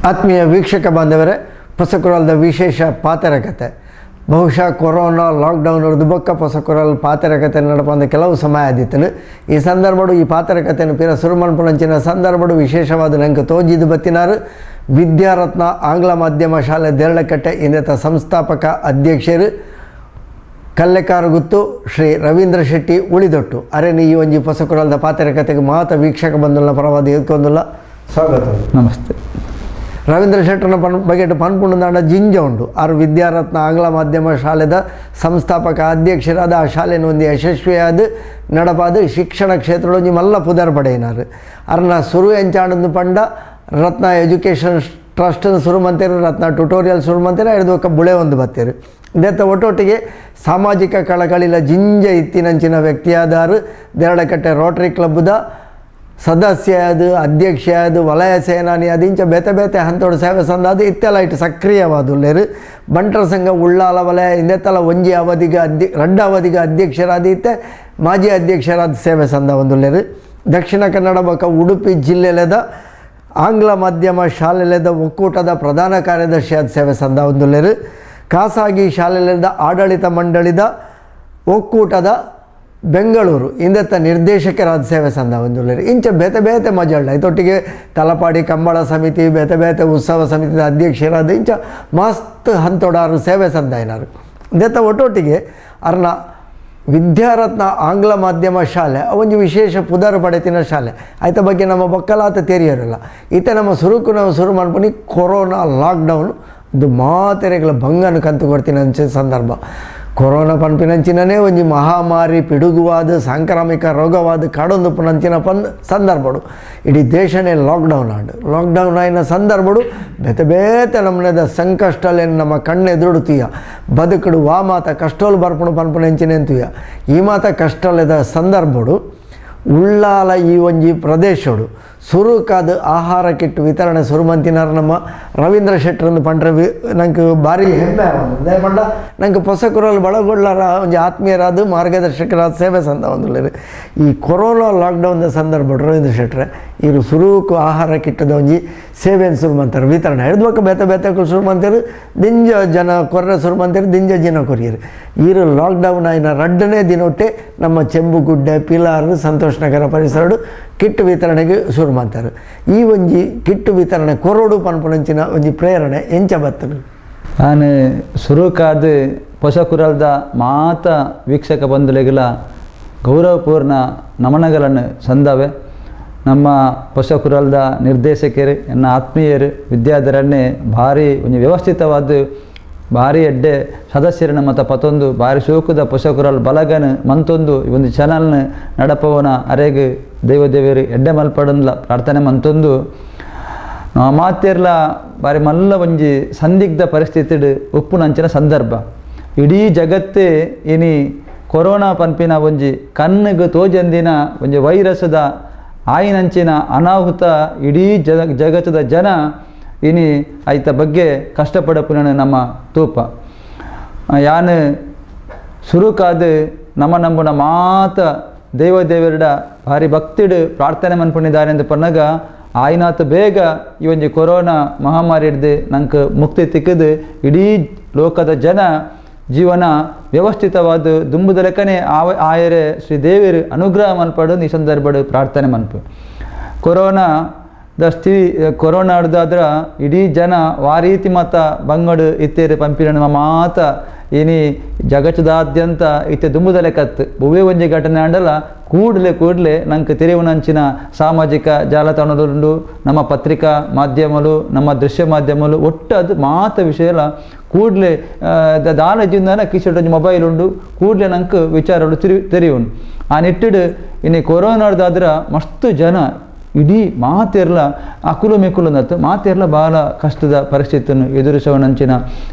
ಆತ್ಮೀಯ ವೀಕ್ಷಕ ಬಾಂಧವರೇ, ಪೊಸಕುರಲ್ದ ವಿಶೇಷ ಪಾತೆರಕತೆ. ಬಹುಶಃ ಕೊರೋನಾ ಲಾಕ್ಡೌನ್ ಹೊಡೆದು ಬೊಕ್ಕ ಪೊಸಕುರಲ್ ಪಾತೆರಕತೆ ನಡಪಂದ ಕೆಲವು ಸಮಯ ಆದಿತ್ತನು. ಈ ಸಂದರ್ಭಡು ಈ ಪಾತೆರಕತೆಯನ್ನು ಪಿರ ಸುರುಮನ್ಪುನಂಚಿನ ಸಂದರ್ಭಡು ವಿಶೇಷವಾದ ನಂಗೆ ತೋಜಿದು ಬತ್ತಿನಾರು ವಿದ್ಯಾರತ್ನ ಆಂಗ್ಲ ಮಾಧ್ಯಮ ಶಾಲೆ ದೇರಳಕಟ್ಟೆ ಇಂದೆತ ಸಂಸ್ಥಾಪಕ ಅಧ್ಯಕ್ಷರು ಕಲ್ಲೆಕಾರು ಗುತ್ತು ಶ್ರೀ ರವೀಂದ್ರ ಶೆಟ್ಟಿ ಉಳಿದೊಟ್ಟು. ಅರೆ, ಈ ಒಂಜಿ ಪೊಸಕುರಲ್ದ ಪಾತೆರಕತೆಗೆ ಮಾತ ವೀಕ್ಷಕ ಬಂಧುಲ ಪರವಾದ ಎದ್ಕೊಂದುಲ್ಲ ಸ್ವಾಗತ. ನಮಸ್ತೆ. ರವೀಂದ್ರ ಶೆಟ್ಟರ್ನ ಪನ್ ಬಗೆಟ್ ಪನ್ಪುಂಡು ಜಿಂಜ ಉಂಡು. ಆರು ವಿದ್ಯಾರತ್ನ ಆಂಗ್ಲ ಮಾಧ್ಯಮ ಶಾಲೆದ ಸಂಸ್ಥಾಪಕ ಅಧ್ಯಕ್ಷರಾದ ಆ ಶಾಲೆನ ಒಂದು ಯಶಸ್ವಿಯಾದ ನಡಪಾದ ಶಿಕ್ಷಣ ಕ್ಷೇತ್ರದ ಒಂಜಿ ಮಲ್ಲ ಪುದರ್ ಪಡೆಯಿನಾರು. ಅರ್ನ ಸುರು ಎಂಚಾಂಡಂದು ಪಂಡ ರತ್ನ ಎಜುಕೇಷನ್ ಟ್ರಸ್ಟ್ ಸುರು ಮಂತೇರು, ರತ್ನ ಟ್ಯುಟೋರಿಯಲ್ ಸುರು ಮಂತೇರು, ಐದು ಒಕ್ಕ ಬುಳೆ ಒಂದು ಬತ್ತೇರು. ದೆತ್ತ ಒಟ್ಟೊಟ್ಟಿಗೆ ಸಾಮಾಜಿಕ ಕಳಕಳಿಲ ಜಿಂಜ ಇತ್ತಿನಂಚಿನ ವ್ಯಕ್ತಿಯಾದಾರು. ದೇರಳಕಟ್ಟೆ ರೋಟರಿ ಕ್ಲಬ್ದ ಸದಸ್ಯ ಅದು, ಅಧ್ಯಕ್ಷ ಅದು, ವಲಯ ಸೇನಾನಿ ಅದು, ಇಂಚ ಬೇತೆ ಬೇತೆ ಹಂತೋಡು ಸೇವೆ ಸಂದಾದ ಇತ್ತೆಲ್ಲ ಇಟ್ಟು ಸಕ್ರಿಯವಾದುಲ್ಲೇರು. ಬಂಟರ ಸಂಘ ಉಳ್ಳಾಲ ವಲಯ ಇಂದೆತ್ತಲ ಒಂಜಿ ಅವಧಿಗೆ ರಡ್ಡ ಅವಧಿಗೆ ಅಧ್ಯಕ್ಷರಾದ ಇತ್ತೆ ಮಾಜಿ ಅಧ್ಯಕ್ಷರಾದ ಸೇವೆ ಸಂದ ಒಂದುಲ್ಲೇರು. ದಕ್ಷಿಣ ಕನ್ನಡ ಬೊಕ ಉಡುಪಿ ಜಿಲ್ಲೆಲೆದ ಆಂಗ್ಲ ಮಾಧ್ಯಮ ಶಾಲೆಲೆದ ಒಕ್ಕೂಟದ ಪ್ರಧಾನ ಕಾರ್ಯದರ್ಶಿಯಾದ ಸೇವೆ ಸಂದ ಒಂದುಲ್ಲೇರು. ಖಾಸಗಿ ಶಾಲೆಲೆದ ಆಡಳಿತ ಮಂಡಳಿದ ಒಕ್ಕೂಟದ ಬೆಂಗಳೂರು ಇಂದೆತ್ತ ನಿರ್ದೇಶಕರಾದ ಸೇವೆ ಸಂದ ಒಂದುಲ್ಲೇರು. ಇಂಚ ಬೇತೆ ಬೇತೆ ಮಜಲ್ಡ ಇದೊಟ್ಟಿಗೆ ತಲಪಾಡಿ ಕಂಬಳ ಸಮಿತಿ, ಬೇತೆ ಬೇತೆ ಉತ್ಸವ ಸಮಿತಿದ ಅಧ್ಯಕ್ಷರಾದ ಇಂಚ ಮಸ್ತ್ ಹಂತೊಡಾರು ಸೇವೆ ಸಂದಾಯಿನಾರು. ಇಂದೆತ್ತ ಒಟ್ಟೊಟ್ಟಿಗೆ ಅರ್ನ ವಿದ್ಯಾರತ್ನ ಆಂಗ್ಲ ಮಾಧ್ಯಮ ಶಾಲೆ ಒಂಜಿ ವಿಶೇಷ ಪುದರ್ ಪಡೆತಿನ ಶಾಲೆ. ಆಯ್ತ ಬಗ್ಗೆ ನಮ್ಮ ಬೊಕ್ಕಲಾತ ತೆರಿಯರಲ್ಲ. ಈತ ನಮ್ಮ ಸುರುಕು ನಾವು ಸುರು ಮನ್ಪುನಿ ಕೊರೋನಾ ಲಾಕ್ಡೌನ್ ಇದು ಮಾತೆರೆಗಳ ಬಂಗನ ಕಂತು ಕೊಡ್ತೀನಿ ಅಂಚ ಸಂದರ್ಭ. ಕೊರೋನಾ ಪನ್ಪಿನಂಚಿನನೇ ಒಂಜಿ ಮಹಾಮಾರಿ ಪಿಡುಗುವಾದ ಸಾಂಕ್ರಾಮಿಕ ರೋಗವಾದ ಕಾಡೊಂದು ಪುನಂಚಿನ ಪನ್ ಸಂದರ್ಭಡು ಇಡೀ ದೇಶನೇ ಲಾಕ್ಡೌನ್ ಆಂಡ್. ಲಾಕ್ಡೌನ್ ಆಯಿನ ಸಂದರ್ಭಡು ಬೇತೆ ಬೇತೆ ನಮ್ಮನೆದ ಸಂಕಷ್ಟಲೇನು ನಮ್ಮ ಕಣ್ಣೆದುರುಡು ತುಯ್ಯ. ಬದುಕುಡು ವಾ ಮಾತ ಕಷ್ಟೋಲು ಬರ್ಪುಣು ಪನ್ಪುನಂಚಿನ ತುಯ್ಯ. ಈ ಮಾತ ಕಷ್ಟಲೆದ ಸಂದರ್ಭಡು ಉಳ್ಳಾಲ ಈ ಒಂಜಿ ಪ್ರದೇಶಡು ಸುರುಕಾದ ಆಹಾರ ಕಿಟ್ಟು ವಿತರಣೆ ಸುರುಮಂತಿನಾರ್ ನಮ್ಮ ರವೀಂದ್ರ ಶೆಟ್ಟರಂದು ಪಂಡ್ರೆ ನಂಗೆ ಭಾರಿ ಹೆಮ್ಮೆ ಆವೊಂದು. ಪಂಡ ನಂಗೆ ಪೊಸಕುರಲ್ಲಿ ಬಳಗೊಳ್ಳರ ಒಂಜಿ ಆತ್ಮೀಯರಾದ ಮಾರ್ಗದರ್ಶಕರಾದ ಸೇವೆ ಸಂದ ಒಂದುಲ್ಲೆರ್. ಈ ಕೊರೋನಾ ಲಾಕ್ಡೌನ್ ಸಂದರ್ಭ ರವೀಂದ್ರ ಶೆಟ್ರೆ ಇರು ಸುರುಕು ಆಹಾರ ಕಿಟ್ಟದ ಒಂಜಿ ಸೇವೆಯನ್ನು ಶುರು ಮಂತಾರೆ ವಿತರಣೆ. ಹಿಡಿದು ಬೊಕ್ಕ ಬೇತೆ ಬೇತೆ ಶುರು ಮಂತೇರು, ದಿಂಜ ಜನ ಕೊರ್ರೆ ಶುರು ಮಂತೇರು, ದಿಂಜ ಜನ ಕೊರಿಯರು. ಈರು ಲಾಕ್ಡೌನ್ ಆಯಿನ ರಡ್ಡನೇ ದಿನೊಟ್ಟೆ ನಮ್ಮ ಚೆಂಬುಗುಡ್ಡೆ, ಪಿಲಾರ್, ಸಂತೋಷ್ ನಗರ ಪರಿಸರಡು ಕಿಟ್ ವಿತರಣೆಗೆ ಶುರು ಮಾಡ್ತಾರೆ. ಈ ಒಂಜಿ ಕಿಟ್ ವಿತರಣೆ ಕೊರೋಡು ಪನ್ಪುನಂಚಿನ ಒಂಜಿ ಪ್ರೇರಣೆ ಎಂಚ ಬತ್ತನು? ನಾನು ಸುರುಕಾದ ಪೊಸಕುರಲ್ದ ಮಾತ ವೀಕ್ಷಕ ಬಂಧುಲೆಗಳ ಗೌರವಪೂರ್ಣ ನಮನಗಳನ್ನು ಸಂದವೆ. ನಮ್ಮ ಪೊಸಕುರಲ್ದ ನಿರ್ದೇಶಕರು, ಎನ್ನ ಆತ್ಮೀಯರು ವಿದ್ಯಾಧರನ್ನೇ ಭಾರಿ ಒಂಜಿ ವ್ಯವಸ್ಥಿತವಾದ ಭಾರಿ ಎಡ್ಡೆ ಸದಸ್ಯರನ್ನ ಮತ ಪತೊಂದು ಭಾರಿ ಶೋಕದ ಪೊಸಕುರಲ್ ಬಲಗನ್ ಮಂತೊಂದು ಈ ಒಂದು ಚಾನಲ್ನ ನಡಪವನ ಅರೆಗ್ ದೈವ ದೇವರು ಎಡ್ಡೆ ಮಲ್ಪಡನ್ಲ ಪ್ರಾರ್ಥನೆ ಮಂತೊಂದು, ಮಾತೆರ್ಲ ಬಾರಿ ಮಲ್ಲ ಒಂಜಿ ಸಂದಿಗ್ಧ ಪರಿಸ್ಥಿತಿಡ್ ಉಪ್ಪುನಂಚಿನ ಸಂದರ್ಭ. ಇಡೀ ಜಗತ್ತೇ ಇನಿ ಕೊರೋನಾ ಪನ್ಪಿನ ಒಂಜಿ ಕಣ್ಣಿಗೆ ತೋಜಂದಿನ ಒಂಜಿ ವೈರಸ್ದ ಆಯಿನಂಚಿನ ಅನಾಹುತ. ಇಡೀ ಜಗತ್ತದ ಜನ ಇನಿ ಐತ ಬಗ್ಗೆ ಕಷ್ಟಪಡಪುನ ನಮ್ಮ ತೂಪ. ಯಾನ್ ಸುರುಕಾದ ನಮ್ಮ ನಂಬುನ ಮಾತ ದೈವ ದೇವರುಡ ಭಾರಿ ಭಕ್ತಿಡು ಪ್ರಾರ್ಥನೆ ಮನ್ಪುಣಿದ್ದಾರೆ ಎಂದು ಪನ್ನಗ ಆಯ್ನಾತ್ ಬೇಗ ಈ ಒಂಜಿ ಕೊರೋನಾ ಮಹಾಮಾರಿ ಹಿಡ್ದು ನಂಗೆ ಮುಕ್ತಿ ತಿಕ್ಕದು ಇಡೀ ಲೋಕದ ಜನ ಜೀವನ ವ್ಯವಸ್ಥಿತವಾದ ದುಂಬುದ ಲೆಕ್ಕನೆ ಆವ ಆಯರೆ ಶ್ರೀ ದೇವರು ಅನುಗ್ರಹ ಮನ್ಪಡು ಈ ಸಂದರ್ಭಡು ಪ್ರಾರ್ಥನೆ ಮನ್ಪು. ಕೊರೋನಾ the ಸ್ಥಿತಿ, ಕೊರೋನಾ ಹಿಡ್ದಾದ್ರ ಇಡೀ ಜನ ವಾರೀತಿ ಮತ ಬಂಗಡು ಇತ್ತೇರು ಪಂಪಿನ ಮಾತ ಇನಿ ಜಗತ್ತದಾದ್ಯಂತ ಇತ್ತೆ ದುಂಬುದ ಲೆಕ್ಕತ್ತು. ಒವ್ವೇ ಒಂಜಿ ಘಟನೆ ಆಂಡಲ ಕೂಡಲೇ ಕೂಡಲೇ ನಂಗೆ ತೆರೆಯುವನಂಚಿನ ಸಾಮಾಜಿಕ ಜಾಲತಾಣದುಂಡು. ನಮ್ಮ ಪತ್ರಿಕಾ ಮಾಧ್ಯಮಲು, ನಮ್ಮ ದೃಶ್ಯ ಮಾಧ್ಯಮಲು ಒಟ್ಟು ಅದು ಮಾತ ವಿಷಯ ಕೂಡಲೇ ದಾನ ಜಿಂದನ ಕಿಶೆಡ್ ಒಂಜಿ ಮೊಬೈಲ್ ಉಂಡು, ಕೂಡಲೇ ನಂಗೆ ವಿಚಾರಗಳು ತೆರೆಯುಂಡು. ಆ ನಿಟ್ಟಿಡು ಇನ್ನು ಕೊರೋನಾಡ್ದಾದ್ರ ಮಸ್ತ್ ಜನ ಇಡೀ ಮಾತೆರ್ಲ ಅಕುಲು ಮೆಕುಲು ನತ್ತು ಮಾತೆರ್ಲ ಭಾಳ ಕಷ್ಟದ ಪರಿಸ್ಥಿತಿಯನ್ನು ಎದುರಿಸುವನಂಚಿನ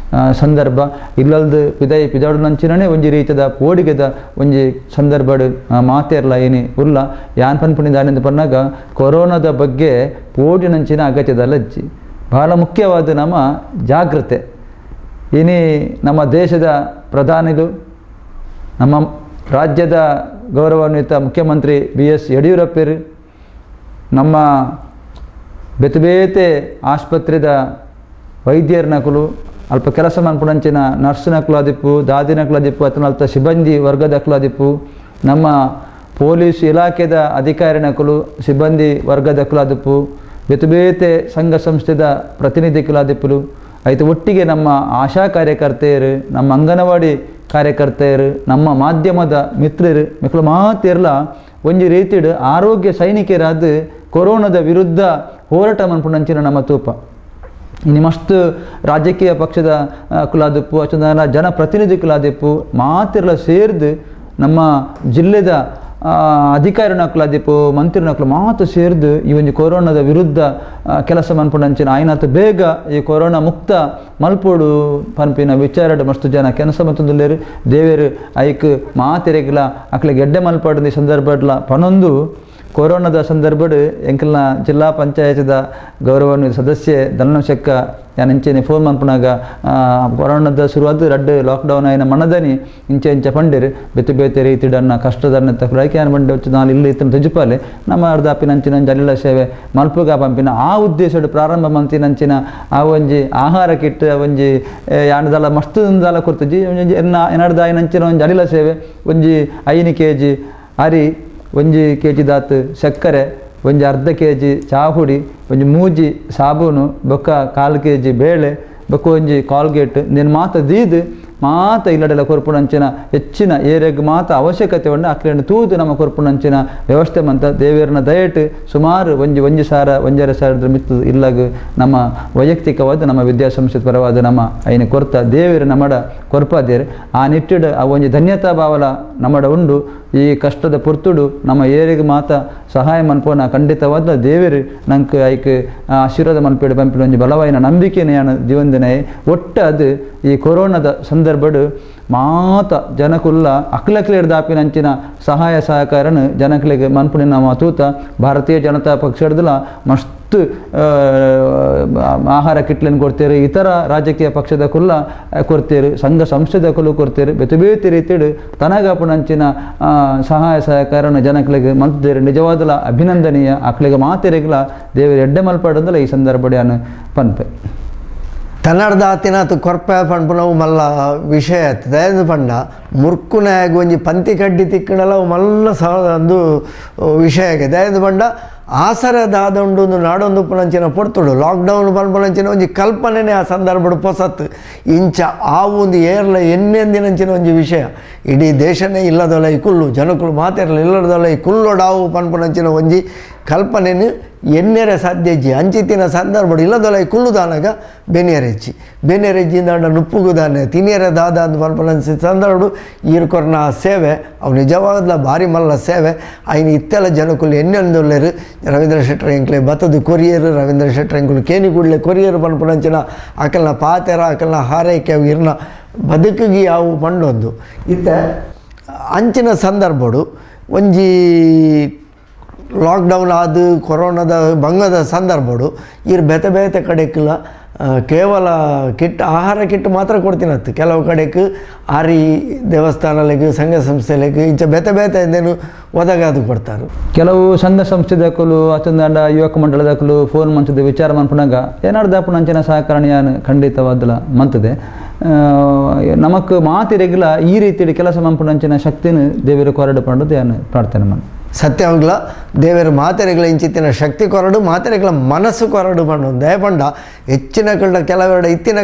ಸಂದರ್ಭ. ಇಲ್ಲಲ್ದು ಪಿದೈ ಪಿದಾಡುನಂಚಿನನೇ ಒಂಜಿ ರೀತಿದ ಪೋಡಿಗೆದ ಒಂಜಿ ಸಂದರ್ಭಡ್ ಮಾತೆರ್ಲ ಏನಿ ಉಲ್ಲ. ಯಾನ್ ಪನ್ಪುನಿ ದಾನೆಂದು ಪನ್ನಾಗ ಕೊರೋನಾದ ಬಗ್ಗೆ ಪೋಡಿನಂಚಿನ ಅಗತ್ಯದ ಲಜ್ಜಿ. ಬಹಳ ಮುಖ್ಯವಾದ ನಮ್ಮ ಜಾಗ್ರತೆ. ಇನಿ ನಮ್ಮ ದೇಶದ ಪ್ರಧಾನಿಲು, ನಮ್ಮ ರಾಜ್ಯದ ಗೌರವಾನ್ವಿತ ಮುಖ್ಯಮಂತ್ರಿ ಬಿ ಎಸ್ ಯಡಿಯೂರಪ್ಪರು, ನಮ್ಮ ಬೇತೆ ಬೇತೆ ಆಸ್ಪತ್ರೆದ ವೈದ್ಯರ್ನಕುಲು ಅಲ್ಪ ಕೆಲಸ ಮನ್ಪುನಂಚಿನ ನರ್ಸ್ನಕುಲು ಆದಿಪ್ಪು, ದಾದಿನಕುಲು ಆದಿಪ್ಪು, ಅತನ ಅಲ್ಪ ಸಿಬ್ಬಂದಿ ವರ್ಗದಕುಲು ಆದಿಪ್ಪು, ನಮ್ಮ ಪೊಲೀಸ್ ಇಲಾಖೆದ ಅಧಿಕಾರಿನಕುಲು ಸಿಬ್ಬಂದಿ ವರ್ಗದಕುಲು ಆದಿಪ್ಪು, ಬೇತೆ ಬೇತೆ ಸಂಘ ಸಂಸ್ಥೆದ ಪ್ರತಿನಿಧಿಗಳಾದಿಪ್ಪುಲು, ಐತ ಒಟ್ಟಿಗೆ ನಮ್ಮ ಆಶಾ ಕಾರ್ಯಕರ್ತೆಯರು, ನಮ್ಮ ಅಂಗನವಾಡಿ ಕಾರ್ಯಕರ್ತೆಯರು, ನಮ್ಮ ಮಾಧ್ಯಮದ ಮಿತ್ರರು ಮೆಕ್ಲು ಮಾತೆರ್ಲ ಒಂಜಿ ರೀತಿಡ್ ಆರೋಗ್ಯ ಸೈನಿಕರಾದ ಕೊರೋನಾದ ವಿರುದ್ಧ ಹೋರಾಟ ಮನ್ಪುನಂಚಿನ ನಮ್ಮ ತೂಪ. ಇನ್ನು ಮಸ್ತ್ ರಾಜಕೀಯ ಪಕ್ಷದ ಕುಲಾದಿಪ್ಪು, ಅಚಂದನ ಜನಪ್ರತಿನಿಧಿಗಳಾದಿಪ್ಪು ಮಾತೆರ್ಲ ಸೇರ್ದು ನಮ್ಮ ಜಿಲ್ಲೆದ ಅಧಿಕಾರಿನಕುಲಾದಿಪ್ಪು, ಮಂತ್ರಿನಕುಲು ಮಾತು ಸೇರ್ದು ಈ ಒಂಜಿ ಕೊರೋನಾದ ವಿರುದ್ಧ ಕೆಲಸ ಮನ್ಪುನಂಚಿನ ಆಯ್ನಾತ್ ಬೇಗ ಈ ಕೊರೋನಾ ಮುಕ್ತ ಮಲ್ಪೋಡು ಪನ್ಪಿನ ವಿಚಾರಡ್ ಮಸ್ತ್ ಜನ ಕೆಲಸ ಮಲ್ತೊಂದುಲ್ಲೆರ್. ದೇವೆರ್ ಐಕ್ ಮಾತೆರೆಗ್ಲ ಅಕ್ಲೆಗ್ ಎಡ್ಡೆ ಮಲ್ಪಡು ಈ ಸಂದರ್ಭಡ್ಲ ಪನೊಂದು ಕೊರೋನಾದ ಸಂದರ್ಭಡ್ ಎಂಕಲ್ನ ಜಿಲ್ಲಾ ಪಂಚಾಯತ್ದ ಗೌರವಾನ್ವಿತ ಸದಸ್ಯೆ ದಲನ ಶೆಕ್ಕ ಯಾನ್ ಇಂಚೆನೆ ಫೋನ್ ಮನ್ಪುನಗ ಕೊರೋನಾದ ಶುರುವಾದ್ ರಡ್ಡ್ ಲಾಕ್ಡೌನ್ ಆಯಿನ ಮನದನಿ ಇಂಚೆ ಇಂಚ ಪಂಡೆರ್ ಬೇತೆ ಬೇತೆ ರೀತಿಡನ್ನ ಕಷ್ಟದನ್ನ ತಕ್ಕಲಾಕಿ ಯಾನ್ ಪಂಡೆ ನಾಲ್ ಇಲ್ಲಿ ಇತ್ತಿನ ತುಜುಪಾಲೆ ನಮ್ಮ ಅರ್ಧಾಪಿನಂಚಿನ ಜಲಿಲ ಸೇವೆ ಮಲ್ಪುಗ ಪಂಪಿನ ಆ ಉದ್ದೇಶಡ್ ಪ್ರಾರಂಭ ಮಂತಿನಂಚಿನ ಆ ಒಂಜಿ ಆಹಾರ ಕಿಟ್ ಒಂಜಿ ಯಾನದಲ ಮಸ್ತ್ ದಾಲ ಕೊರ್ತುಜಿ ಒಂಜಿ ಎನ್ನಡ್ದಾಯಿನಂಚಿನ ಒಂಜಿ ಅಲಿಲ ಸೇವೆ ಒಂಜಿ 5 ಕೆಜಿ ಅರಿ, ಒಂಜಿ ಕೆಜಿ ದಾತ್ ಸಕ್ಕರೆ, ಒಂಜಿ ಅರ್ಧ ಕೆಜಿ ಚಾಹುಡಿ, ಒಂಜಿ ಮೂಜಿ ಸಾಬೂನು, ಬೊಕ್ಕ 1/4 ಕೆಜಿ ಬೇಳೆ, ಬೊಕ್ಕ ಒಂಜಿ ಕಾಲ್ಗೇಟ್ ನಿನ್ನ ಮಾತ ದೀದ್ ಮಾತ ಇಲ್ಲಡೆಲ್ಲ ಕೊರ್ಪುನಂಚಿನ ಹೆಚ್ಚಿನ ಏರಿಯಾಗ್ ಮಾತ ಅವಶ್ಯಕತೆ ಉಂಡು ಅಕ್ಲೆನ್ ತೂದು ನಮ್ಮ ಕೊರ್ಪುನಂಚಿನ ವ್ಯವಸ್ಥೆ ಮಂತ ದೇವೆರ್ನ ದಯಟ್ ಸುಮಾರು ಒಂಜಿ ಒಂಜಿ ಸಾರ ಒಂಜರೆ ಸಾವಿರದ ಮಿತ್ತು ಇಲ್ಲಗ್ ನಮ್ಮ ವೈಯಕ್ತಿಕವಾದ ನಮ್ಮ ವಿದ್ಯಾಸಂಸ್ಥೆ ಪರವಾದ ನಮ್ಮ ಐನ ಕೊರ್ತ ದೇವೆರ್ ನಮ್ಮಡ ಕೊರ್ಪಾದೇರ್. ಆ ನಿಟ್ಟಿಡ್ ಆ ಒಂಜಿ ಧನ್ಯತಾ ಭಾವಲ ನಮ್ಮಡ ಉಂಡು. ಈ ಕಷ್ಟದ ಪೊರ್ತುಡು ನಮ್ಮ ಏರಿಯಾಗ್ ಮಾತ ಸಹಾಯ ಮನ್ಪೋನ ಖಂಡಿತವಾದ ದೇವೆರ್ ನಂಕ್ ಐಕ್ ಆಶೀರ್ವಾದ ಮನ್ಪೇಡು ಪಂಪಿನ ಒಂಜಿ ಬಲವಾಯಿನ ನಂಬಿಕೆನ ಯಾನ್ ಜೀವಂದಿನಾಯೆ. ಒಟ್ಟ ಅದು ಈ ಕೊರೋನಾದ ಸಂದರ್ಭಡ್ ಮಾತ ಜನಕುಲ್ಲ ಅಕ್ಲಕ್ಲೇರ್ದಾಪಿನಂಚಿನ ಸಹಾಯ ಸಹಕಾರನ ಜನಕ್ಲೆಗ್ ಮನ್ಪುನಿ ನಮ್ಮ ತೂತ. ಭಾರತೀಯ ಜನತಾ ಪಕ್ಷಡ್ದಲ ಮಸ್ತ್ ಆಹಾರ ಕಿಟ್ಲೆನ್ ಕೊಡ್ತೇರು, ಇತರ ರಾಜಕೀಯ ಪಕ್ಷದ ಕುಲ್ಲ ಕೊಡ್ತೇರು, ಸಂಘ ಸಂಸ್ಥೆದ ಕುಲ್ಲು ಕೊಡ್ತೇರು, ಬೇತೆ ಬೇತೆ ರೀತಿಡ್ ತನಗಾಪುನಂಚಿನ ಸಹಾಯ ಸಹಕಾರನ ಜನಕ್ಲೆಗ್ ಮಲ್ತೇರು. ನಿಜವಾದಲ ಅಭಿನಂದನೀಯ. ಅಕ್ಲೆಗ್ ಮಾತೆರೆಗ್ಲ ದೇವೆರ್ ಎಡ್ಡೆ ಮಲ್ಪಡಂದಲ ಈ ಸಂದರ್ಭಡ್ ಯಾನ್ ಪನ್ಪೆ. ತನ್ನಡ್ದಾತಿನಾತ್ ಕೊರ್ಪೆ ಪನ್ಪುನವು ಮಲ್ಲ ವಿಷಯ ಆಯ್ತದೆ. ಪಂಡ ಮುರ್ಕುನಾಗ ಒಂಜಿ ಪಂತಿ ಕಡ್ಡಿ ತಿಕ್ಕಣಲ ಅವು ಮಲ್ಲ ಸಹ ಒಂದು ವಿಷಯ ಆಗಿದೆ. ಪಂಡ ಆಸರೆ ದಾದಂಡು ಒಂದು ನಾಡೊಂದು ಪುನಂಚಿನ ಪೊರ್ತುಡು ಲಾಕ್ಡೌನ್ ಪನ್ಪುನಂಚಿನ ಒಂಜಿ ಕಲ್ಪನೆನೇ ಆ ಸಂದರ್ಭಡು ಪೊಸತ್ತು ಇಂಚ ಆ ಒಂದು ಏರ್ಲ ಎನ್ನೆಂದಿನಂಚಿನ ಒಂಜಿ ವಿಷಯ ಇಡೀ ದೇಶನೇ ಇಲ್ಲದೊಲ ಈ ಕುಲ್ಲು ಜನಕುಲು ಮಾತೆರ್ಲ ಇಲ್ಲದೊಲ ಈ ಕುಲ್ಲೊಡಾವು ಪನ್ಪುನಂಚಿನ ಒಂಜಿ ಕಲ್ಪನೆನು ಎನ್ನೆರೆ ಸಾಧ್ಯ ಇಜ್ಜಿ. ಅಂಚಿತ್ತಿನ ಸಂದರ್ಭಡು ಇಲ್ಲದೊಲ ಈ ಕುಲ್ಲುದಾನಗ ಬೆನಿಯರೆಜ್ಜಿ ಬೆನಿಯರೆಜ್ಜಿಂದಾಂಡ ನುಪ್ಪುಗುದಾನೆ ತಿನಿಯರೆ ದಾದ ಅಂದ್ ಪನ್ಪುನಂಚಿ ಸಂದರ್ಭಡು ಈರ್ ಕೊರ್ನ ಆ ಸೇವೆ ಅವು ನಿಜವಾದ್ಲ ಭಾರಿ ಮಲ್ಲ ಸೇವೆ. ಐನ ಇತ್ತೆಲ್ಲ ಜನಕುಲು ಎನ್ನೆಂದುಲ್ಲೆರ್. ರವೀಂದ್ರ ಶೆಟ್ಟರ್ ಎಂಕ್ಲೆ ಬತ್ತದ ಕೊರಿಯರ್, ರವೀಂದ್ರ ಶೆಟ್ಟರ್ ಎಂಕುಲು ಕೇನಿಗುಡ್ಲೆ ಕೊರಿಯರ್ ಪನ್ಪುನಂಚಿನ ಅಕಲ್ನ ಪಾತೆರ ಅಕಲ್ನ ಹಾರೈಕೆ ಅವು ಇರ್ನ ಬದುಕಿಗೆ ಯಾವು ಪಂಡೊಂದು ಇತ್ತ ಅಂಚಿನ ಸಂದರ್ಭಡು ಒಂಜಿ ಲಾಕ್ಡೌನ್ ಆದ ಕೊರೋನಾದ ಬಂಗದ ಸಂದರ್ಭಡು ಇರ್ ಬೇತೆ ಬೇತೆ ಕಡೆಕ್ಲ ಕೇವಲ ಕಿಟ್ ಆಹಾರ ಕಿಟ್ ಮಾತ್ರ ಕೊಡ್ತೀನತ್ತು. ಕೆಲವು ಕಡೆಗೆ ಆರಿ ದೇವಸ್ಥಾನಲೆಗ್ ಸಂಘ ಸಂಸ್ಥೆಲೆಗ್ ಇಂಚ ಬೇತೆ ಬೇತೆ ಎಂದೇನು ಒದಗಾದು ಕೊಡ್ತಾರೆ. ಕೆಲವು ಸಂಘ ಸಂಸ್ಥೆದಕುಲು ಅಚಂದಾಂಡ ಯುವಕ ಮಂಡಲದಕುಲು ಫೋನ್ ಮಂಚದ ವಿಚಾರ ಮನ್ಪುನಾಗ ಏನಾರ್ದಾಪುನಂಚಿನ ಸಹಕರಣಿಯಾನು ಖಂಡಿತವಾದಲ ಮಂತದೆ. ನಮಕ್ ಮಾತಿರೆಗ್ಲ ಈ ರೀತಿಯಲ್ಲಿ ಕೆಲಸ ಮನ್ಪುನಂಚಿನ ಶಕ್ತಿನ ದೇವರು ಕೊರಡು ಪಂಡದು ಯಾನು ಪ್ರಾರ್ಥನೆ ಮನ್. ಸತ್ಯವಾಗ್ಲ ದೇವರು ಮಾತೆರೆಗಳ ಇಂಚಿತ್ತಿನ ಶಕ್ತಿ ಕೊರಡು ಮಾತೆರೆಗಳ ಮನಸ್ಸು ಕೊರಡು ಪಂಡು ದಯಪಂಡ ಹೆಚ್ಚಿನ ಕಳ್ಳ ಕೆಲವೆರಡು ಇತ್ತಿನ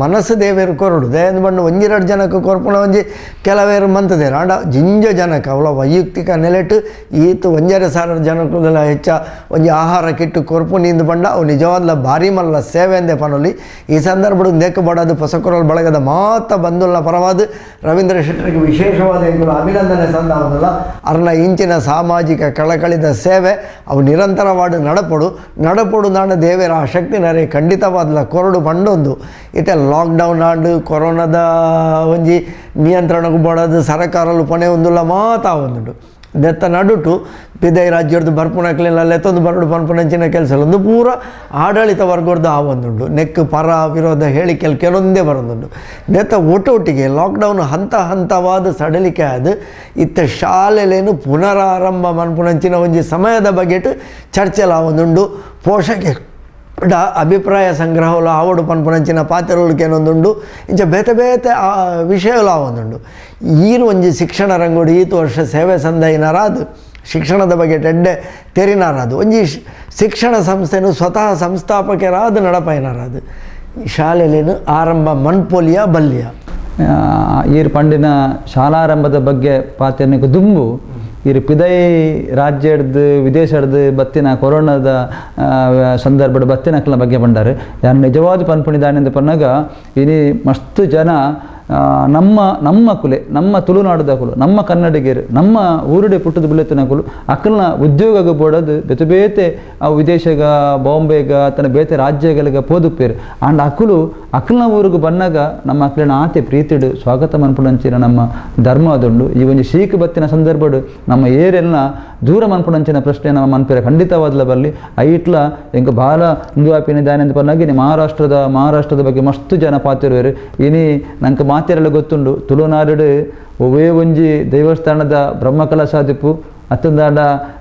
ಮನಸ್ಸು ದೇವೇರು ಕೊರಡು ದಯಂದು ಪಂಡು ಒಂಜಿರಡು ಜನಕ್ಕೆ ಕೊರ್ಪುಣ ಒಂಜಿ ಕೆಲವೇರು ಮಂತದೆ ಆಂಡ ಜಿಂಜ ಜನಕ್ಕೆ ಅವಳ ವೈಯಕ್ತಿಕ ನೆಲೆಟು ಈತು ಒಂಜರೆ ಸಾವಿರ ಜನಕ್ಕುಲ ಹೆಚ್ಚ ಒಂಜಿ ಆಹಾರ ಕಿಟ್ಟು ಕೊರ್ಪು ನಿಂದು ಪಂಡ ಅವು ನಿಜವಾದ್ಲ ಭಾರಿ ಮಲ್ಲ ಸೇವೆ ಎಂದೇ ಪನೊಲಿ. ಈ ಸಂದರ್ಭಡು ನೆಕ್ಕಬಾಡದು ಪೊಸಕೊರಲ್ ಬಳಗದ ಮಾತ ಬಂಧುಲ್ನ ಪರವಾದ ರವೀಂದ್ರ ಶೆಟ್ಟರಿಗೆ ವಿಶೇಷವಾದ ಎಂಕುಲು ಅಭಿನಂದನೆ ಸಂದಾವನಲ್ಲ. ಅರ್ನ ಇಂಚಿನ ಸಾಮಾಜಿಕ ಕಳಕಳಿದ ಸೇವೆ ಅವು ನಿರಂತರವಾದ ನಡಪಡು ನಡಪಡು ನಾಡ ದೇವರ ಆ ಶಕ್ತಿ ನರೆ ಖಂಡಿತವಾದಲ ಕೊರಡು ಪಂಡೊಂದು ಇತ್ತೆ ಲಾಕ್ಡೌನ್ ಆಂಡ್ ಕೊರೋನಾದ ಒಂಜಿ ನಿಯಂತ್ರಣಕ್ಕೂ ಬೋಡದು ಸರಕಾರಲು ಪೊನೆ ಒಂದುಲ್ಲ ಮಾತಾ ಒಂದುಂಡು ದೆತ್ತ ನಡುಟು ಪಿದೈ ರಾಜ್ಯದ ಬರ್ಪುನಕ್ಲೆಲ್ಲ ಲೆತ್ತೊಂದು ಬರಡು ಪನ್ಪುನಂಚಿನ ಕೆಲಸ ಒಂದು ಪೂರ ಆಡಳಿತ ವರ್ಗದ ಆ ಒಂದುಂಡು ನೆಕ್ ಪರ ವಿರೋಧ ಹೇಳಿಕೆಯಲ್ಲಿ ಕೆಲವೊಂದೇ ಬರೋದುಂಡು. ನೆತ್ತ ಒಟ್ಟೊಟ್ಟಿಗೆ ಲಾಕ್ಡೌನ್ ಹಂತ ಹಂತವಾದ ಸಡಲಿಕೆ ಅದು ಇತ್ತ ಶಾಲೆಲೇನು ಪುನರಾರಂಭ ಮನ್ಪುನಂಚಿನ ಒಂಜಿ ಸಮಯದ ಬಗೆಟ್ ಚರ್ಚೆಲ ಒಂದುಂಡು. ಪೋಷಕೆ ಬಟ್ ಅಭಿಪ್ರಾಯ ಸಂಗ್ರಹಲು ಆವಡು ಪನ್ಪುನಂಚಿನ ಪಾತ್ರಲುಕೇನೊಂದುಂಡು ಇಂಚ ಬೇತೆ ಬೇತೆ ವಿಷಯಲು ಆವೊಂದುಂಡು. ಈರು ಒಂಜಿ ಶಿಕ್ಷಣ ರಂಗೋಡು ಈತ್ ವರ್ಷ ಸೇವೆ ಸಂದೈನರಾದು ಶಿಕ್ಷಣದ ಬಗ್ಗೆ ಎಡ್ಡೆ ತೆರಿನಾರಾದು ಒಂಜಿ ಶಿಕ್ಷಣ ಸಂಸ್ಥೆನು ಸ್ವತಃ ಸಂಸ್ಥಾಪಕರಾದ ನಡಪೈನರಾದು ಶಾಲೆಲೇನು ಆರಂಭ ಮನ್ಪೊಲಿಯ ಬಲ್ಲಿಯ ಈರ್ ಪಂಡಿನ ಶಾಲಾರಂಭದ ಬಗ್ಗೆ ಪಾತೆರ್ನಕ್ಕೆ ದುಂಬು ಈರ್ ಪಿದೈ ರಾಜ್ಯಡ್ದು ವಿದೇಶಡ್ದು ಬತ್ತಿನ ಕೊರೋನಾದ ಸಂದರ್ಭದ ಬತ್ತಿನಕ್ಲ ಬಗ್ಗೆ ಬಂಡಾರೆ. ಯಾರು ನಿಜವಾದ ಪನ್ಪುಣಿದಾನೆಂದು ಪನ್ನಾಗ ಇನಿ ಮಸ್ತ್ ಜನ ನಮ್ಮ ನಮ್ಮ ಕುಲೆ ನಮ್ಮ ತುಳುನಾಡದ ಕುಲು ನಮ್ಮ ಕನ್ನಡಿಗರು ನಮ್ಮ ಊರುಡೆ ಪುಟ್ಟದ ಬುಲೆತ್ತಿನ ಕುಲು ಅಕ್ಕಲ್ನ ಉದ್ಯೋಗಕ್ಕೆ ಬೋಡೋದು ಬೇತೆ ಬೇತೆ ಅವು ವಿದೇಶಗ ಬಾಂಬೆಗ ತನ್ನ ಬೇತೆ ರಾಜ್ಯಗಳಿಗೆ ಪೋದುಪ್ಪೇರು. ಆಂಡ್ ಅಕ್ಕಲು ಅಕ್ಕಲ್ನ ಊರಿಗೆ ಬನ್ನಾಗ ನಮ್ಮ ಅಕ್ಕಲಿನ ಆತೆ ಪ್ರೀತಿಡು ಸ್ವಾಗತ ಮನ್ಪುಣಂಚಿನ ನಮ್ಮ ಧರ್ಮ ಅದುಂಡು. ಈ ಒಂಜಿ ಶೀಕ್ ಬತ್ತಿನ ಸಂದರ್ಭಡು ನಮ್ಮ ಏರೆಲ್ಲ ದೂರ ಮನ್ಪುಣಂಚಿನ ಪ್ರಶ್ನೆ ನಮ್ಮ ಮನ್ಪೇರೆ ಖಂಡಿತವಾದ್ಲ ಬರಲಿ. ಐಟ್ಲ ಎಂಕ ಬಾಲ ಹಿಂದೂ ದಾನೆಂದು ಪನ್ನಾಗ ಇನಿ ಮಹಾರಾಷ್ಟ್ರದ ಬಗ್ಗೆ ಮಸ್ತ್ ಜನ ಪಾತಿರುವೆರು. ಇನಿ ನಂಗೆ ಮಾತೆರೆಲ್ಲ ಗೊತ್ತುಂಡು ತುಳುನಾಡು ಒವ್ವೇ ಒಂಜಿ ದೇವಸ್ಥಾನದ ಬ್ರಹ್ಮಕಲಶಾದಿಪ್ಪು ಅತ್ತಂದಾಡ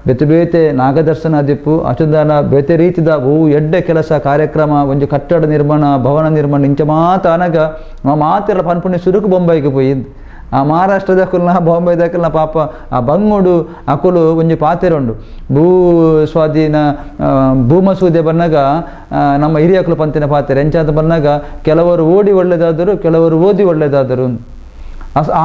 ಬೇತೆ ಬೇತೆ ನಾಗದರ್ಶನ ಆದಿಪ್ಪು ಅತ್ತಂದಾಡ ಬೇತೆ ರೀತಿದ ಓ ಎಡ್ಡೆ ಕೆಲಸ ಕಾರ್ಯಕ್ರಮ ಒಂಜಿ ಕಟ್ಟಡ ನಿರ್ಮಾಣ ಭವನ ನಿರ್ಮಾಣ ಇಂಚ ಮಾತ ಅನಗ ಮಾತೆಲ್ಲ ಪನ್ಪುಣಿ ಸುರುಕು ಬೊಂಬೈಗೆ ಪೋಯಿಂದು. ಆ ಮಹಾರಾಷ್ಟ್ರದ ಕುಲ್ನ ಬಾಂಬೆ ದಕ್ಕಲ್ನ ಪಾಪ ಆ ಬಂಗುಡು ಅಕುಲು ಒಂಜಿ ಪಾತೆರುಂಡು ಭೂ ಸ್ವಾಧೀನ ಭೂಮಸೂದೆ ಬನ್ನಾಗ ನಮ್ಮ ಹಿರಿಯಕುಲು ಪಂತಿನ ಪಾತೆರೆ ಎಂಚಾದ ಬನ್ನಾಗ ಕೆಲವರು ಓಡಿ ಒಳ್ಳೆದಾದರು ಕೆಲವರು ಓದಿ ಒಳ್ಳೆದಾದರು.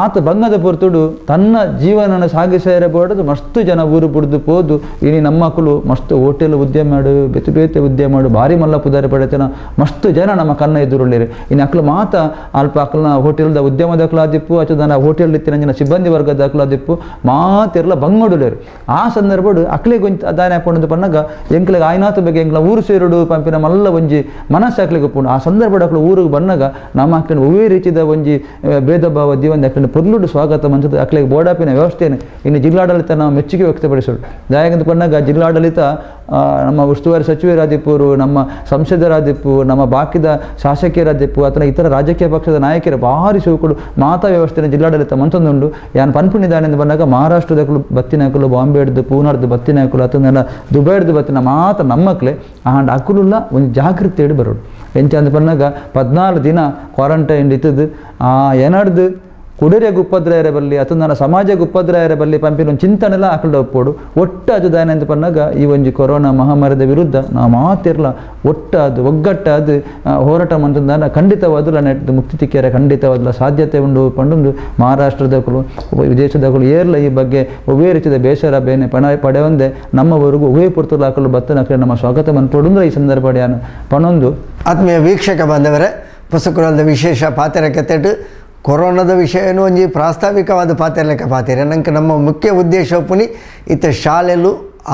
ಆತ ಬಂಗದ ಪೊರ್ತುಡು ತನ್ನ ಜೀವನನ ಸಾಗಿಸೇರಬೋಡದು ಮಸ್ತು ಜನ ಊರು ಬುಡ್ದು ಪೋದು. ಇನಿ ನಮ್ಮ ಮಕ್ಕಳು ಮಸ್ತು ಹೋಟೆಲ್ ಉದ್ಯಮ ಮಾಡು ಬೇತೆ ಬೇತೆ ಉದ್ಯಮ ಮಾಡು ಭಾರಿ ಮಲ್ಲ ಪುದಾರಿ ಪಡೆತನ ಮಸ್ತು ಜನ ನಮ್ಮ ಕಣ್ಣ ಎದುರುಳ್ಳಿರು. ಇನ್ನು ಅಕ್ಲು ಮಾತ ಅಲ್ಪ ಅಕ್ಲನ ಹೋಟೆಲ್ದ ಉದ್ಯಮ ದಾಖಲಾದಿಪ್ಪು ಅಚ್ಚುದನ ಹೋಟೆಲ್ ಇತ್ತಿನ ಸಿಬ್ಬಂದಿ ವರ್ಗದ ದಾಖಲಾದಿಪ್ಪು ಮಾತಿರ್ಲ ಬಂಗಡುಲೇರು. ಆ ಸಂದರ್ಭಡು ಅಕ್ಲಿಗೆ ಒಂಜಿ ದಾನೆ ಹಾಕೊಂಡು ಪನ್ನಾಗ ಎಂಕ್ಲಿಗೆ ಆಯ್ನಾತ ಬಗ್ಗೆ ಎಂಕ್ಲ ಊರು ಸೇರುಡು ಪಂಪಿನ ಮಲ್ಲ ಒಂಜಿ ಮನಸ್ಸು ಅಕ್ಲಿಗೆ ಪುಂಡು. ಆ ಸಂದರ್ಭಡು ಅಕ್ಲು ಊರಿಗೆ ಬನ್ನಾಗ ನಮ್ಮ ಅಕ್ಲಿನ ಒವ್ವೇ ರೀತಿದ ಒಂಜಿ ಭೇದ ಭಾವ ಜೀವನ ಅಕ್ಲಿನ ಪೊರ್ಲುಡು ಸ್ವಾಗತ ಮಂಚದ ಅಕ್ಲಿಗೆ ಬೋಡಾಪಿನ ವ್ಯವಸ್ಥೆಯನ್ನು ಇನ್ನು ಜಿಲ್ಲಾಡಳಿತ ನಾವು ಮೆಚ್ಚುಗೆ ವ್ಯಕ್ತಪಡಿಸೋದು. ದಾಯಕಂತ ಪನ್ನಾಗ ಜಿಲ್ಲಾಡಳಿತ ನಮ್ಮ ಉಸ್ತುವಾರಿ ಸಚಿವರಾದಿಪ್ಪರು ನಮ್ಮ ಸಂಸದರಾದಿಪ್ಪು ನಮ್ಮ ಬಾಕಿದ ಶಾಸಕಿಯರಾದಿಪ್ಪು ಅಥವಾ ಇತರ ರಾಜಕೀಯ ಪಕ್ಷದ ನಾಯಕರು ಭಾರಿ ಶಿವಕುಡು ಮಾತಾ ವ್ಯವಸ್ಥೆನ ಜಿಲ್ಲಾಡಳಿತ ಮಂಚೊಂದುಂಡು. ಯಾನ್ ಪನ್ಪುಣಿದಾನೆಂದು ಬಂದಾಗ ಮಹಾರಾಷ್ಟ್ರದಕ್ಕಲು ಬತ್ತಿನಕಲು ಬಾಂಬೆ ಹಿಡ್ದು ಪೂನಾಡ್ದು ಬತ್ತಿನಕಲು ಅಥವಾ ದುಬೈ ಹಿಡ್ದು ಬತ್ತಿನ ಮಾತ ನಮ್ಮಕ್ಲೆ ಆಂಡ್ ಅಕುಲುಲ್ಲ ಒಂದು ಜಾಗೃತಿ ಹಿಡಿ ಬರೋಡು. ಎಂಚ ಅಂದ್ ಪನ್ನಾಗ 14 ದಿನ ಕ್ವಾರಂಟೈನ್ ಇತ್ತದು ಆ ಏನಾಡ್ದು ಕುಡಿರೆಗೆ ಉಪದ್ರ ಬಲ್ಲಿ ಅಥವಾ ನನ್ನ ಸಮಾಜಕ್ಕೆ ಉಪದ್ರ ಬಲ್ಲಿ ಪಂಪಿನ ಒಂದು ಚಿಂತನೆಲ್ಲ ಆಕಲ್ಡ ಒಪ್ಪೋಡು. ಒಟ್ಟು ಅದು ದಾನ ಅಂತ ಪನ್ನಾಗ ಈ ಒಂಜಿ ಕೊರೋನಾ ಮಹಾಮಾರಿದ ವಿರುದ್ಧ ನಾವು ಮಾತಿರ್ಲ ಒಟ್ಟಾದು ಒಗ್ಗಟ್ಟಾದು ಹೋರಾಟ ಮಂತಂದಾನ ಖಂಡಿತವಾದಲ್ಲ ನೆಟ್ ಮುಕ್ತಿ ತಿಕ್ಕಿಯರ ಖಂಡಿತವಾದಲ್ಲ ಸಾಧ್ಯತೆ ಉಂಡು ಪಂಡೊಂದು ಮಹಾರಾಷ್ಟ್ರದಕ್ಕಲು ವಿದೇಶದಕ್ಕಲು ಏರ್ಲ ಈ ಬಗ್ಗೆ ಒವ್ವೇ ರೀತಿಯ ಬೇಸರ ಬೇನೆ ಪಣ ಪಡೆಯೊಂದೆ ನಮ್ಮವರೆಗೂ ಒವ್ವೇ ಪುರ್ತುಲು ಹಾಕಲು ಬತ್ತನ ನಮ್ಮ ಸ್ವಾಗತ ಮನ್ಪೊಡುಂದ್ರೆ ಈ ಸಂದರ್ಭ ಯಾನು ಪಣೊಂದು. ಆತ್ಮೀಯ ವೀಕ್ಷಕ ಬಾಂಧವರೇ, ಪುಸ್ತಕದ ವಿಶೇಷ ಪಾತೆರ ಕೆತ್ತೆಟ್ಟು ಕೊರೋನಾದ ವಿಷಯನೂ ಒಂಜಿ ಪ್ರಾಸ್ತಾವಿಕವಾದ ಪಾತೆರ್ಲೆಕ್ಕ ಪಾತೆರೆ ನಂಗೆ ನಮ್ಮ ಮುಖ್ಯ ಉದ್ದೇಶ ಪುನಿ ಇತ್ತ ಶಾಲೆಲು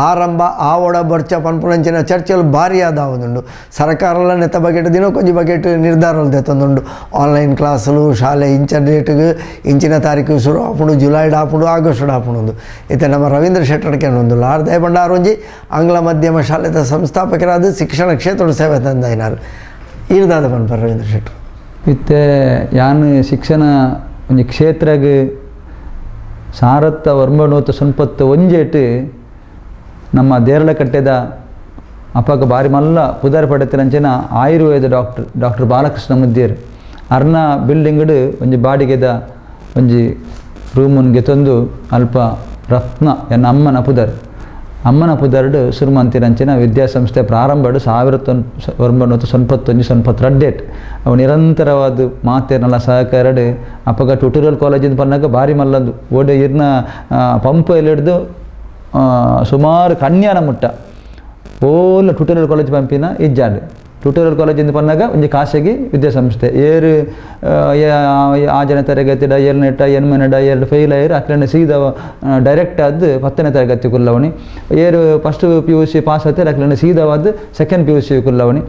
ಆರಂಭ ಆವಡ ಬರ್ಚ ಪನ್ಪುನಂಚಿನ ಚರ್ಚೆಲು ಭಾರಿ ಆದಾವದುಂಡು. ಸರ್ಕಾರಲ ನೆತ್ತ ಬಗೆಟ್ ದಿನಕ್ಕೊಂಜಿ ಬಗೆಟ್ ನಿರ್ಧಾರలు ದೆತ್ತೊಂದುಂಡು. ಆನ್ಲೈನ್ ಕ್ಲಾಸುಲು ಶಾಲೆ ಇಂಚ ಡೇಟ್ಗೆ ಇಂಚಿನ ತಾರೀಕು ಶುರು ಆಪುಂಡು, ಜುಲೈಡ್ ಆಪುಂಡು, ಆಗಸ್ಟ್ ಆಪುಂಡು. ಇತ್ತೆ ನಮ್ಮ ರವೀಂದ್ರ ಶೆಟ್ಟರ್ಕೆ ಒಂದು ಆರ್ದಯ ಭಂಡಾರ ಒಂಜಿ ಆಂಗ್ಲ ಮಾಧ್ಯಮ ಶಾಲೆದ ಸಂಸ್ಥಾಪಕರಾದ ಶಿಕ್ಷಣ ಕ್ಷೇತ್ರದ ಸೇವೆ ತಂದೈನಾರು ಈರ್ದಾದ ಪನ್ಪರ್ ರವೀಂದ್ರ ಶೆಟ್ಟರ್. ಇತ್ತೆ ಯಾನ್ ಶಿಕ್ಷಣ ಒಂಜಿ ಕ್ಷೇತ್ರಗ್ ಸಾರತ್ತ ಒರ್ಂಬನೂತ ಸೊನ್ಪತ್ತು ಒಂಜೇಟ್ ನಮ್ಮ ದೇರಳಕಟ್ಟೆದ ಅಪ್ಪಗ ಬಾರಿ ಮಲ್ಲ ಪುದರ್ ಪಡೆತಿನಂಚಿನ ಆಯುರ್ವೇದ ಡಾಕ್ಟರ್ ಡಾಕ್ಟರ್ ಬಾಲಕೃಷ್ಣ ಮುದ್ದೇರ್ ಅರ್ನ ಬಿಲ್ಡಿಂಗ್ಡು ಒಂಜಿ ಬಾಡಿಗೆದ ಒಂಜಿ ರೂಮನ್ಗೆ ತಂದು ಅಲ್ಪ ರತ್ನ ಎನ್ನ ಅಮ್ಮನ ಪುದರ್ ಅಮ್ಮನ ಪುದರ್ಡು ಸುರುಮಂತಿನಂಚಿನ ವಿದ್ಯಾಸಂಸ್ಥೆ ಪ್ರಾರಂಭಡು 1991 92 ಅವು ನಿರಂತರವಾದ ಮಾತೇನಲ್ಲ ಸಹಕಾರಡು ಅಪ್ಪಗ ಟ್ಯುಟೋರಿಯಲ್ ಕಾಲೇಜಿಂದ ಪನ್ನಾಗ ಭಾರಿ ಮಲ್ಲಂದು ಓಡೆ ಇರ್ನ ಪಂಪ್ ಎಲ್ಲಿಡ್ದು ಸುಮಾರು ಕನ್ಯಾನ ಮುಟ್ಟ ಓಲ ಟ್ಯುಟೋರಿಯಲ್ ಕಾಲೇಜ್ ಪಂಪಿನ ಇಜ್ಜಾಂಡ್. ಟ್ಯುಟೋರಿಯಲ್ ಕಾಲೇಜಿಂದ ಪನ್ನಾಗ ಒಂಜಿ ಖಾಸಗಿ ವಿದ್ಯಾಸಂಸ್ಥೆ ಏರು ಆಜನೇ ತರಗತಿಡ ಏಳನೆಟ ಎನ್ಮನೆಡ ಎರಡು ಫೇಲ್ ಆಯಿರು ಅಕ್ಲನೆ ಸೀದಾ ಡೈರೆಕ್ಟ್ ಆದ 10ನೇ ತರಗತಿ ಕುಲ್ಲವಣಿ ಏರು first P U C pass ಆಯ್ತಾರೆ ಅಕ್ಲನೆ ಸೀದಾವಾದ second P U C ಕುಲ್ಲವಣಿ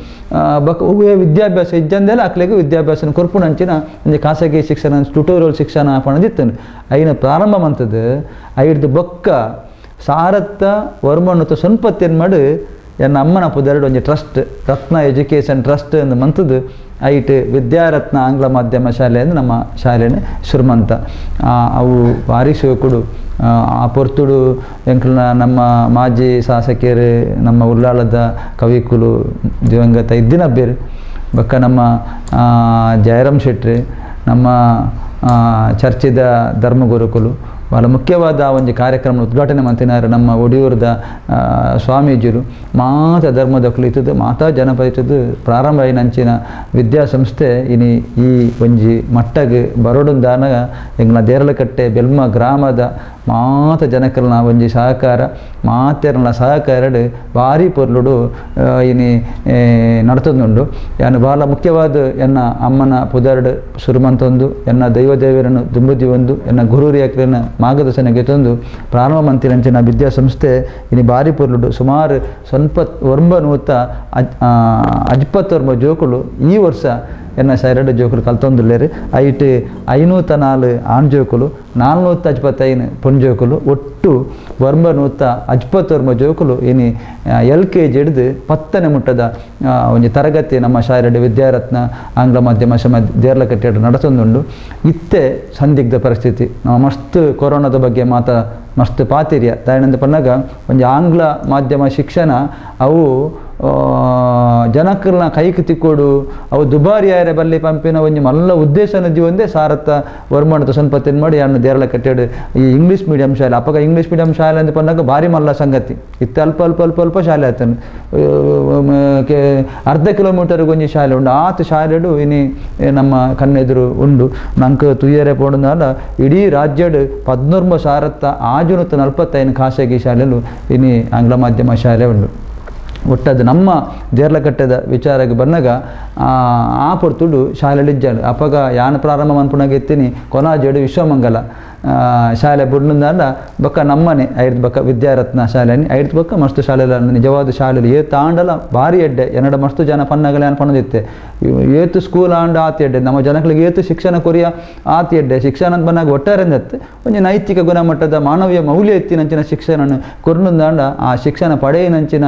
ಬಕ್ ಒವ್ವೇ ವಿದ್ಯಾಭ್ಯಾಸ ಇಜ್ಜಂದೆಲ್ಲ ಅಕ್ಲೆಗ್ ವಿದ್ಯಾಭ್ಯಾಸನ ಕೊರ್ಪುನಂಚಿನ ಒಂಜಿ ಖಾಸಗಿ ಶಿಕ್ಷಣ ಟ್ಯುಟೋರಿಯಲ್ ಶಿಕ್ಷಣ ಪಣದಿತ್ತನು. ಐನ ಪ್ರಾರಂಭ ಮಂತದ್ದು ಐಡ್ದು ಬೊಕ್ಕ ಸಾರತ್ತ ವರ್ಮಣ್ಣು ಸೊನ್ಪತ್ತೇನು ಮಾಡು ಎನ್ನ ಅಮ್ಮನ ಪುದರ್ಡು ಒಂಜಿ ಟ್ರಸ್ಟ್ ರತ್ನ ಎಜುಕೇಷನ್ ಟ್ರಸ್ಟ್ ಎಂದು ಮಂತದ್ದು ಐಟ್ ವಿದ್ಯಾರತ್ನ ಆಂಗ್ಲ ಮಾಧ್ಯಮ ಶಾಲೆ ಎಂದು ನಮ್ಮ ಶಾಲೆನ ಶುರುಮಂತ. ಅವು ಭಾರಿ ಶಿವಕುಡು ಆ ಪೊರ್ತುಡು ಎಂಕಲ್ನ ನಮ್ಮ ಮಾಜಿ ಶಾಸಕಿಯರು ನಮ್ಮ ಉಲ್ಲಾಳದ ಕವಿಕುಲು ದಿವಂಗತ ಇದ್ದಿನ ಬೇರು ಬೊಕ್ಕ ನಮ್ಮ ಜಯರಾಮ್ ಶೆಟ್ಟಿ ನಮ್ಮ ಚರ್ಚಿದ ಧರ್ಮಗುರುಕುಲು ಬಹಳ ಮುಖ್ಯವಾದ ಒಂಜಿ ಕಾರ್ಯಕ್ರಮ ಉದ್ಘಾಟನೆ ಮಂತಿನಾರು ನಮ್ಮ ಒಡಿಯೂರದ ಸ್ವಾಮೀಜಿರು ಮಾತ ಧರ್ಮದಕ್ಕಲು ಇತ್ತದು ಮಾತಾ ಜನಪದ ಇತ್ತದು ಪ್ರಾರಂಭ ಆಯಿನಂಚಿನ ವಿದ್ಯಾಸಂಸ್ಥೆ ಇನಿ ಈ ಒಂಜಿ ಮಟ್ಟಗ್ ಬರೋಡುಂದಾನ ಎಂಗ್ಲ ದೇರಳಕಟ್ಟೆ ಬೆಲ್ಮ ಗ್ರಾಮದ ಮಾತ ಜನಕಲ್ನ ಒಂಜಿ ಸಹಕಾರ ಮಾತೆರ್ನ ಸಹಕಾರಡು ಭಾರಿ ಪೊರ್ಲುಡು ಇನಿ ನಡತದುಂಡು. ಯಾನು ಬಹಳ ಮುಖ್ಯವಾದ ಎನ್ನ ಅಮ್ಮನ ಪುದರ್ಡು ಸುರುಮಂತೊಂದು ಎನ್ನ ದೈವ ದೇವರನ್ನು ದುಂಬುದಿ ಒಂದು ಎನ್ನ ಗುರುರಿಯಕ್ರನ ಮಾರ್ಗದರ್ಶನಕ್ಕೆ ತಂದು ಪ್ರಾರಂಭ ಮಂತಿನಂಚಿನ ವಿದ್ಯಾಸಂಸ್ಥೆ ಇನಿ ಭಾರಿ ಪೊರ್ಲುಡು ಸುಮಾರು ಸ್ವಲ್ಪ ಒಂಬನೂತ ಅಜ್ಪತ್ತೊರ್ಮ ಜೋಕುಲು ಈ ವರ್ಷ ಎನ್ನ ಸೈರಡು ಜೋಕುಲು ಕಲ್ತೊಂದುಲ್ಲೇರು. ಐಟ್ 504 ಆಣ್ ಜೋಕುಲು 425 ಪೊಣ್ ಜೋಕುಲು ಒಟ್ಟು 951 ಜೋಕುಲು ಇನಿ LKG ಹಿಡಿದು 10ನೇ ಮುಟ್ಟದ ಒಂಜಿ ತರಗತಿ ನಮ್ಮ ಶಾಲೆಡ್ ವಿದ್ಯಾರತ್ನ ಆಂಗ್ಲ ಮಾಧ್ಯಮ ಸಮ ದೇರ್ಲಕಟ್ಟೆ ನಡತೊಂದುಂಡು. ಇತ್ತೆ ಸಂದಿಗ್ಧ ಪರಿಸ್ಥಿತಿ ನಾವು ಮಸ್ತ್ ಕೊರೋನಾದ ಬಗ್ಗೆ ಮಾತ ಮಸ್ತ್ ಪಾತಿರ್ಯ ದಾಯನಂದ ಪನ್ನಗ ಒಂಜಿ ಆಂಗ್ಲ ಮಾಧ್ಯಮ ಶಿಕ್ಷಣ ಅವು ಜನಕಲ್ನ ಕೈಕ್ ತಿಕ್ಕೋಡು ಅವು ದುಬಾರಿ ಆಯರೆ ಬಲ್ಲಿ ಪಂಪಿನ ಒಂಜಿ ಮಲ್ಲ ಉದ್ದೇಶ ಒಂದೇ ಸಾರತ್ತ ವರ್ಮಣದ ಸಂಪತ್ತಿನ ಮಾಡಿ ಅನ್ನು ದೇರಳ ಕಟ್ಟೆಡು ಈ ಇಂಗ್ಲೀಷ್ ಮೀಡಿಯಂ ಶಾಲೆ ಅಪ್ಪಗ ಇಂಗ್ಲೀಷ್ ಮೀಡಿಯಂ ಶಾಲೆ ಅಂತ ಪನ್ನಾಗ ಭಾರಿ ಮಲ್ಲ ಸಂಗತಿ ಇತ್ತು. ಅಲ್ಪ ಅಲ್ಪ ಅಲ್ಪ ಅಲ್ಪ ಶಾಲೆ ಆತನು ಅರ್ಧ ಕಿಲೋಮೀಟರ್ಗೆ ಒಂಜಿ ಶಾಲೆ ಉಂಡು. ಆತ ಶಾಲೆಡು ಇನಿ ನಮ್ಮ ಕಣ್ಣೆದುರು ಉಂಡು. ನಂಗೆ ತುಯ್ಯರೆ ಪೋಡುನಾಲ ಇಡೀ ರಾಜ್ಯಡು 13 ಸಾರತ್ತ 645 ಖಾಸಗಿ ಶಾಲೆಲು ಇನಿ ಆಂಗ್ಲ ಮಾಧ್ಯಮ ಶಾಲೆ ಉಂಡು. ಒಟ್ಟದು ನಮ್ಮ ದೇರ್ಲಕಟ್ಟೆದ ವಿಚಾರಕ್ಕೆ ಬಂದಾಗ ಆ ಪೊರ್ತುಡು ಶಾಲೆಡಿಜ್ಜಾಳು ಅಪ್ಪಗ ಯಾನ್ ಪ್ರಾರಂಭ ಮನ್ಪುನಾಗ ಎತ್ತೀನಿ ಕೊನಾಜೇಡು ವಿಶ್ವಮಂಗಲ ಶಾಲೆ ಬುಡ್ನುಂದಾಂಡ ಬೊಕ್ಕ ನಮ್ಮನೆ ಐರ್ದು ಬೊಕ್ಕ ವಿದ್ಯಾರತ್ನ ಶಾಲೆ ಐರ್ದು ಬೊಕ್ಕ ಮಸ್ತ್ ಶಾಲೆ ನಿಜವಾದ ಶಾಲೆ ಏತ್ ಆಂಡಲ ಭಾರಿ ಎಡ್ಡೆ ಎನ್ನಡ ಮಸ್ತ್ ಜನ ಪನ್ನಗಲ ಯಾನ್ ಪನ್ನದಿತ್ತೆ ಏತು ಸ್ಕೂಲ್ ಆಂಡ ಆತ ಎಡ್ಡೆ ನಮ್ಮ ಜನಗಳಿಗೆ ಏತು ಶಿಕ್ಷಣ ಕೊರಿಯ ಆತ ಎಡ್ಡೆ ಶಿಕ್ಷಣ ಅಂತ ಬಂದಾಗ ಒಟ್ಟಾರೆಂದತ್ತು ಒಂಜಿ ನೈತಿಕ ಗುಣಮಟ್ಟದ ಮಾನವೀಯ ಮೌಲ್ಯ ಎತ್ತಿನಂಚಿನ ಶಿಕ್ಷಣ ಕೊರ್ನುಂದಾಂಡ ಆ ಶಿಕ್ಷಣ ಪಡೆಯಿನಂಚಿನ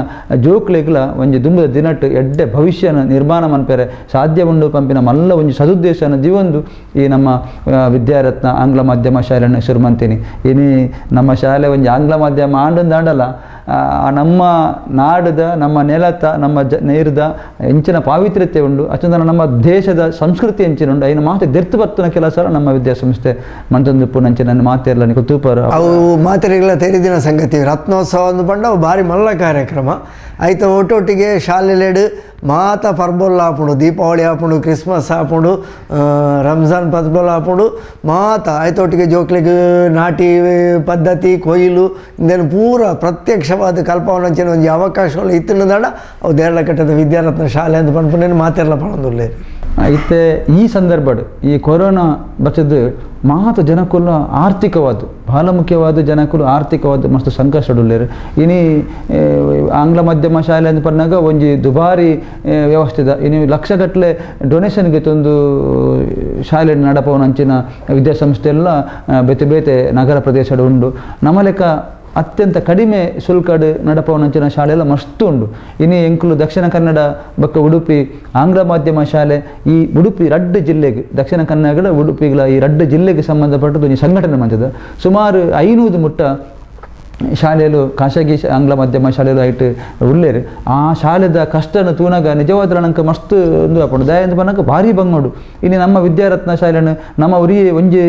ಜೋಕ್ಲೆಗ್ಲ ಒಂಜಿ ದುಂಬದ ದಿನಟ್ಟು ಎಡ್ಡೆ ಭವಿಷ್ಯನ ನಿರ್ಮಾಣ ಮನ್ಪೆರೆ ಸಾಧ್ಯ ಉಂಡು ಪಂಪಿನ ಮಲ್ಲ ಒಂಜಿ ಸದುದ್ದೇಶನ ಜೀವೊಂದು ಈ ನಮ್ಮ ವಿದ್ಯಾರತ್ನ ಆಂಗ್ಲ ಮಾಧ್ಯಮ ಶಾಲೆ ಶುರು ಮಾಡ್ತೀನಿ. ಇನಿ ನಮ್ಮ ಶಾಲೆ ಒಂಜಿ ಆಂಗ್ಲ ಮಾಧ್ಯಮ ಆಂಡಂದಾಂಡಲ ನಮ್ಮ ನಾಡದ ನಮ್ಮ ನೆಲತ ನಮ್ಮ ನೀರ್ದ ಎಂಚಿನ ಪಾವಿತ್ರ್ಯತೆ ಉಂಡು ಅಚ್ಚಂದನ ನಮ್ಮ ದೇಶದ ಸಂಸ್ಕೃತಿ ಎಂಚಿನ ಉಂಡು ಐನ ಮಾತೆ ದೆರ್ತು ಬರ್ತನ ಕೆಲಸ ನಮ್ಮ ವಿದ್ಯಾಸಂಸ್ಥೆ ಮಂತೊಂದು ಪುನಂಚಿನ ಮಾತೆಲ್ಲ ತೂಪರು ಅವು ಮಾತೆರೆಗಳ ತೆರಿದಿನ ಸಂಗತಿ. ರತ್ನೋತ್ಸವ ಒಂದು ಪಂಡ ಅವು ಭಾರಿ ಮಲ್ಲ ಕಾರ್ಯಕ್ರಮ ಆಯ್ತು. ಒಟ್ಟೊಟ್ಟಿಗೆ ಶಾಲೆಲೆಡು ಮಾತ ಪರ್ಬೊಲ್ಲ ಆಪುಂಡು, ದೀಪಾವಳಿ ಆಪುಂಡು, ಕ್ರಿಸ್ಮಸ್ ಆಪುಂಡು, ರಂಜಾನ್ ಪರ್ಬೊಲ್ಲ ಆಪುಂಡು ಮಾತ ಆಯ್ತೊಟ್ಟಿಗೆ ಜೋಕ್ಲೆಗ್ ನಾಟಿ ಪದ್ಧತಿ ಕೊಯ್ಲು ಇಂದೇನು ಪೂರ ಪ್ರತ್ಯಕ್ಷವಾದ ಕಲ್ಪವನಂಚಿನ ಒಂಜಿ ಅವಕಾಶಗಳು ಇತ್ತಿನದಾಡ ಅವು ದೇರಳಕಟ್ಟದ ವಿದ್ಯಾರತ್ನ ಶಾಲೆ ಅಂತ ಪನ್ಪುನೇನು ಮಾತೆಲ್ಲ ಪಣೊಂದುಲ್ಲೇರು. ಇತ್ತೆ ಈ ಸಂದರ್ಭಡ್ ಈ ಕೊರೋನಾ ಬಚ್ಚದು ಮಾತ ಜನಕುಲ ಆರ್ಥಿಕವಾದ ಬಹಳ ಮುಖ್ಯವಾದ ಜನಕುಲು ಆರ್ಥಿಕವಾದ ಮಸ್ತ್ ಸಂಕಷ್ಟಡುಲ್ಲೇರು. ಇನಿ ಆಂಗ್ಲ ಮಾಧ್ಯಮ ಶಾಲೆ ಅಂತ ಪನ್ನಾಗ ಒಂಜಿ ದುಬಾರಿ ವ್ಯವಸ್ಥೆದ ಇನಿ ಲಕ್ಷಗಟ್ಟಲೆ ಡೊನೇಷನ್ಗೆ ತಂದು ಶಾಲೆ ನಡಪವನಂಚಿನ ವಿದ್ಯಾಸಂಸ್ಥೆ ಎಲ್ಲ ಬೇತೆ ಬೇತೆ ನಗರ ಪ್ರದೇಶಡ್ ಉಂಡು. ನಮ್ಮ ಲೆಕ್ಕ ಅತ್ಯಂತ ಕಡಿಮೆ ಶುಲ್ಕಡ್ ನಡಪವನಂಚಿನ ಶಾಲೆ ಎಲ್ಲ ಮಸ್ತ್ ಉಂಡು. ಇನಿ ಎಂಕುಲು ದಕ್ಷಿಣ ಕನ್ನಡ ಬೊಕ್ಕ ಉಡುಪಿ ಆಂಗ್ಲ ಮಾಧ್ಯಮ ಶಾಲೆ ಈ ಉಡುಪಿ ರಡ್ಡು ಜಿಲ್ಲೆಗೆ ದಕ್ಷಿಣ ಕನ್ನಡ ಉಡುಪಿಗಳ ಈ ರಡ್ಡು ಜಿಲ್ಲೆಗೆ ಸಂಬಂಧಪಟ್ಟದ್ದು ಒಂಜಿ ಸಂಘಟನೆ ಮಂತದ ಸುಮಾರು 500 ಮುಟ್ಟ ಶಾಲೆಲು ಖಾಸಗಿ ಆಂಗ್ಲ ಮಾಧ್ಯಮ ಶಾಲೆಲು ಐಟ್ ಉಲ್ಲೇರು. ಆ ಶಾಲೆದ ಕಷ್ಟನ ತೂನಾಗ ನಿಜವಾದ ನಂಗೆ ಮಸ್ತ್ ಒಂದು ಆಪುಂಡು ದಯಂದು ಪನ್ನಗ ಭಾರಿ ಬಂಗೋಡು. ಇನ್ನು ನಮ್ಮ ವಿದ್ಯಾರತ್ನ ಶಾಲೆನು ನಮ್ಮ ಉರಿ ಒಂಜಿ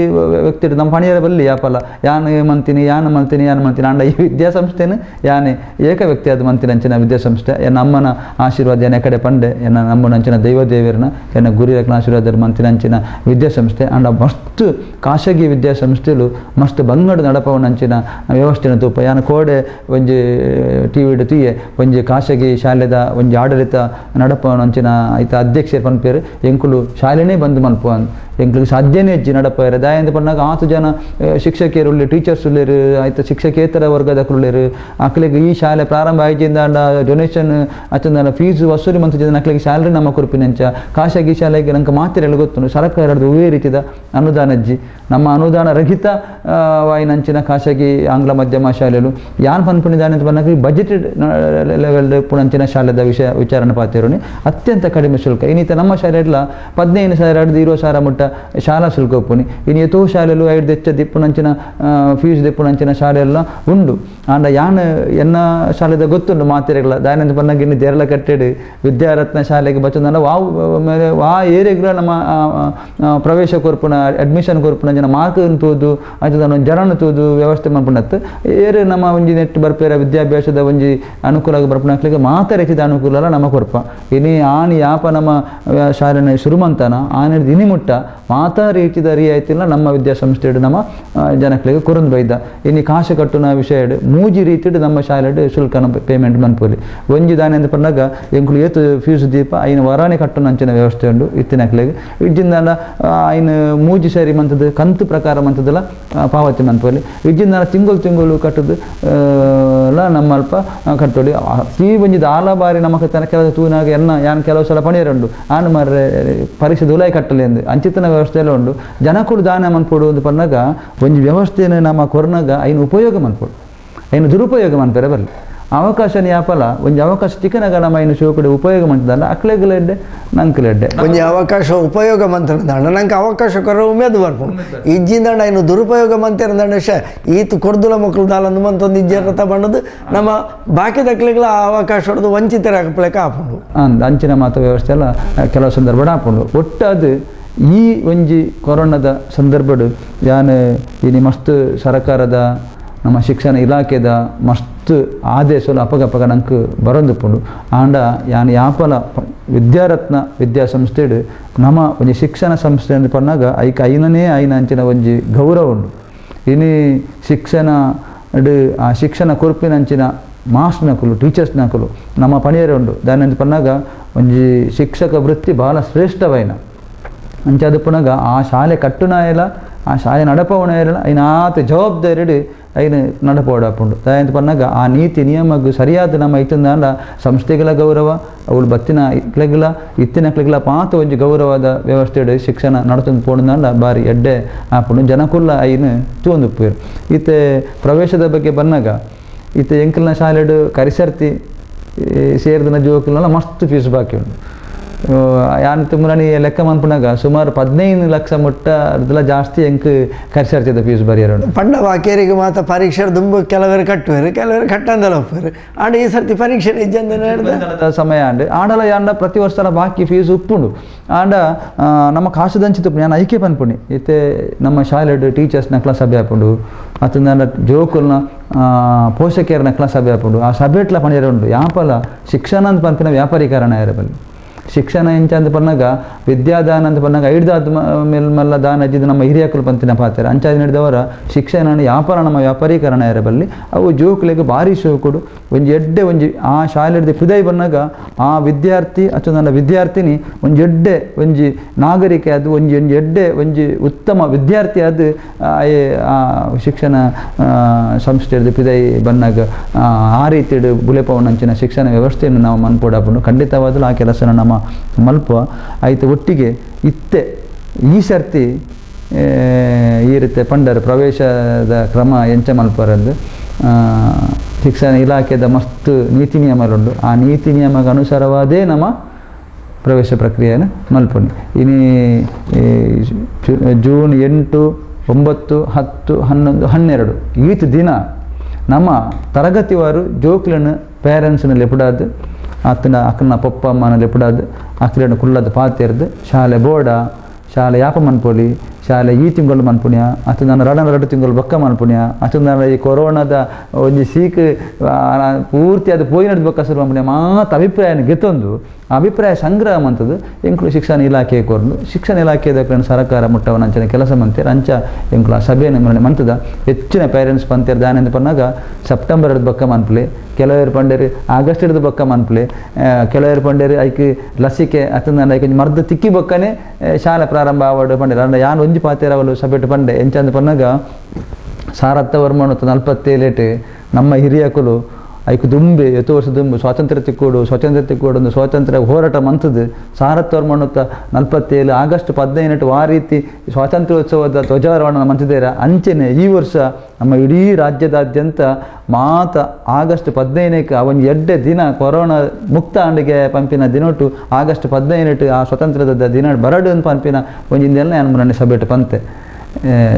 ವ್ಯಕ್ತಿ ನಮ್ಮ ಪಣಿಯರ ಬಲ್ಲಿ ಯಾಪಲ್ಲ ಯಾನ್ ಮಂತೀನಿ ಯಾನ್ ಮಲ್ತೀನಿ ಯಾನ್ ಮಂತೀನಿ ಅಂಡ ಈ ವಿದ್ಯಾಸಂಸ್ಥೆನು ಯಾನೆ ಏಕ ವ್ಯಕ್ತಿ ಅದು ಮಂತಿನಂಚಿನ ವಿದ್ಯಾಸಂಸ್ಥೆ ಎನ್ನ ಅಮ್ಮನ ಆಶೀರ್ವಾದ ಎನ್ನ ಕಡೆ ಪಂಡೆ ಎನ್ನ ನಮ್ಮನಂಚಿನ ದೈವ ದೇವರನ ಎನ್ನ ಗುರಿರಕ್ನ ಆಶೀರ್ವಾದ ಮಂತಿನಂಚಿನ ವಿದ್ಯಾಸಂಸ್ಥೆ ಅಂಡ ಮಸ್ತ್ ಖಾಸಗಿ ವಿದ್ಯಾಸಂಸ್ಥೆಲು ಮಸ್ತ್ ಬಂಗಡು ನಡಪವನಂಚಿನ ವ್ಯವಸ್ಥೆನ ತೂಪ. ಯಾನ್ ಕೋಡೆ ಒಂಜಿ ಟಿ ವಿಡ್ ತೂಯೆ ಒಂಜಿ ಖಾಸಗಿ ಶಾಲೆದ ಒಂಜಿ ಆಡಳಿತ ನಡಪವನಂಚಿನ ಐತ ಅಧ್ಯಕ್ಷರು ಪನ್ಪೇರು ಎಂಕುಲು ಶಾಲೆನೇ ಬಂದ್ ಮನ್ಪುವ ಎಂಕ್ಲಿಗೆ ಸಾಧ್ಯನೇ ಹೆಜ್ಜೆ ನಡಪೇರೆ ದಾಯಂದ ಪನ್ನಾಗ ಆತು ಜನ ಶಿಕ್ಷಕಿಯರು ಉಲ್ಲೇರು ಟೀಚರ್ಸ್ ಉಲ್ಲೇರು ಆಯ್ತು ಶಿಕ್ಷಕೇತರ ವರ್ಗದಕ್ಲು ಅಕ್ಲಿಗೆ ಈ ಶಾಲೆ ಪ್ರಾರಂಭ ಆಯ್ತಿಂದ ಡೊನೇಷನ್ ಅಚ್ಚಂದ ಫೀಸ್ ವಸೂಲಿ ಮಂತಿದ್ದ ಅಕ್ಲಿಗೆ ಸ್ಯಾಲರಿ ನಮ್ಮ ಕುರುಪಿನಂಚ ಖಾಸಗಿ ಶಾಲೆಗೆ ನಂಗೆ ಮಾತಿರೆಲ್ಲ ಗೊತ್ತು ಸರ್ಕಾರದ ಒವ್ವೇ ರೀತಿಯ ಅನುದಾನ ಅಜ್ಜಿ ನಮ್ಮ ಅನುದಾನ ರಹಿತ ವಾಯಿನಂಚಿನ ಖಾಸಗಿ ಆಂಗ್ಲ ಮಾಧ್ಯಮ ಶಾಲೆಲು ಯಾನ್ ಪನ್ಪುನಿದಾನೆ ಅಂತ ಪನ್ನಾಗ ಬಜೆಟೆಡ್ ಲೆವೆಲ್ ಪುಣಂಚಿನ ಶಾಲೆದ ವಿಷಯ ವಿಚಾರಣೆ ಪಾತಿರೋನಿ ಅತ್ಯಂತ ಕಡಿಮೆ ಶುಲ್ಕ. ಇನ್ನಿತ ನಮ್ಮ ಶಾಲೆ ಎಲ್ಲ 15,000 ಹಿಡ್ದು 20,000 ಮುಟ್ಟ ಶಾಲಾ ಶುಲ್ಕ ಉಪ್ಪುನಿ. ಇನ್ನು ಏತೋ ಶಾಲೆಲು ಐದು ದೆಚ್ಚ ದಿಪ್ಪುನಂಚಿನ ಫೀಸ್ ದಿಪ್ಪುನಂಚಿನ ಶಾಲೆಲ್ಲ ಉಂಡು. ಆಂಡ ಯಾನ್ ಎನ್ನ ಶಾಲೆದ ಗೊತ್ತುಂಡು ಮಾತೆರೆಗ್ಲ ದಾಯನಂತ ಪನ್ನಗ ಇನ್ನು ದೇರಳ ಕಟ್ಟೆಡ್ ವಿದ್ಯಾರತ್ನ ಶಾಲೆಗೆ ಬಚ್ಚಂದಲ್ಲ ವಾವ್ ಮೇಲೆ ವಾ ಏರಿಗ್ಲ ನಮ್ಮ ಪ್ರವೇಶ ಕೊರ್ಪುನ ಅಡ್ಮಿಷನ್ ಕೊರ್ಪುನ ಜನ ಮಾರ್ಕ್ ತೂದು ಅಂಚ ಜನನ ತೂದು ವ್ಯವಸ್ಥೆ ಮನ್ಪುನತ್ತು ಏರು ನಮ್ಮ ಒಂಜಿ ನೆಟ್ ಬರ್ಪೇರ ವಿದ್ಯಾಭ್ಯಾಸದ ಒಂಜಿ ಅನುಕೂಲ ಬರ್ಪುನಕ್ಲಿಗೆ ಮಾತ ರೀತಿದ ಅನುಕೂಲ ನಮ್ಮ ಕೊರ್ಪ. ಇನಿ ಆನ್ ಯಾಪ ನಮ್ಮ ಶಾಲೆನ ಶುರುಮಂತನ ಆನೆ ಇನಿ ಮುಟ್ಟ ಮಾತಾ ರೀತಿದ ರಿಯಾಯಿತಿಲ್ಲ ನಮ್ಮ ವಿದ್ಯಾಸಂಸ್ಥೆಡು ನಮ್ಮ ಜನಕ್ಲಿಗೆ ಕೊರಂದು ಬೈದ. ಇನಿ ಕಾಸು ಕಟ್ಟುನ ವಿಷಯಡ್ ಮೂಜಿ ರೀತಿಡು ನಮ್ಮ ಶಾಲೆಡು ಶುಲ್ಕನ ಪೇಮೆಂಟ್ ಮನ್ಪೊಲಿ. ಒಂಜಿ ದಾನೆ ಅಂತ ಪನ್ನಾಗ ಎಂಕುಲು ಏತು ಫೀಸ್ ದೀಪ ಐನ ವರಾಣಿ ಕಟ್ಟುನ ಅಂಚಿನ ವ್ಯವಸ್ಥೆ ಉಂಡು ಇತ್ತಿನಕ್ಲೆಗ್. ಇಜ್ಜಿಂದಾಂಡ ಐನ ಮೂಜಿ ಸರಿ ಮಂತದ್ದು ಕಂತು ಪ್ರಕಾರ ಮಂತದೆಲ್ಲ ಪಾವತಿ ಮನ್ಪೊಲಿ. ಇಜ್ಜಿಂದಾಂಡ ತಿಂಗಳು ತಿಂಗಳು ಕಟ್ಟುದು ಲ ನಮ್ಮ ಅಲ್ಪ ಕಟ್ಟೊಲಿ. ಅತಿ ಒಂಜಿ ದಾಲ ಬಾರಿ ನಮಕ್ ತನ ಕೆಲವು ತೂನಾಗ ಎನ್ನ ಯಾನ್ ಕೆಲವು ಸಲ ಪಣಿಯರುಂಡು ಆನು ಮಾರ್ರೆ ಪರೀಕ್ಷೆ ದುಲಾಯಿ ಕಟ್ಟಲಿ ಅಂದು ಅಂಚಿತನ ವ್ಯವಸ್ಥೆ ಎಲ್ಲ ಉಂಡು. ಜನಕುಲು ದಾನ ಮನ್ಪೊಡು ಅಂದ್ ಪನ್ನಾಗ ಒಂಜಿ ವ್ಯವಸ್ಥೆಯನ್ನು ನಮ್ಮ ಕೊರ್ನಾಗ ಐನ ಉಪಯೋಗ ಮನ್ಪೊಡು, ಐನ ದುರುಪಯೋಗ ಮನ್ಪೆರೆ ಬರಲಿ. ಅವಕಾಶ ಯಾಪಲ ಒಂಜಿ ಅವಕಾಶ ತಿಕ್ಕನಾಗ ನಮ್ಮ ಐನು ಶಿವಕಡೆ ಉಪಯೋಗ ಮಂತದಲ್ಲ ಅಕ್ಲೆಗ್ಲೆಡ್ಡೆ ನಂಕ್ಲೆಡ್ಡೆ ಒಂಜಿ ಅವಕಾಶ ಉಪಯೋಗ ಮಂತಂಡ ನಂಗೆ ಅವಕಾಶ ಕೊರ ಉಮೇದು ಬರ್ಪುಂಡು. ಇಜ್ಜಿಂದಂಡ ಐನು ದುರುಪಯೋಗ ಮಂತಿರಂದಂಡ ಶೇ ಈತ ಕೊರ್ದುಲ ಮಕ್ಕಳು ದಾಲಂದು ಮಂತೊಂದು ಇಜ್ಜರತ ಬಣ್ಣದು ನಮ್ಮ ಬಾಕಿ ದಕ್ಲೆಗಳ ಆ ಅವಕಾಶ ಹೊಡೆದು ವಂಚಿತರಾಗಪ್ಲೇಕ ಆಪುಂಡು. ಅಂಚಿನ ಮಾತು ವ್ಯವಸ್ಥೆ ಎಲ್ಲ ಕೆಲವು ಸಂದರ್ಭ ಆಪುಂಡು. ಒಟ್ಟಾದ ಈ ಒಂಜಿ ಕೊರೋನಾದ ಸಂದರ್ಭಡು ಯಾನ್ ಇನಿ ಮಸ್ತ್ ಸರ್ಕಾರದ ನಮ್ಮ ಶಿಕ್ಷಣ ಇಲಾಖೆದ ಮಸ್ತ್ ಆದೇಶಲು ಅಪಗಪಗ ನಂಗೆ ಬರೊಂದುಪ್ಪುಂಡು. ಆಂಡ ಯಾನ್ ಯಾಪಲ ವಿದ್ಯಾರತ್ನ ವಿದ್ಯಾಸಂಸ್ಥೆಡು ನಮ್ಮ ಒಂಜಿ ಶಿಕ್ಷಣ ಸಂಸ್ಥೆ ಅಂದ್ ಪನ್ನಾಗ ಐಕ್ ಐನನೇ ಐನ ಅಂಚಿನ ಒಂಜಿ ಗೌರವ ಉಂಡು. ಇನಿ ಶಿಕ್ಷಣ ಆ ಶಿಕ್ಷಣ ಕೊರ್ಪಿನಂಚಿನ ಮಾಸ್ಟ್ನಕುಲು ಟೀಚರ್ಸ್ನಕುಲು ನಮ್ಮ ಪಣಿಯರೆ ಉಂಡು. ದಾನಂತ ಪನ್ನಾಗ ಒಂಜಿ ಶಿಕ್ಷಕ ವೃತ್ತಿ ಭಾಳ ಶ್ರೇಷ್ಠವೈನ ಅಂಚಾದ ಪುನಗ ಆ ಶಾಲೆ ಕಟ್ಟುನಾಯಲ ಆ ಶಾಲೆ ನಡಪವನಾಯಲ ಐನ ಆತ ಜವಾಬ್ದಾರಿ ಐನ ನಡಪೋಡಾಪುಂಡು. ದಾಯಂತ ಪನ್ನಾಗ ಆ ನೀತಿ ನಿಯಮಗ್ ಸರಿಯಾದ ನಮ್ಮ ಇತ್ತಂದಾಂಡ ಸಂಸ್ಥೆಗಳ ಗೌರವ ಅವಳು ಬತ್ತಿನ ಇಕ್ಲೆಗ್ಲ ಇತ್ತಿನಕ್ಲೆಗ್ಲ ಪಾತ ಒಂಜಿ ಗೌರವದ ವ್ಯವಸ್ಥೆಡ್ ಶಿಕ್ಷಣ ನಡತೊಂದು ಪೋಣಂದಾಂಡ ಬಾರಿ ಎಡ್ಡೆ ಆಪುಂಡು. ಜನಕುಲ್ಲ ಐನು ತೂವೊಂದುಪ್ಪುವೆರ್. ಇತ್ತೆ ಪ್ರವೇಶದ ಬಗ್ಗೆ ಬನ್ನಾಗ ಇತ್ತೆ ಎಂಕಲ್ನ ಶಾಲೆಡ್ ಕರಿಸರ್ತಿ ಸೇರ್ದಿನ ಜೋಕುಲ್ನೆಲ್ಲ ಮಸ್ತ್ ಫೀಸ್ ಬಾಕಿ ಉಂಡು. ಯಾನ್ ತುಮುಲನಿ ಲೆಕ್ಕ ಮನ್ಪುನಾಗ ಸುಮಾರು 15 ಲಕ್ಷ ಮುಟ್ಟ ಅರ್ಧಲ ಜಾಸ್ತಿ ಎಂಕ್ ಕರಿಸರ್ತಿದ ಫೀಸ್ ಬರಿಯರು ಉಂಡು. ಪಂಡ ಬಾಕೇರಿಗೆ ಮಾತ್ರ ಪರೀಕ್ಷೆ ದುಂಬು ಕೆಲವರು ಕಟ್ಟುವರು ಕೆಲವರು ಕಟ್ಟಂದಲ ಒಪ್ಪುವರು. ಆಂಡ ಈ ಸರ್ತಿ ಪರೀಕ್ಷೆ ಇಜ್ಜಂದ ಸಮಯ ಅಂಡ್ ಆಂಡಲ ಯಾಂಡ ಪ್ರತಿ ವರ್ಷಲ ಬಾಕಿ ಫೀಸ್ ಉಪ್ಪುಂಡು. ಆಂಡ ನಮ್ಮ ಕಾಸುದಂಚಿತು ಯಾನ್ ಐಕೆ ಪನ್ಪುಣಿ ಇತ್ತೆ ನಮ್ಮ ಶಾಲೆಡ್ ಟೀಚರ್ಸ್ನ ಕ್ಲಾಸ್ ಸಭೆ ಆಪುಂಡು ಅತ್ತಂದ ಜೋಕುಲ್ನ ಪೋಷಕರನ ಕ್ಲಾಸ್ ಸಭೆ ಆಪುಂಡು. ಆ ಸಭೆಟ್ಲ ಪಣಿಯರೆ ಉಂಡು ಯಾಪಲ ಶಿಕ್ಷಣ ಅಂತ ಪನ್ಪಿನ ವ್ಯಾಪಾರೀಕರಣ ಇರಬಲ್ಲಿ. ಶಿಕ್ಷಣ ಎಂಚ ಅಂತ ಪನ್ನಾಗ ವಿದ್ಯಾದಾನ ಅಂತ ಪನ್ನಾಗ ಐಡ್ದಾದ ಮೇಲ್ಮಲ್ಲ ದಾನ ಅಜ್ಜಿದ ನಮ್ಮ ಹಿರಿಯಕುಲು ಪಂತಿನ ಪಾತ್ರ ಅಂಚಾದ ನಡೆದವರ ಶಿಕ್ಷಣ ವ್ಯಾಪಾರ ನಮ್ಮ ವ್ಯಾಪಾರೀಕರಣ ಇರಬಲ್ಲಿ. ಅವು ಜೋಕುಲೆಗ್ ಭಾರಿ ಶೋಕುಡು ಒಂಜಿ ಎಡ್ಡೆ ಒಂಜಿ ಆ ಶಾಲೆಡ್ದು ಪಿದೈ ಬನ್ನಾಗ ಆ ವಿದ್ಯಾರ್ಥಿ ಅಥವಾ ನನ್ನ ವಿದ್ಯಾರ್ಥಿನಿ ಒಂಜಿ ಎಡ್ಡೆ ಒಂಜಿ ನಾಗರಿಕ ಅದು ಒಂಜಿ ಒಂಜಿ ಎಡ್ಡೆ ಒಂಜಿ ಉತ್ತಮ ವಿದ್ಯಾರ್ಥಿ ಅದು ಆ ಶಿಕ್ಷಣ ಸಂಸ್ಥೆಡ್ದು ಪಿದೈ ಬನ್ನಾಗ ಆ ರೀತಿಡು ಬುಲೆಪವನಂಚಿನ ಶಿಕ್ಷಣ ವ್ಯವಸ್ಥೆಯನ್ನು ನಾವು ಮನ್ಪೊಡಾಪುಂಡು. ಖಂಡಿತವಾದಲೂ ಆ ಕೆಲಸನ ನಮ್ಮ ಮಲ್ಪ ಆಯ್ತು. ಒಟ್ಟಿಗೆ ಇತ್ತೆ ಈ ಸರ್ತಿ ಈ ರೀತಿ ಪಂಡರು ಪ್ರವೇಶದ ಕ್ರಮ ಎಂಚ ಮಲ್ಪರಂದು ಶಿಕ್ಷಣ ಇಲಾಖೆದ ಮಸ್ತ್ ನೀತಿ ನಿಯಮಗಳುಂಡು. ಆ ನೀತಿ ನಿಯಮಕ್ಕೆ ಅನುಸಾರವಾದೇ ನಮ್ಮ ಪ್ರವೇಶ ಪ್ರಕ್ರಿಯೆಯನ್ನು ಮಲ್ಪುನಿ. ಇನಿ ಜೂನ್ 8, 9, 10, 11, 12 ಈತ ದಿನ ನಮ್ಮ ತರಗತಿವಾರು ಜೋಕ್ಲನ್ನು ಪೇರೆಂಟ್ಸ್ನ ಲೆಪುಡಾದ್ ಆತನ ಅಕ್ಕನ ಪಪ್ಪ ಅಮ್ಮನ ಲೆಪುಡಾದ್ ಅಕ್ಲೆನ ಕುಲ್ಲದ ಪಾತೆರ್ದು ಶಾಲೆ ಬೋಡ ಶಾಲೆ ಯಾಪ ಮನ್ಪೊಲಿ ಶಾಲೆ ಈ ತಿಂಗಳು ಮನ್ಪುಣ್ಯ ಅತ್ತ ನಾನು 2 ತಿಂಗಳು ಬೊಕ್ಕ ಮನ್ಪುಣ್ಯ ಅತ್ತ ನಾನು ಈ ಕೊರೋನಾದ ಒಂಜಿ ಸೀಕ್ ಪೂರ್ತಿ ಅದು ಪೋಯಿನಡ್ ಬೊಕ್ಕ ಶುರು ಮನ್ಪುಣ್ಯ ಮಾತ ಅಭಿಪ್ರಾಯನ ಗೆತ್ತೊಂದು ಅಭಿಪ್ರಾಯ ಸಂಗ್ರಹ ಮಂತದ್ದು ಎಂಕುಲು ಶಿಕ್ಷಣ ಇಲಾಖೆ ಕೊರ್ದು ಶಿಕ್ಷಣ ಇಲಾಖೆದ ಸರ್ಕಾರ ಮುಟ್ಟವನ ಅಂಚನೆ ಕೆಲಸ ಮಂತೇರ್ ಅಂಚ ಎಂಕುಲು ಆ ಸಭೆಯನ್ನು ಮರಣೆ ಮಂತದ ಹೆಚ್ಚಿನ ಪೇರೆಂಟ್ಸ್ ಪಂತೇರ್ ದಾನೆಂದು ಪನ್ನಾಗ ಸೆಪ್ಟೆಂಬರ್ ಹಿಡ್ದು ಬೊಕ್ಕ ಮನ್ಪುಲೆ ಕೆಲವರು ಪಂಡೇರು ಆಗಸ್ಟ್ ಹಿಡ್ದು ಬೊಕ್ಕ ಮನ್ಪುಲೆ ಕೆಲವರು ಪಂಡೇರು ಐಕ್ ಲಸಿಕೆ ಅತ್ತಂದ ಐಕ್ ಮರ್ದು ತಿಕ್ಕಿ ಬೊಕ್ಕನೆ ಶಾಲೆ ಪ್ರಾರಂಭ ಆವಡು ಪಂಡೇರು ಅಂಡ ಯಾನ್ ಒಂಜಿ ಪಾತೇರವಲು ಸಭೆಟ್ ಪಂಡೆ ಎಂಚಂದು ಪನ್ನಾಗ 1747 ನಮ್ಮ ಹಿರಿಯಕುಲು ಐಕ್ ದುಂಬೆ ಎತ್ತು ವರ್ಷ ದುಂಬು ಸ್ವಾತಂತ್ರ್ಯ ತಿಕ್ಕೋಡು ಸ್ವಾತಂತ್ರ್ಯ ತಿಕ್ಕೋಡು ಒಂದು ಸ್ವಾತಂತ್ರ್ಯ ಹೋರಾಟ ಮಂತದ್ದು 1947 ಆಗಸ್ಟ್ 15 ಆ ರೀತಿ ಸ್ವಾತಂತ್ರ್ಯೋತ್ಸವದ ಧ್ವಜಾರೋಹಣ ಮಂತಿದ್ದೀರ. ಅಂಚೆನೆ ಈ ವರ್ಷ ನಮ್ಮ ಇಡೀ ರಾಜ್ಯದಾದ್ಯಂತ ಮಾತ ಆಗಸ್ಟ್ 15ಕ್ಕೆ ಆ ಒಂದು ಎಡ್ಡೆ ದಿನ ಕೊರೋನಾ ಮುಕ್ತ ಅಂಡಿಗೆ ಪಂಪಿನ ದಿನೊಟ್ಟು ಆಗಸ್ಟ್ 15 ಆ ಸ್ವಾತಂತ್ರ್ಯದ ದಿನ ಬರಡು ಅಂತ ಪಂಪಿನ ಒಂದಿಂದೆಲ್ಲ ನಾನು ನನ್ನ ಸಭೆಟ್ ಪಂತೆ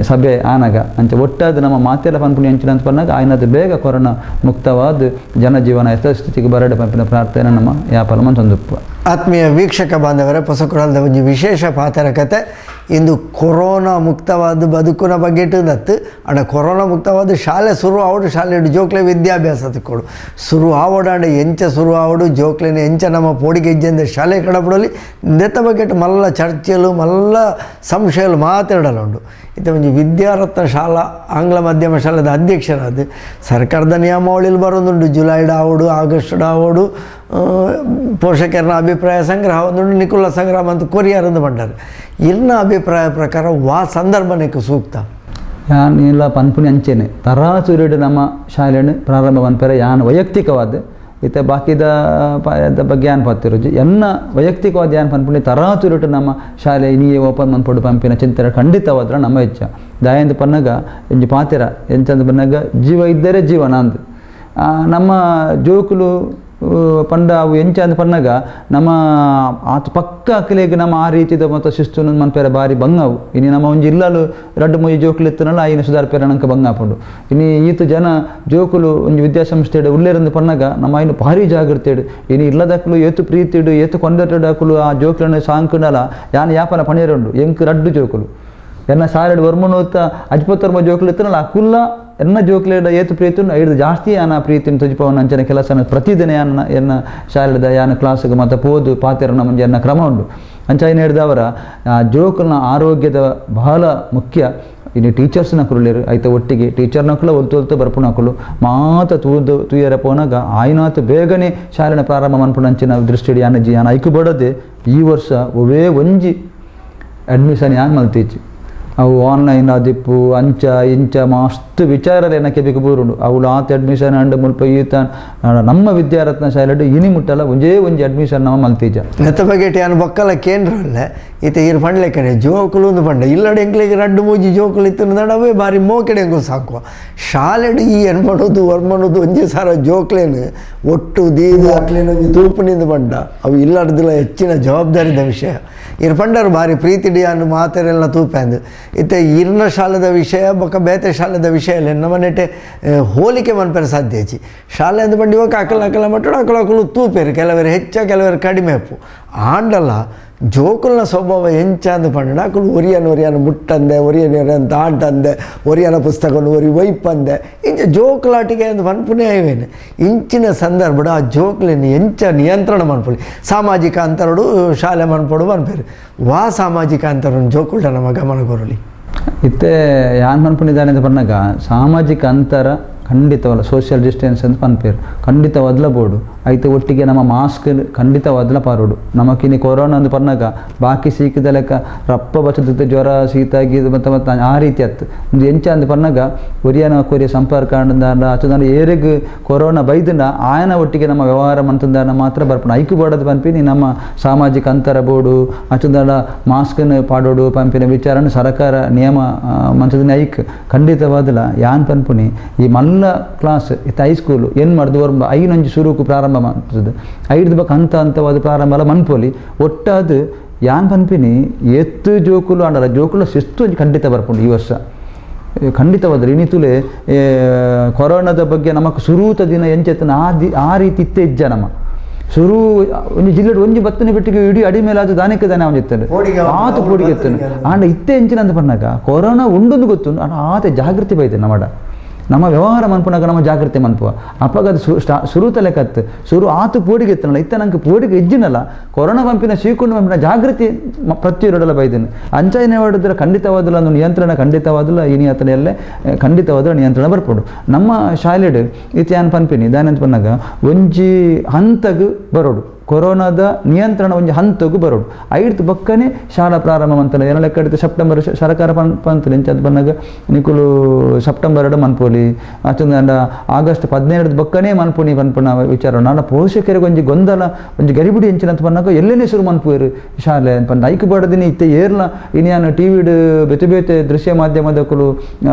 ಸಭೆ ಆನಾಗ ಅಂಚೆ ಒಟ್ಟಾದ ನಮ್ಮ ಮಾತೆಲ್ಲ ಪನ್ಪುಣಿ ಅಂಚಿನ ಅಂತ ಪನ್ನಾಗ ಆಯ್ನದು ಬೇಗ ಕೊರೋನಾ ಮುಕ್ತವಾದ ಜನಜೀವನ ಯಥಾಸ್ಥಿತಿಗೆ ಬರಡು ಪಂಪಿನ ಪ್ರಾರ್ಥನೆ ನಮ್ಮ ಯಾಪಲ ಮಂತೊಂದುಪ್ಪ. ಆತ್ಮೀಯ ವೀಕ್ಷಕ ಬಾಂಧವರೇ, ಪೊಸಕುರಲ್ದ ಒಂಜಿ ವಿಶೇಷ ಪಾತ್ರ ಕತೆ ಇಂದು ಕೊರೋನಾ ಮುಕ್ತವಾದ ಬದುಕುನ ಬಗ್ಗೆ ನತ್ತು ಅಂಡ ಕೊರೋನಾ ಮುಕ್ತವಾದ ಶಾಲೆ ಶುರು ಆವಡು ಶಾಲೆ ಜೋಕ್ಲೆ ವಿದ್ಯಾಭ್ಯಾಸ ತಿಕ್ಕೋಡು ಶುರು ಆವಡಾಂಡ ಎಂಚ ಶುರು ಆವಡು ಜೋಕ್ಲೆನ ಎಂಚ ನಮ್ಮ ಪೋಡಿಗೆ ಹೆಜ್ಜೆಂದ ಶಾಲೆ ಕಡಪಡಲಿ ದೆತ್ತ ಬಗ್ಗೆ ಮಲ್ಲ ಚರ್ಚೆಲು ಮಲ್ಲ ಸಂಶಯಲು ಮಾತಾಡಲುಂಡು. ಇತ್ತ ಒಂಜಿ ವಿದ್ಯಾರತ್ನ ಶಾಲಾ ಆಂಗ್ಲ ಮಾಧ್ಯಮ ಶಾಲೆದ ಅಧ್ಯಕ್ಷರಾದ ಸರ್ಕಾರದ ನಿಯಮಾವಳಿಲಿ ಬರೋದುಂಟು ಜುಲೈಡ್ ಆವಡು ಆಗಸ್ಟ್ ಆವಡು ಪೋಷಕರನ ಅಭಿಪ್ರಾಯ ಸಂಗ್ರಹ ಒಂದುಂಡು ನಿಕುಲ ಸಂಗ್ರಹ ಅಂತ ಕೊರಿಯಾರಂದು ಪಂಡಾರೆ. ಇರ್ನ ಅಭಿಪ್ರಾಯ ಪ್ರಕಾರ ವಾ ಸಂದರ್ಭನಕ್ಕೆ ಸೂಕ್ತ ಯಾನ್ ಇಲ್ಲ ಪನ್ಪುನಿ ಅಂಚೆನೆ ತರಾತುರಿಡು ನಮ್ಮ ಶಾಲೆಯನ್ನು ಪ್ರಾರಂಭ ಮನ್ಪೆರೆ ಯಾನ್ ವೈಯಕ್ತಿಕವಾದ ಇತ್ತೆ ಬಾಕಿದ ಬಗ್ಗೆ ಯಾನ್ ಪತ್ತಿರುಜಿ ಎನ್ನ ವೈಯಕ್ತಿಕವಾದ ಯಾನ್ ಪನ್ಪುನಿ ತರಾತುರಿಟು ನಮ್ಮ ಶಾಲೆ ನೀಯೇ ಓಪನ್ ಮನ್ಪೊಡು ಪಂಪಿನ ಚಿಂತನೆ ಖಂಡಿತವಾದ್ರ ನಮ್ಮ ಹೆಚ್ಚ ದಾಯಂದು ಪನ್ನಗ ಎಂಜಿ ಪಾತಿರ ಎಂಚಂದು ಪನ್ನಗ ಜೀವ ಇದ್ದರೆ ಜೀವನ ಅಂದು ನಮ್ಮ ಜೋಕುಲು ಪಂಡ ಅವು ಎಂಚ ಅಂದ್ ಪನ್ನಗ ನಮ್ಮ ಆತ ಪಕ್ಕ ಅಕ್ಲೆಗ್ ನಮ್ಮ ಆ ರೀತಿದ ಮತ್ತು ಶಿಸ್ತು ಮನ್ಪೆರೆ ಬಾರಿ ಬಂಗವು. ಇನಿ ನಮ್ಮ ಒಂಜಿ ಇಲ್ಲಲು ರಡ್ಡು ಮೂಜಿ ಜೋಕುಲು ಇತ್ತನಲ್ಲ ಆಯಿನ ಸುಧಾರ್ಪೆರೆ ನಂಕ ಬಂಗಾಪುಂಡು. ಇನಿ ಈತ ಜನ ಜೋಕುಲು ಒಂಜಿ ವಿದ್ಯಾಸಂಸ್ಥೆಡ್ ಉಲ್ಲೇರಂದು ಪನ್ನಗ ನಮ್ಮ ಆಯಿನ ಭಾರಿ ಜಾಗೃತಿ ಇಡು. ಇನಿ ಇಲ್ಲದಕ್ಕಲು ಏತು ಪ್ರೀತಿಡು ಏತು ಕೊಂಡಟಡು ಆ ಜೋಕುలను ಸಾಂಕುನಲ ಯಾನ್ ಯಾಪನ ಪಣಿಯರುಂಡು ಎಂಕ್ ರಡ್ಡು ಜೋಕುಲು ಎನ್ನ ಸಾಲೆಡ್ ವರ್ಮನೋತ್ತ ಅಜ್ಪತ್ತರ್ಮ ಜೋಕುಲು ಇತ್ತನಲ್ಲ ಅಕುಲ್ಲ ಎನ್ನ ಜೋಕ್ಲೇಡ ಏತು ಪ್ರೀತಿನ ಐದು ಜಾಸ್ತಿ ಯಾನ ಪ್ರೀತಿನ ತುಜಿಪವನ ಅಂಚನೆ ಕೆಲಸನ ಪ್ರತಿದಿನ ಯಾನ ಎನ್ನ ಶಾಲೆದ ಯಾನ ಕ್ಲಾಸ್ಗೆ ಮತ್ತು ಪೋದು ಪಾತೆರನ ಮುಂಜೆ ಎನ್ನ ಕ್ರಮ ಉಂಡು. ಅಂಚಾಯಿನ ಹಿಡ್ದವರ ಆ ಜೋಕುಲ್ನ ಆರೋಗ್ಯದ ಬಹಳ ಮುಖ್ಯ. ಇನ್ನು ಟೀಚರ್ಸ್ನ ಕುರುಳಿರು ಐತ ಒಟ್ಟಿಗೆ ಟೀಚರ್ನ ಕುಲ ಒಲ್ತು ಒಲ್ತು ಬರ್ಪುಣಕುಲು ಮಾತ ತೂದು ತೂಯರ ಪೋನಾಗ ಆಯ್ನಾತು ಬೇಗನೆ ಶಾಲೆನ ಪ್ರಾರಂಭ ಮನ್ಪುಣಂಚಿನ ದೃಷ್ಟಿಡಿ ಯಾನ ಜಿ ಯಾನ ಐಕು ಬಡದೆ ಈ ವರ್ಷ ಒವೇ ಒಂಜಿ ಅಡ್ಮಿಷನ್ ಯಾನ್ ಮಲ್ತೀಚಿ ಅವು ಆನ್ಲೈನ್ ಆದಿಪ್ಪು ಅಂಚ ಇಂಚ ಮಸ್ತ್ ವಿಚಾರలు ಏನಕ್ಕೆ ಬೇಕು ಬೂರುಂಡು ಅವಳು ಆತ ಅಡ್ಮಿಷನ್ ಅಂಡ್ ಮುಲ್ಪ ಈತ ನಮ್ಮ ವಿದ್ಯಾರತ್ನ ಶಾಲೆಡ್ ಇನಿ ಮುಟ್ಟಲ್ಲ ಒಂಜೇ ಒಂಜಿ ಅಡ್ಮಿಷನ್ ನಮ್ಮ ಮಲ್ತೀಜ. ನೆತ್ತ ಬಗ್ಗೆ ಯಾನ್ ಬೊಕ್ಕಲ ಕೇಂದ್ರ ಅಲ್ಲ ಈತ ಈರ್ ಪಂಡ್ಲೆಕ್ಕನೆ ಜೋಕುಲು ಒಂದು ಪಂಡ ಇಲ್ಲಡೆ ಎಂಕ್ಲೆಗ್ ರಡ್ಡು ಮೂಜಿ ಜೋಕುಲು ಇತ್ತು ನಡವೇ ಬಾರಿ ಮೋಕೆಡೆ ಎಂಕು ಸಾಕುವ ಶಾಲೆಡ್ ಈ ಎನ್ಮಡೋದು ವರ್ಮಣೋದು ಒಂಜಿ ಸಾರ ಜೋಕ್ಲೇನು ಒಟ್ಟು ದೀದು ಅಕ್ಲೇನು ಒಂಜಿ ತೂಪುನಿಂದ ಪಂಡ ಅವು ಇಲ್ಲಡ್ದಿಲ್ಲ ಹೆಚ್ಚಿನ ಜವಾಬ್ದಾರಿದ ವಿಷಯ. ಇರ್ ಪಂಡರು ಭಾರಿ ಪ್ರೀತಿಡಿ ಅನ್ನು ಮಾತೆರೆಲ್ಲ ತೂಪೆಂದು ಇತ್ತೆ ಇರ್ನ ಶಾಲೆದ ವಿಷಯ ಬೊಕ್ಕ ಬೇತೆ ಶಾಲೆದ ವಿಷಯ ಇಲ್ಲ ನಮ್ಮ ನೆಟೆ ಹೋಲಿಕೆ ಮನ್ಪೆರೆ ಸಾಧ್ಯ ಹೆಚ್ಚಿ ಶಾಲೆ ಅಂದು ಬಂಡಿ ಇವಾಗ ಅಕಲ ಅಕಲ ಮಟ್ಟಡು ಅಕಲ ಅಕಲು ತೂಪೇರು ಕೆಲವರು ಹೆಚ್ಚ ಕೆಲವರು ಕಡಿಮೆ ಅಪ್ಪು ಆಂಡಲ್ಲ ಜೋಕುಲ್ನ ಸ್ವಭಾವ ಎಂಚ ಅಂದು ಪಂಡ ಅಕುಲು ಒರಿಯನ್ ಒರಿಯನ್ ಮುಟ್ಟಂದೆ ಒರಿಯನ್ ಒರಿಯನ್ ತಾಂಟಂದೆ ಒರಿಯನ ಪುಸ್ತಕನು ಒರಿ ವೈಪಂದೆ ಇಂಚ ಜೋಕುಲಾಟಿಗೆ ಅಂದು ಪನ್ಪುನೇ ಇವೇನು ಇಂಚಿನ ಸಂದರ್ಭಡ ಆ ಜೋಕ್ಲಿನ ಎಂಚ ನಿಯಂತ್ರಣ ಮನ್ಪೊಲಿ ಸಾಮಾಜಿಕ ಅಂತರಡು ಶಾಲೆ ಮನ್ಪೊಡು ಮನ್ಪೇರು ವಾ ಸಾಮಾಜಿಕ ಅಂತರಡು ಜೋಕುಲ್ಟ ನಮ್ಮ ಗಮನ ಕೊರಲಿ. ಇತ್ತೆ ಯಾನ್ ಮನ್ಪುನಿದಾನೆ ಅಂತ ಪನ್ನಾಗ ಸಾಮಾಜಿಕ ಅಂತರ ಖಂಡಿತವಲ್ಲ ಸೋಷಿಯಲ್ ಡಿಸ್ಟೆನ್ಸ್ ಅಂತ ಪನ್ಪೇರು ಖಂಡಿತವಾದ್ಲ ಬೋಡು ಐತೆ ಒಟ್ಟಿಗೆ ನಮ್ಮ ಮಾಸ್ಕ್ ಖಂಡಿತವಾದ್ಲ ಪಾರೋಡು. ನಮಕಿನಿ ಕೊರೋನಾ ಅಂದು ಪನ್ನಾಗ ಬಾಕಿ ಸೀಕಿದ ಲೆಕ್ಕ ರಪ್ಪ ಬಚ್ಚದ ಜ್ವರ ಶೀತ ಗೀತ ಮತ್ತು ಮತ್ತು ಆ ರೀತಿ ಅತ್ತು ಒಂದು ಎಂಚ ಅಂದು ಪನ್ನಾಗ ಒರಿಯನ ಕೊರಿಯ ಸಂಪರ್ಕ ಅಂಡ ಅಚ್ಚುದಾಂಡ ಏರೆಗ್ ಕೊರೋನಾ ಬೈದಂಡ ಆಯನ ಒಟ್ಟಿಗೆ ನಮ್ಮ ವ್ಯವಹಾರ ಮಂತಂದಾನ ಮಾತ್ರ ಬರ್ಪಣ ಐಕು ಬೋಡದು ಪಂಪಿನಿ ನಮ್ಮ ಸಾಮಾಜಿಕ ಅಂತರ ಬೋಡು ಅಚ್ಚುದಾಂಡ ಮಾಸ್ಕನ್ನು ಪಾಡೋಡು ಪಂಪಿನ ವಿಚಾರನ ಸರ್ಕಾರ ನಿಯಮ ಮಂತದಿನ ಐಕ್ ಖಂಡಿತವಾದಲ ಯಾನ್ ಪನ್ಪುನಿ ಈ ಮಲ್ಲ ಕ್ಲಾಸ್ ಇತ್ತು ಹೈಸ್ಕೂಲು ಏನು ಮಾಡ್ದು ಒರ್ಂಬ ಐನೊಂಜಿ ಸುರುಕು ಪ್ರಾರಂಭ ಮಾಡ್ತದೆ ಐದು ಬಕ್ ಹಂತ ಹಂತವಾದ ಪ್ರಾರಂಭ ಅಲ್ಲ ಮನ್ಪೊಲಿ ಒಟ್ಟಾದ ಯಾನ್ ಪನ್ಪಿನಿ ಎತ್ತು ಜೋಕುಲು ಆಂಡಲ ಜೋಕುಲ ಶಿಸ್ತು ಒಂಜಿ ಖಂಡಿತ ಬರ್ಪುಂಡು ಈ ವರ್ಷ ಖಂಡಿತವಾದ್ರೆ ಇನಿತುಲೆ ಕೊರೋನಾದ ಬಗ್ಗೆ ನಮಕ್ ಸುರೂತ ದಿನ ಎಂಚೆತ್ತನ ಆ ರೀತಿ ಇತ್ತೆ ಇಜ್ಜ ನಮ್ಮ ಸುರು ಒಂಜಿ ಜಿಲ್ಲೆಡ್ ಒಂಜಿ ಬತ್ತನೆ ಬಿಟ್ಟಿಗೆ ಇಡೀ ಅಡಿ ಮೇಲೆ ಅದು ದಾನಕ್ಕೆ ದಾನೆ ಅವನ ಇತ್ತಾನೆ ಆತ ಪೋಡಿಗೆ ಎತ್ತಾನೆ ಆಂಡ ಇತ್ತೆ ಎಂಚಿನ ಅಂತ ಪನ್ನಾಗ ಕೊರೋನಾ ಉಂಡೊಂದು ಗೊತ್ತು ಆಂಡ ಆತ ಜಾಗೃತಿ ಬೈತೆ ನಮ್ಮಡ ನಮ್ಮ ವ್ಯವಹಾರ ಮನ್ಪುನಾಗ ನಮ್ಮ ಜಾಗೃತಿ ಮನ್ಪುವ ಅಪ್ಪಾಗ ಅದು ಸುರುತ ಲೆಕ್ಕತ್ತು ಸುರು ಆತು ಪೋಡಿಗೆ ಎತ್ತನಲ್ಲ ಇತ್ತ ನಂಗೆ ಪೋಡಿಗೆ ಇಜ್ಜಿನಲ್ಲ ಕೊರೋನಾ ಪಂಪಿನ ಸೀಕೊಂಡು ಪಂಪಿನ ಜಾಗೃತಿ ಪ್ರತಿಯೊರಡಲ ಬೈದೇನೆ ಅಂಚಾಯಿನ ಹೊಡೆದ್ರೆ ಖಂಡಿತವಾದಲ್ಲ ಒಂದು ನಿಯಂತ್ರಣ ಖಂಡಿತವಾದಲ್ಲ ಇನಿ ಆತನೆಲ್ಲೇ ಖಂಡಿತವಾದ ನಿಯಂತ್ರಣ ಬರ್ಪೋಡು. ನಮ್ಮ ಶಾಲೆಡ್ ಇತ್ತೆ ಯಾನ್ ಪನ್ಪಿನಿ ದಾನಂತ ಪನ್ನಾಗ ಒಂಜಿ ಹಂತಗ್ ಬರೋಡು ಕೊರೋನಾದ ನಿಯಂತ್ರಣ ಒಂಜಿ ಹಂತಗು ಬರೋಡು ಐಡ್ತು ಬೊಕ್ಕನೆ ಶಾಲಾ ಪ್ರಾರಂಭ ಮಂತನ ಏನ ಲೆಕ್ಕ ಇಡ್ತು ಸೆಪ್ಟೆಂಬರ್ ಸರ್ಕಾರ ಪಂತಲು ಎಂಚ ಪನ್ನಗ ನಿಕುಲು ಸೆಪ್ಟೆಂಬರ್ ಎರಡು ಮನ್ಪೋಲಿ ಅತ್ತಂದ ಆಗಸ್ಟ್ 17 ಬೊಕ್ಕನೆ ಮನ್ಪುನಿ ಪನ್ಪುನ ವಿಚಾರ ನಾನ ಪೋಷಕರಿಗೆ ಒಂಜಿ ಗೊಂದಲ ಒಂಜಿ ಗರಿಬಿಡಿ ಎಂಚಿನ ಪನ್ನಾಗ ಎಲ್ಲೆನೇ ಶುರು ಮನ್ಪುವೆರು ಶಾಲೆ ಪಂಡ ಐಕ್ ಬಡದಿನಿ ಇತ್ತೆ ಏರ್ಲ ಇನ್ಯಾನು ಟಿ ವಿಡ್ ಬೇತೆ ಬೇತೆ ದೃಶ್ಯ ಮಾಧ್ಯಮದಕ್ಕಲು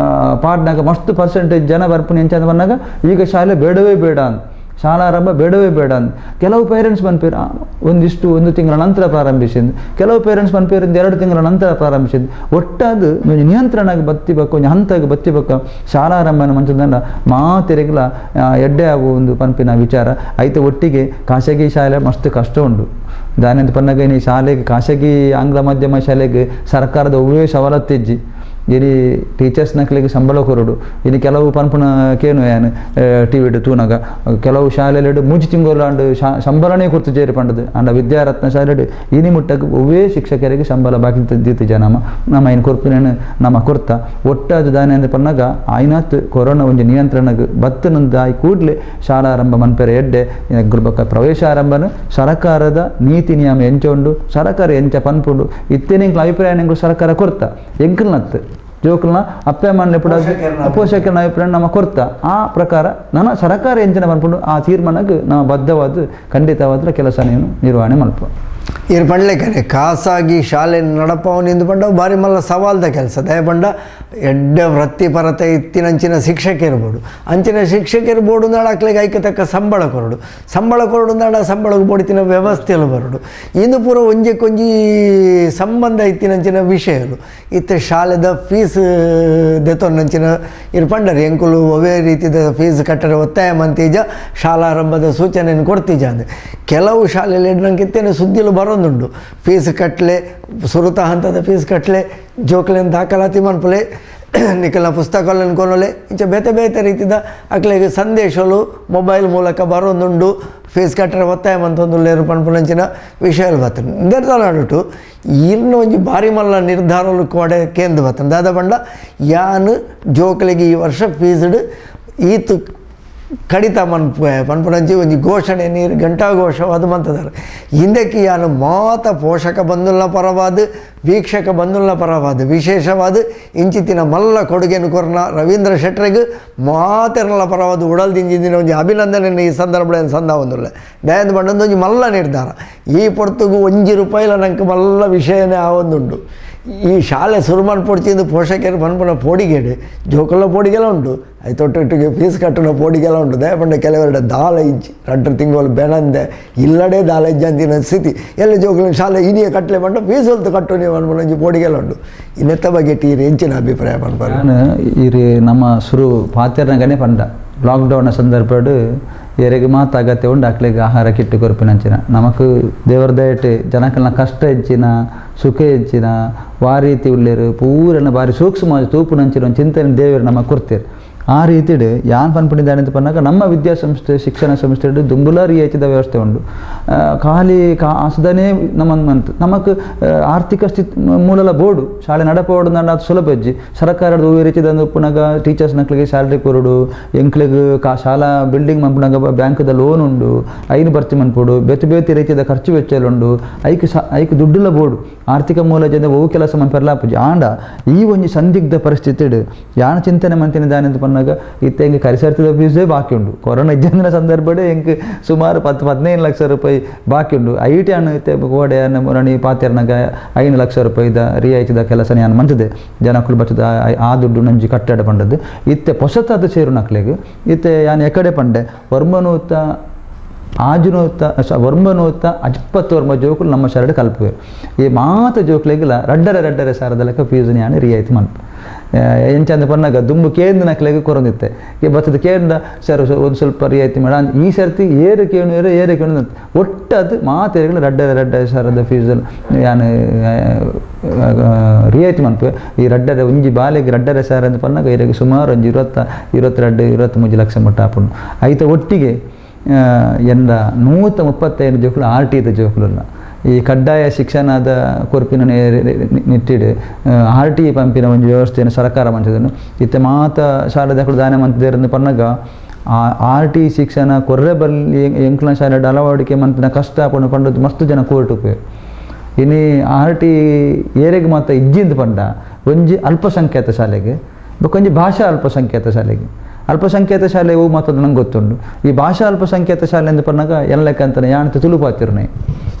ಪಾಡ್ನಾಗ ಮಸ್ತ್ ಪರ್ಸೆಂಟೇಜ್ ಜನ ಬರ್ಪುನಿ ಎಂಚ ಪನ್ನಾಗ ಈಗ ಶಾಲೆ ಬೇಡವೇ ಬೇಡ ಅಂತ ಶಾಲಾರಂಭ ಬೇಡವೇ ಬೇಡ ಅಂತ ಕೆಲವು ಪೇರೆಂಟ್ಸ್ ಪನ್ಪೇರು ಒಂದಿಷ್ಟು ಒಂದು ತಿಂಗಳ ನಂತರ ಪ್ರಾರಂಭಿಸಿದ್ದು ಕೆಲವು ಪೇರೆಂಟ್ಸ್ ಪನ್ಪೇರು 2 ತಿಂಗಳ ನಂತರ ಪ್ರಾರಂಭಿಸಿದ್ದು ಒಟ್ಟಾದ ಒಂಜಿ ನಿಯಂತ್ರಣ ಬತ್ತಿಬೇಕು ಒಂಜಿ ಹಂತಾಗಿ ಬತ್ತಿಬೇಕು ಶಾಲಾರಂಭನ ಮಂಚದಂಡ ಮಾತೆರೆಗ್ಲ ಎಡ್ಡೆ ಆಗುವ ಒಂದು ಪನ್ಪಿನ ವಿಚಾರ ಐತೆ ಒಟ್ಟಿಗೆ ಖಾಸಗಿ ಶಾಲೆ ಮಸ್ತ್ ಕಷ್ಟ ಉಂಡು ದಾನೆಂತ ಪನ್ನಗ ಈ ಶಾಲೆಗೆ ಖಾಸಗಿ ಆಂಗ್ಲ ಮಾಧ್ಯಮ ಶಾಲೆಗೆ ಸರ್ಕಾರದ ಒವ್ವೇ ಸವಲತ್ತಿಜ್ಜಿ ಇಲ್ಲಿ ಟೀಚರ್ಸ್ ನಕ್ಲಿಗೆ ಸಂಬಳ ಕೊರಡು ಇಲ್ಲಿ ಕೆಲವು ಪನ್ಪುನ ಕೇನು ಯಾನು ಟಿ ವಿಡ್ ತೂನಗ ಕೆಲವು ಶಾಲೆಲೆಡು ಮೂಜಿ ತಿಂಗೊಲಾಂಡು ಸಂಬಳನೇ ಕೊರ್ತು ಜೇರಿ ಪಂಡದು ಅಂಡ ವಿದ್ಯಾರತ್ನ ಶಾಲೆಡು ಇನಿ ಮುಟ್ಟಕ್ಕೆ ಒವ್ವೇ ಶಿಕ್ಷಕರಿಗೆ ಸಂಬಳ ಬಾಕಿ ದೀತಿಜ ನಮ್ಮ ನಮ್ಮ ಇನ್ನು ಕೊರ್ಪಿನೇನು ನಮ್ಮ ಕೊರ್ತ ಒಟ್ಟಾದ ದಾನೆ ಅಂದ ಪನ್ನಾಗ ಆಯ್ನಾತ್ ಕೊರೋನಾ ಒಂಜಿ ನಿಯಂತ್ರಣಕ್ಕೆ ಬತ್ತನಂದ ಆಯ್ ಕೂಡಲೇ ಶಾಲಾರಂಭ ಮನ್ಪೆರೆ ಎಡ್ಡೆ ಗುರ್ಬಕ್ಕ ಪ್ರವೇಶಾರಂಭನ ಸರ್ಕಾರದ ನೀತಿ ನಿಯಮ ಎಂಚ ಉಂಡು ಸರ್ಕಾರ ಎಂಚ ಪನ್ಪುಂಡು ಇತ್ತೇನೆ ಅಭಿಪ್ರಾಯ ಸರ್ಕಾರ ಕೊರ್ತ ಎಂಕಲ್ನತ್ತು ಜೋಕಲ್ನ ಅಪ್ಪೆ ಅಮ್ಮನ ಪೋಷಕರನ್ನ ಅಭಿಪ್ರಾಯ ನಮ್ಮ ಕೊರ್ತ ಆ ಪ್ರಕಾರ ನನ್ನ ಸರ್ಕಾರ ಎಂಚಿನ ಪನ್ಪುಂಡು ಆ ತೀರ್ಮಾನಕ್ಕೆ ನಾವು ಬದ್ಧವಾದ ಖಂಡಿತವಾದ ಕೆಲಸ ನೀನು ನಿರ್ವಹಣೆ ಮಲ್ಪ ಇರ್ ಪಂಡ್ಲೆಕನೆ ಖಾಸಾಗಿ ಶಾಲೆ ನಡಪವನಿಂದ ಪಂಡ ಭಾರಿ ಮಲ್ಲ ಸವಾಲ್ದ ಕೆಲಸ ದಯಪಂಡ ಎಡ್ಡೆ ವೃತ್ತಿಪರತೆ ಇತ್ತಿನಂಚಿನ ಶಿಕ್ಷಕಿರ್ಬೋಡು ಅಂಚಿನ ಶಿಕ್ಷಕಿರ್ಬೋಡು ನಾಡಕ್ಲಿಗೆ ಐಕೆ ತಕ್ಕ ಸಂಬಳ ಕೊರಡು ಸಂಬಳ ಕೊರಡು ನಾಡ ಸಂಬಳಕ್ಕೆ ಬೋಡಿತಿನ ವ್ಯವಸ್ಥೆಯಲ್ಲಿ ಬರೋಡು ಇಂದು ಪೂರ ಒಂಜಕ್ಕೊಂಜಿ ಸಂಬಂಧ ಇತ್ತಿನಂಚಿನ ವಿಷಯಲು ಇತ್ತ ಶಾಲೆದ ಫೀಸ್ ದೆತೊನ್ನಂಚಿನ ಇರ್ ಪಂಡರು ಎಂಕುಲು ಒವೇ ರೀತಿದ ಫೀಸ್ ಕಟ್ಟರೆ ಒತ್ತಾಯ ಮಂತೀಜ ಶಾಲಾರಂಭದ ಸೂಚನೆಯನ್ನು ಕೊಡ್ತೀಜ ಅಂದೆ ಕೆಲವು ಶಾಲೆಯಲ್ಲಿ ನಂಗೆ ಇತ್ತೇನೆ ಸುದ್ದಿಲು ಬರೋದುಂಡು ಫೀಸ್ ಕಟ್ಟಲೆ ಸುರುತ ಹಂತದ ಫೀಸ್ ಕಟ್ಟಲೆ ಜೋಕ್ಲೆನ್ ದಾಖಲಾತಿ ಮನ್ಪುಲೆ ನಿಕಲ್ನ ಪುಸ್ತಕಗಳನ್ನು ಕೊನೊಲೆ ಇಂಚ ಬೇತೆ ಬೇತೆ ರೀತಿದ ಅಕ್ಲೆಗೆ ಸಂದೇಶಗಳು ಮೊಬೈಲ್ ಮೂಲಕ ಬರೋದುಂಡು ಫೀಸ್ ಕಟ್ಟರೆ ಒತ್ತಾಯ ಮಂತೊಂದು ಲೇರು ಪನ್ಪುನಂಚಿನ ವಿಷಯలు ಬರ್ತದೆ ಇಂದೆರ್ತ ಇನ್ನು ಒಂಜಿ ಭಾರಿ ಮಲ್ಲ ನಿರ್ಧಾರಲು ಕೋಡೆ ಕೇಂದ್ರ ಬರ್ತದೆ ದಾದ ಬಂಡ ಯಾನು ಜೋಕ್ಲೆಗೆ ಈ ವರ್ಷ ಫೀಸ್ಡ್ ಈತು ಕಡಿತ ಮನ್ಪು ಪನ್ಪುನಂಚಿ ಒಂಜಿ ಘೋಷಣೆ ನೀರು ಘಂಟಾಘೋಷವಾದ ಮಂತದಾರೆ ಹಿಂದಕ್ಕೆ ಯಾನು ಮಾತ ಪೋಷಕ ಬಂಧುಲ್ನ ಪರವಾದ ವೀಕ್ಷಕ ಬಂಧುಲ್ನ ಪರವಾದ ವಿಶೇಷವಾದ ಇಂಚಿತ್ತಿನ ಮಲ್ಲ ಕೊಡುಗೆನು ಕೊರ್ನ ರವೀಂದ್ರ ಶೆಟ್ಟರಿಗೆ ಮಾತೆರಲ ಪರವಾದ ಉಡಲ್ದಿಂಜಿನ ಒಂಜಿ ಅಭಿನಂದನೆ ಈ ಸಂದರ್ಭ ಸಂದ ಒಂದುಲ್ಲ ದಯಂದ ಬಂಡೊಂದು ಒಂಜಿ ಮಲ್ಲ ನಿರ್ಧಾರ ಈ ಪೊರ್ತುಗು ಒಂಜಿ ರೂಪಾಯಿಲ ನಂಗೆ ಮಲ್ಲ ವಿಷಯನೇ ಆವೊಂದುಂಡು ಈ ಶಾಲೆ ಸುರುಮನ್ ಪೊಡ್ಚಿಂದು ಪೋಷಕರು ಪನ್ಪುನ ಪೋಡಿಗೇಡು ಜೋಕುಲ ಪೋಡಿಗೆಲ್ಲ ಉಂಟು ಐತೊಟ್ಟೊಟ್ಟಿಗೆ ಫೀಸ್ ಕಟ್ಟುನ ಪೋಡಿಗೆಲ್ಲ ಉಂಟು ದಯಪಂಡ ಕೆಲವರೆಡೆ ದಾಲ ಇಜ್ಜಿ 2 ತಿಂಗಳು ಬೆಣಂದೆ ಇಲ್ಲಡೆ ದಾಲ ಇಜ್ಜಿ ಅಂತಿನ ಸ್ಥಿತಿ ಎಲ್ಲ ಜೋಕುಲ ಶಾಲೆ ಇನಿಯ ಕಟ್ಟಲೆ ಪಂಡ ಫೀಸ್ ಹೊಲ್ತು ಕಟ್ಟು ನೀವು ಅನ್ಪುನ ಒಂಜಿ ಪೋಡಿಗೆಲ್ಲ ಉಂಟು ಇನ್ನೆತ್ತ ಬಗ್ಗೆ ಟೀರ್ ಹೆಚ್ಚಿನ ಅಭಿಪ್ರಾಯ ಪನ್ಪಾರು ಈ ನಮ್ಮ ಸುರು ಪಾತೆರ್ನಗನೇ ಪಂಡ ಲಾಕ್ಡೌನ್ ಸಂದರ್ಭಡು ಎರೆಗೆ ಮಾತ ಅಗತ್ಯ ಉಂಡು ಅಕ್ಲೆಗೆ ಆಹಾರ ಕಿಟ್ಟು ಕೊರ್ಪಿನಂಚಿನ ನಮಕ್ ದೇವರ ದಯಟೆ ಜನಕಲ್ನ ಕಷ್ಟ ಹೆಚ್ಚಿನ ಸುಖ ಹೆಚ್ಚಿನ ವಾರೀತಿ ಉಳ್ಳೇರು ಪೂರನ ಬಾರಿ ಸೂಕ್ಷ್ಮ ತೂಪುನಂಚಿನ ಚಿಂತನೆ ದೇವರು ನಮಗೆ ಕೊಡ್ತೇರು ಆ ರೀತಿಡು ಯಾನ್ ಪನ್ಪುಣಿದ್ದಾನೆ ಅಂತ ಪನ್ನಾಗ ನಮ್ಮ ವಿದ್ಯಾಸಂಸ್ಥೆ ಶಿಕ್ಷಣ ಸಂಸ್ಥೆ ದುಂಬುಲ ರಿಯಾಯಿತಿದ ವ್ಯವಸ್ಥೆ ಉಂಡು ಖಾಲಿ ಕಾಸುದನೇ ನಮ್ಮ ಮಂತ್ ನಮಕ್ ಆರ್ಥಿಕ ಸ್ಥಿತಿ ಮೂಲಲ ಬೋರ್ಡು ಶಾಲೆ ನಡಪೋಡು ನನ್ನ ಅದು ಸುಲಭ ಅಜ್ಜಿ ಸರ್ಕಾರದ ಹೂವು ರೀತಿದ ಉಪ್ಪುನಾಗ ಟೀಚರ್ಸ್ ನಕ್ಲಿಗೆ ಸ್ಯಾಲ್ರಿ ಕೊರಡು ಎಂಕ್ಲಿಗೆ ಶಾಲಾ ಬಿಲ್ಡಿಂಗ್ ಮನ್ಪುನಾಗ ಬ್ಯಾಂಕ್ದ ಲೋನ್ ಉಂಡು ಐನು ಭರ್ತಿ ಮನ್ಪೋಡು ಬೇತೆ ಬೇತೆ ರೀತಿಯ ಖರ್ಚು ವೆಚ್ಚಲುಂಡು ಐಕ್ ಐಕ್ ದುಡ್ಡುಲ ಬೋರ್ಡು ಆರ್ಥಿಕ ಮೂಲ ಜನ ಒವು ಕೆಲಸ ಮನ್ಪೆರ್ಲ ಪೂಜೆ ಆಂಡ ಈ ಒಂಜಿ ಸಂದಿಗ್ಧ ಪರಿಸ್ಥಿತಿಡು ಯಾನ ಚಿಂತನೆ ಮಂತಿನಿದ್ದಾನೆ ಅಂತ ಪನ್ನಾಗ ಇತ್ತೆ ಎಂಗೆ ಕರಿಸರ್ತದ ಫೀಸೇ ಬಾಕಿ ಉಂಡು ಕೊರೋನಾ ಇಜ್ಜಂದಿನ ಸಂದರ್ಭಡೆ ಎಂಕ್ ಸುಮಾರು 10-15 ಲಕ್ಷ ರೂಪಾಯಿ ಬಾಕಿ ಉಂಡು I T ಅನ್ನು ಇತ್ತೆ ಕೋಡೆ ಅನ್ನು ಪಾತೆರ್ನಾಗ 5 ಲಕ್ಷ ರೂಪಾಯಿದ ರಿಯಾಯಿತಿದ ಕೆಲಸ ಯಾನ್ ಮಂತದೆ ಜನಕ್ಕಳು ಬಚ್ಚದ ಆ ದುಡ್ಡು ನಂಜಿ ಕಟ್ಟಡ ಪಂಡದ್ದು ಇತ್ತೆ ಪೊಸತಾದ ಸೇರು ನಕ್ಲೆಗ್ ಇತ್ತೆ ಯಾನ್ ಎಕಡೆ ಪಂಡೆ ವರ್ಮನೂತ ಆಜುನೂತ ವರ್ಮನೂತ ಅಜ್ಪತ್ತು ವರ್ಮ ಜೋಕುಲು ನಮ್ಮ ಶರಡು ಕಲ್ಪುವೆ ಈ ಮಾತ ಜೋಕ್ಲೆಗಿಲ್ಲ ರಡ್ಡರೆ ರಡ್ಡರೆ ಸಾರದ ಲೆಕ್ಕ ಫೀಸ್ ಯಾನ್ ರಿಯಾಯಿತಿ ಮನ್ಪ ಎಂಚಂದ ಪನ್ನಾಗ ದುಂಬು ಕೇಂದ್ರ ನಕ್ಲೆಗೆ ಕೊರೊಂದಿತ್ತೆ ಈ ಬತ್ತದ ಕೇಂದ್ರ ಸರ್ ಒಂದು ಸ್ವಲ್ಪ ರಿಯಾಯಿತಿ ಮಾಡ ಈ ಸರ್ತಿ ಏರು ಕೇಣು ಏರು ಏರು ಕೇಣು ಒಟ್ಟದು ಮಾತೆರೆಗಳು ರಡ್ಡರೆ ರಡ್ಡರೆ ಸಾರದ ಫೀಸ್ ಯಾನ್ ರಿಯಾಯಿತಿ ಮನ್ಪುವೆ ಈ ರಡ್ಡರೆ ಒಂಜಿ ಬಾಲೆಗೆ ರಡ್ಡರೆ ಸಾರ ಅಂತ ಪನ್ನಾಗ ಇರೆಗೆ ಸುಮಾರು ಒಂಜಿ 20, 22, 23 ಲಕ್ಷ ಮಟ್ಟ ಆಪುಂಡು ಐತ ಒಟ್ಟಿಗೆ ಎಂದ 135 ಜೋಕುಲು ಆರ್ ಟಿದ ಜೋಕುಲಲ್ಲ ಈ ಕಡ್ಡಾಯ ಶಿಕ್ಷಣದ ಕೊರ್ಪಿನ ನಿಟ್ಟಿಡು ಆರ್ ಟಿ ಪಂಪಿನ ಒಂದು ವ್ಯವಸ್ಥೆಯನ್ನು ಸರ್ಕಾರ ಮಂಚದನ್ನು ಇತ್ತೆ ಮಾತ ಶಾಲೆ ದಾಖಲು ದಾನ ಮಂತದೇರನ್ನು ಪನ್ನಗ ಆ ಆರ್ ಟಿ ಶಿಕ್ಷಣ ಕೊರ್ರೆ ಬಲ್ಲಿ ಎಂಕ್ಲ ಶಾಲೆ ಅಳವಡಿಕೆ ಮಂತಿನ ಕಷ್ಟ ಪಂಡು ಪಂಡದ್ದು ಮಸ್ತ್ ಜನ ಕೋರ್ಟ್ ಇನಿ ಆರ್ ಟಿ ಏರೆಗ್ ಮಾತ ಇಜ್ಜಿಂದ ಪಂಡ ಒಂಜಿ ಅಲ್ಪಸಂಖ್ಯಾತ ಶಾಲೆಗೆ ಬೊಕೊಂಜಿ ಭಾಷಾ ಅಲ್ಪಸಂಖ್ಯಾತ ಶಾಲೆಗೆ. ಅಲ್ಪಸಂಖ್ಯಾತ ಶಾಲೆ ಹೂ ಮಾತದ ನಂಗೆ ಗೊತ್ತುಂಡು. ಈ ಭಾಷಾ ಅಲ್ಪಸಂಖ್ಯಾತ ಶಾಲೆ ಅಂದ್ ಪನ್ನಾಗ ಎಲ್ಲ ಅಂತಾನೆ ಯಾಣ ತುಳು ಪಾತಿರ್ನೆ,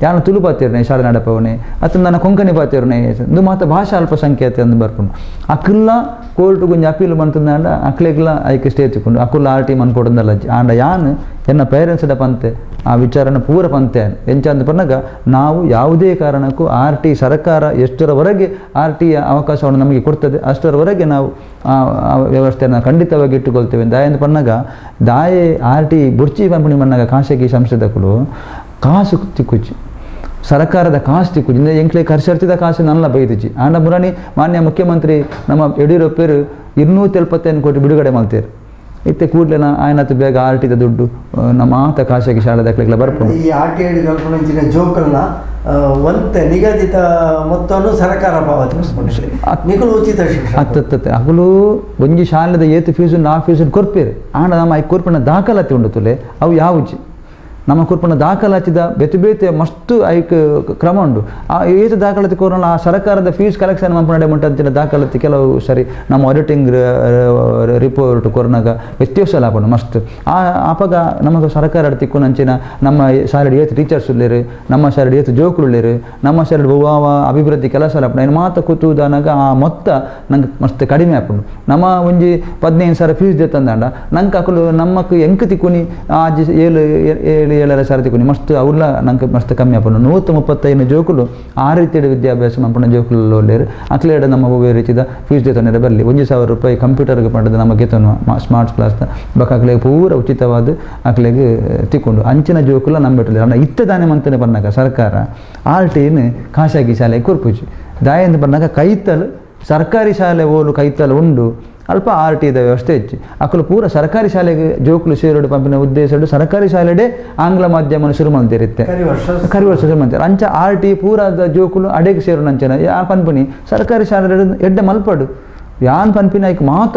ಯಾಣ ತುಳು ಪಾತಿರ್ನೆ ಶಾಲೆ ನಡಪವನೆ ಅತ್ತ ನನ್ನ ಕೊಂಕಣಿ ಪಾತಿರ್ನೆ ಇಂದು ಮಾತ ಭಾಷಾ ಅಲ್ಪಸಂಖ್ಯಾತ ಅಂದು ಬರ್ಪುಂಡು. ಅಕ್ಲ ಕೋರ್ಟ್ ಗುಂಜಿ ಅಪೀಲ್ ಮಂತಂದಾಂಡ ಅಕ್ಲೆಗ್ಲ ಐಕೆ ಸ್ಟೇ ತಿಕ್ಕೊಂಡು ಅಕುಲ ಆರ್ ಟಿ ಮನ್ಕೊಡಂದಲ್ಲ. ಆಂಡ ಯಾನ್ ಎನ್ನ ಪೇರೆಂಟ್ಸ್ಡ ಪಂತೆ ಆ ವಿಚಾರನ ಪೂರ ಪಂತೆ ಎಂಚ ಅಂದ್ ಪನ್ನಾಗ ನಾವು ಯಾವುದೇ ಕಾರಣಕ್ಕೂ ಆರ್ ಟಿ ಸರ್ಕಾರ ಎಷ್ಟರವರೆಗೆ ಆರ್ ಟಿಯ ಅವಕಾಶವನ್ನು ನಮಗೆ ಕೊಡ್ತದೆ ಅಷ್ಟರವರೆಗೆ ನಾವು ಆ ವ್ಯವಸ್ಥೆಯನ್ನು ಖಂಡಿತವಾಗಿ ಇಟ್ಟುಕೊಳ್ತೇವೆ. ದಾಯಂದು ಪನ್ನಾಗ ದಾಯೆ ಆರ್ ಟಿ ಬುರ್ಚಿ ಪಂಪಣಿ ಮನ್ನಾಗ ಖಾಸಗಿ ಸಂಸ್ಥೆದಕ್ಕಳು ಕಾಸು ತಿಕ್ಕುಚ್ಚಿ ಸರ್ಕಾರದ ಕಾಸು ತಿಕ್ಕುಚ್ಚಿ ಇಂದ ಎಂಕ್ಲೆ ಖರ್ಚರ್ತಿದ ಕಾಸು ನಲ್ಲ ಬೈದಿಚ್ಚಿ. ಆಂಡ ಮುರಾಣಿ ಮಾನ್ಯ ಮುಖ್ಯಮಂತ್ರಿ ನಮ್ಮ ಯಡಿಯೂರಪ್ಪರು 275 ಕೋಟಿ ಬಿಡುಗಡೆ ಮಾಡ್ತೀರಿ. ಇತ್ತೆ ಕೂಡಲೇ ಆಯ್ನತ್ತು ಬೇಗ ಆರ್ ಟಿದ ದುಡ್ಡು ನಮ್ಮ ಆತ ಖಾಸಗಿ ಶಾಲೆ ದಾಖಲೆಗಳ ಬರ್ಪುಂಡು. ಈ ಆರ್ ಟಿ ಐಡಿ ಕಲ್ಪನೆ ಜೋಕಲ್ನ ಒಂತೆ ನಿಗದಿತ ಮೊತ್ತವನ್ನು ಸರ್ಕಾರ ಪಾವತಿ ನಿಕುಲು ಉಚಿತ ಶಿಕ್ಷಣ ಅತ್ತತ್ತೆ ಅಗಲು ಒಂಜಿ ಶಾಲೆದ ಏತು ಫೀಸು ಆ ಫೀಸು ಕೊರ್ಪೇರು. ಆಂಡ ನಮ್ಮ I ಕೊರ್ಪಣ ದಾಖಲಾತಿ ಉಂಡು ತುಲೆ ಅವು ಯಾವುಜಿ. ನಮ್ಮ ಕೊರ್ಪಣ ದಾಖಲಾತಿದ ಬೇತೆ ಬೇತೆ ಮಸ್ತ್ ಐಕ್ ಕ್ರಮ ಉಂಡು. ಆ ಏತು ದಾಖಲಾತಿ ಕೊರೋಣ ಆ ಸರ್ಕಾರದ ಫೀಸ್ ಕಲೆಕ್ಷನ್ ಮಂಪನಡೆ ಅಂಚಿನ ದಾಖಲಾತಿ ಕೆಲವು ಸರಿ ನಮ್ಮ ಆಡಿಟಿಂಗ್ ರಿಪೋರ್ಟ್ ಕೊರೋನಾಗ ವ್ಯತ್ಯಾಸ ಆಪುಂಡು ಮಸ್ತ್. ಆ ಆಪಗ ನಮಗೆ ಸರ್ಕಾರ ತಿಕ್ಕುನಂಚಿನ ನಮ್ಮ ಶಾಲೆಡ್ ಏತು ಟೀಚರ್ಸ್ ಉಲ್ಲೇರು, ನಮ್ಮ ಶಾಲೆಡ್ ಏತು ಜೋಕುಲು ಉಲ್ಲೇರು, ನಮ್ಮ ಶಾಲೆಡ್ ವಾವ ಅಭಿವೃದ್ಧಿ ಕೆಲಸ ಆಪುಂಡು ಐನ್ ಮಾತ ಕೂತುದಾನಾಗ ಆ ಮೊತ್ತ ನಂಗೆ ಮಸ್ತ್ ಕಡಿಮೆ ಆಪುಂಡು. ನಮ್ಮ ಒಂಜಿ 15,000 ಫೀಸ್ ದೆತ್ತಂದಾಂಡ ನಂಗೆ ಅಕುಲು ನಮ್ಮಕ್ ಎಂಕ್ ತಿಕ್ಕುನಿ ಆಜಿ ಏಳು ಏಳು ಏಳರ ಸಾವಿರ ತಿಕ್ಕುನಿ ಮಸ್ತ್ ಅವಲ್ಲ ನಂಗೆ ಮಸ್ತ್ ಕಮ್ಮಿ ಆಪುಂಡು. 135 ಜೋಕುಲು ಆ ರೀತಿಯ ವಿದ್ಯಾಭ್ಯಾಸ ಮಲ್ಪುನ ಜೋಕುಲು ಉಲ್ಲೇರು. ಅಕ್ಲೇಡ ನಮ್ಮ ಒವ್ವೇ ರೀತಿದ ಫೀಸ್ ದೆತ್ತೊನೆರೆ ಬರಲಿ. 1,000 ರೂಪಾಯಿ ಕಂಪ್ಯೂಟರ್ಗೆ ಪಂಡದ ನಮಗೆ ಗೆತ್ತೊನು ಸ್ಮಾರ್ಟ್ ಕ್ಲಾಸ್ ಬೊಕ ಅಕ್ಲೆಗ್ ಪೂರ ಉಚಿತವಾದ ಅಕ್ಲೆಗ್ ತಿಕ್ಕೊಂಡು ಅಂಚಿನ ಜೋಕುಲ ನಂಬೆಟ್ಟುಲ್ಲೆರ್. ಆಂಡ ಇತ್ತೆ ದಾನೆ ಮಂತನೆ ಪನ್ನಾಗ ಸರ್ಕಾರ ಆರ್ ಟಿನ್ ಖಾಸಗಿ ಶಾಲೆ ಕೊರ್ಪುಜಿ. ದಾಯೆಂದ್ ಪನ್ನಾಗ ಕೈತಲ್ ಸರ್ಕಾರಿ ಶಾಲೆ ಓಲು ಕೈತಲ್ ಉಂಡು ಅಲ್ಪ ಆರ್ ಟಿದ ವ್ಯವಸ್ಥೆ ಹೆಚ್ಚು. ಅಕುಲು ಪೂರ ಸರ್ಕಾರಿ ಶಾಲೆಗೆ ಜೋಕುಲು ಸೇರೋಡು ಪಂಪಿನ ಉದ್ದೇಶ ಸರ್ಕಾರಿ ಶಾಲೆಡೆ ಆಂಗ್ಲ ಮಾಧ್ಯಮ ಶುರು ಮಲ್ದಿರುತ್ತೆ ಕರಿ ವರ್ಷ ಶುರು ಮಾಡ್ತಾರೆ. ಅಂಚ ಆರ್ ಟಿ ಪೂರದ ಜೋಕುಲು ಅಡೆಗೆ ಸೇರೋಣ ಅಂಚನ ಯಾ ಪನ್ಪಿನಿ ಸರ್ಕಾರಿ ಶಾಲೆ ಎಡ್ಡೆ ಮಲ್ಪಡು ಯಾನ್ ಪನ್ಪಿನ ಐಕ್ ಮಾತ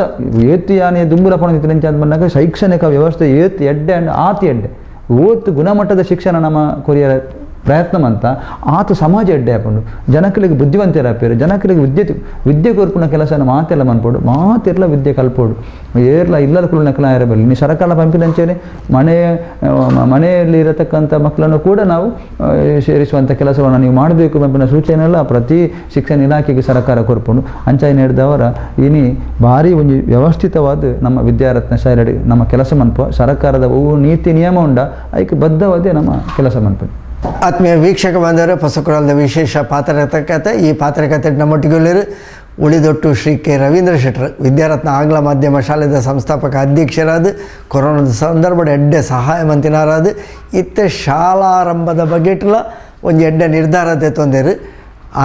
ಏತು ಯಾನೆ ದುಂಬುಲ ಪಣದಿತ್ತು ಅಂಚ ಅಂದ್ ಬಂದಾಗ ಶೈಕ್ಷಣಿಕ ವ್ಯವಸ್ಥೆ ಏತು ಎಡ್ಡೆ ಅಂಡ್ ಆತಿ ಎಡ್ಡೆ ಓತು ಗುಣಮಟ್ಟದ ಶಿಕ್ಷಣ ನಮ್ಮ ಕೊರಿಯರ ಪ್ರಯತ್ನ ಅಂತ ಆತ ಸಮಾಜ ಎಡ್ಡೆ ಆಪುಂಡು. ಜನಕಲಿಗೆ ಬುದ್ಧಿವಂತರಾಪೇರು, ಜನಕಲಿಗೆ ವಿದ್ಯೆ ವಿದ್ಯೆ ಕೊರ್ಪುನ ಕೆಲಸನ ಮಾತೆಲ್ಲ ಮನ್ಪೋಡು, ಮಾತೆರ್ಲ ವಿದ್ಯೆ ಕಲ್ಪೋಡು ಏರ್ಲ ಇಲ್ಲದ ಕುಲನಕಲ ಬರಲಿ. ನೀ ಸರ್ಕಾರ ಪಂಪಿನಂಚೇನೆ ಮನೆಯಲ್ಲಿ ಇರತಕ್ಕಂಥ ಮಕ್ಕಳನ್ನು ಕೂಡ ನಾವು ಸೇರಿಸುವಂಥ ಕೆಲಸವನ್ನು ನೀವು ಮಾಡಬೇಕು ಪಂಪಿನ ಸೂಚನೆಲ್ಲ ಪ್ರತಿ ಶಿಕ್ಷಣ ಇಲಾಖೆಗೆ ಸರ್ಕಾರ ಕೊರ್ಪುಂಡು. ಅಂಚಾಯಿ ನೀಡಿದವರ ಇನಿ ಭಾರಿ ಒಂದು ವ್ಯವಸ್ಥಿತವಾದ ನಮ್ಮ ವಿದ್ಯಾರತ್ನ ಶಾಲೆ ನಮ್ಮ ಕೆಲಸ ಮನ್ಪ ಸರ್ಕಾರದ ನೀತಿ ನಿಯಮ ಉಂಡ ಐಕ್ ಬದ್ಧವಾದ ನಮ್ಮ ಕೆಲಸ ಮನ್ಪ. ಆತ್ಮೀಯ ವೀಕ್ಷಕ ಬಾಂಧವರೇ, ಹೊಸಕುರಲ್ದ ವಿಶೇಷ ಪಾತ್ರಕಥೆ. ಈ ಪಾತ್ರಕಥೆ ನಮ್ಮೊಟ್ಟಿಗೆ ಉಳಿದೊಟ್ಟು ಶ್ರೀ ಕೆ ರವೀಂದ್ರ ಶೆಟ್ಟರ್, ವಿದ್ಯಾರತ್ನ ಆಂಗ್ಲ ಮಾಧ್ಯಮ ಶಾಲೆದ ಸಂಸ್ಥಾಪಕ ಅಧ್ಯಕ್ಷರಾದ, ಕೊರೋನಾದ ಸಂದರ್ಭದ ಎಡ್ಡೆ ಸಹಾಯ ಮಂತಿನಾರಾದ, ಇತ್ತೆ ಶಾಲಾರಂಭದ ಬಗೆಟ್ಲ ಒಂದು ಎಡ್ಡೆ ನಿರ್ಧಾರ ತೆತ್ತೊಂದೇರು.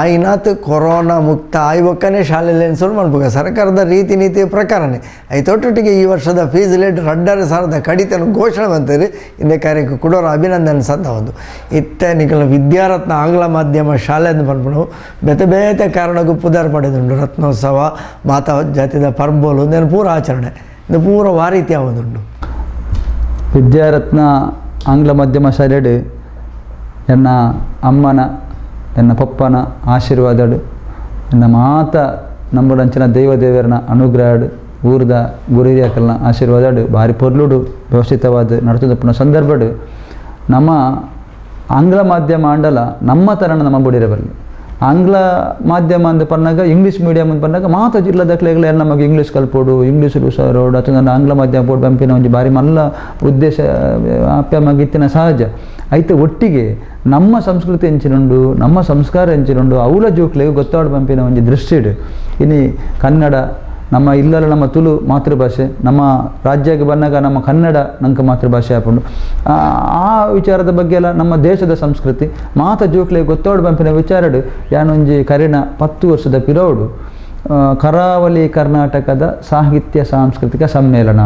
ಆಯ್ನಾತ್ ಕೊರೋನಾ ಮುಕ್ತ ಆಯ್ಬೊಕ್ಕನೆ ಶಾಲೆಯಲ್ಲಿ ಅನ್ಸೋದು ಮನ್ಪುಗ ಸರ್ಕಾರದ ರೀತಿ ನೀತಿ ಪ್ರಕಾರನೇ ಐತೊಟ್ಟೊಟ್ಟಿಗೆ ಈ ವರ್ಷದ ಫೀಸ್ ಲೇಟ್ 2,500 ಕಡಿತನ ಘೋಷಣೆ ಬಂತೀರಿ. ಇಂದೇ ಕಾರ್ಯಕ್ಕೆ ಕೊಡೋರ ಅಭಿನಂದನೆ ಸಂದ ಒಂದು ಇತ್ತೆ ನಿಕಲ ವಿದ್ಯಾರತ್ನ ಆಂಗ್ಲ ಮಾಧ್ಯಮ ಶಾಲೆ ಅಂತ ಪನ್ಪುನು ಬೇತೆ ಬೇತೆ ಕಾರಣಕ್ಕೂ ಪುದಾರ್ ಪಡೆದುಂಡು. ರತ್ನೋತ್ಸವ, ಮಾತಾ ಜಾತಿದ ಪರ್ಬೋಲು ಇಂದೇನು ಪೂರ ಆಚರಣೆ ಇದು ಪೂರ ವಾರೀತಿ ಆವದುಂಡು. ವಿದ್ಯಾರತ್ನ ಆಂಗ್ಲ ಮಾಧ್ಯಮ ಶಾಲೆಡು ಎನ್ನ ಅಮ್ಮನ ಎನ್ನ ಪಪ್ಪನ ಆಶೀರ್ವಾದಡು, ಎನ್ನ ಮಾತ ನಂಬುಡಂಚಿನ ದೈವ ದೇವರನ ಅನುಗ್ರಹಡು, ಊರ್ದ ಗುರು ಹಿರಿಯಕಲ್ನ ಆಶೀರ್ವಾದಡು ಭಾರಿ ಪೊರ್ಲುಡು ವ್ಯವಸ್ಥಿತವಾದ ನಡತದಪ್ಪನ ಸಂದರ್ಭಡು ನಮ್ಮ ಆಂಗ್ಲ ಮಾಧ್ಯಮ ಅಂಡಲ ನಮ್ಮ ತರಣ ನಮ್ಮ ಬುಡಿರ ಬರಲಿ. ಆಂಗ್ಲ ಮಾಧ್ಯಮ ಅಂದ್ ಪನ್ನಾಗ ಇಂಗ್ಲೀಷ್ ಮೀಡಿಯಂ ಅಂದ್ ಪನ್ನಾಗ ಮಾತ ಜಿಲ್ಲಾದಾಖಲೆಗಳ ನಮಗೆ ಇಂಗ್ಲೀಷ್ ಕಲ್ಪೋಡು, ಇಂಗ್ಲೀಷ್ ಹುಷಾರೋಡು ಅಥವಾ ನನ್ನ ಆಂಗ್ಲ ಮಾಧ್ಯಮ ಪೋಡು ಪಂಪಿನ ಒಂಜಿ ಭಾರಿ ಮಲ್ಲ ಉದ್ದೇಶ ಅಪ್ಪ ಇತ್ತಿನ ಸಹಜ ಐತೆ. ಒಟ್ಟಿಗೆ ನಮ್ಮ ಸಂಸ್ಕೃತಿ ಎಂಚಿನುಂಡು, ನಮ್ಮ ಸಂಸ್ಕಾರ ಎಂಚಿನುಂಡು ಅವಲ ಜೋಕ್ಲೆಗ್ ಗೊತ್ತಾಡು ಪಂಪಿನ ಒಂಜಿ ದೃಷ್ಟಿಡು ಇನಿ ಕನ್ನಡ ನಮ್ಮ ಇಲ್ಲಲ್ಲ ನಮ್ಮ ತುಳು ಮಾತೃಭಾಷೆ, ನಮ್ಮ ರಾಜ್ಯಕ್ಕೆ ಬಂದಾಗ ನಮ್ಮ ಕನ್ನಡ ನಂಗೆ ಮಾತೃಭಾಷೆ ಆಪುಂಡು. ಆ ವಿಚಾರದ ಬಗ್ಗೆ ಎಲ್ಲ ನಮ್ಮ ದೇಶದ ಸಂಸ್ಕೃತಿ ಮಾತ ಜೋಕ್ಲೆಗ್ ಗೊತ್ತಾಡು ಪಂಪಿನ ವಿಚಾರಡು ಯಾನೊಂಜಿ ಕರಿನ 10 ವರ್ಷದ ಪಿರೋಡು ಕರಾವಳಿ ಕರ್ನಾಟಕದ ಸಾಹಿತ್ಯ ಸಾಂಸ್ಕೃತಿಕ ಸಮ್ಮೇಳನ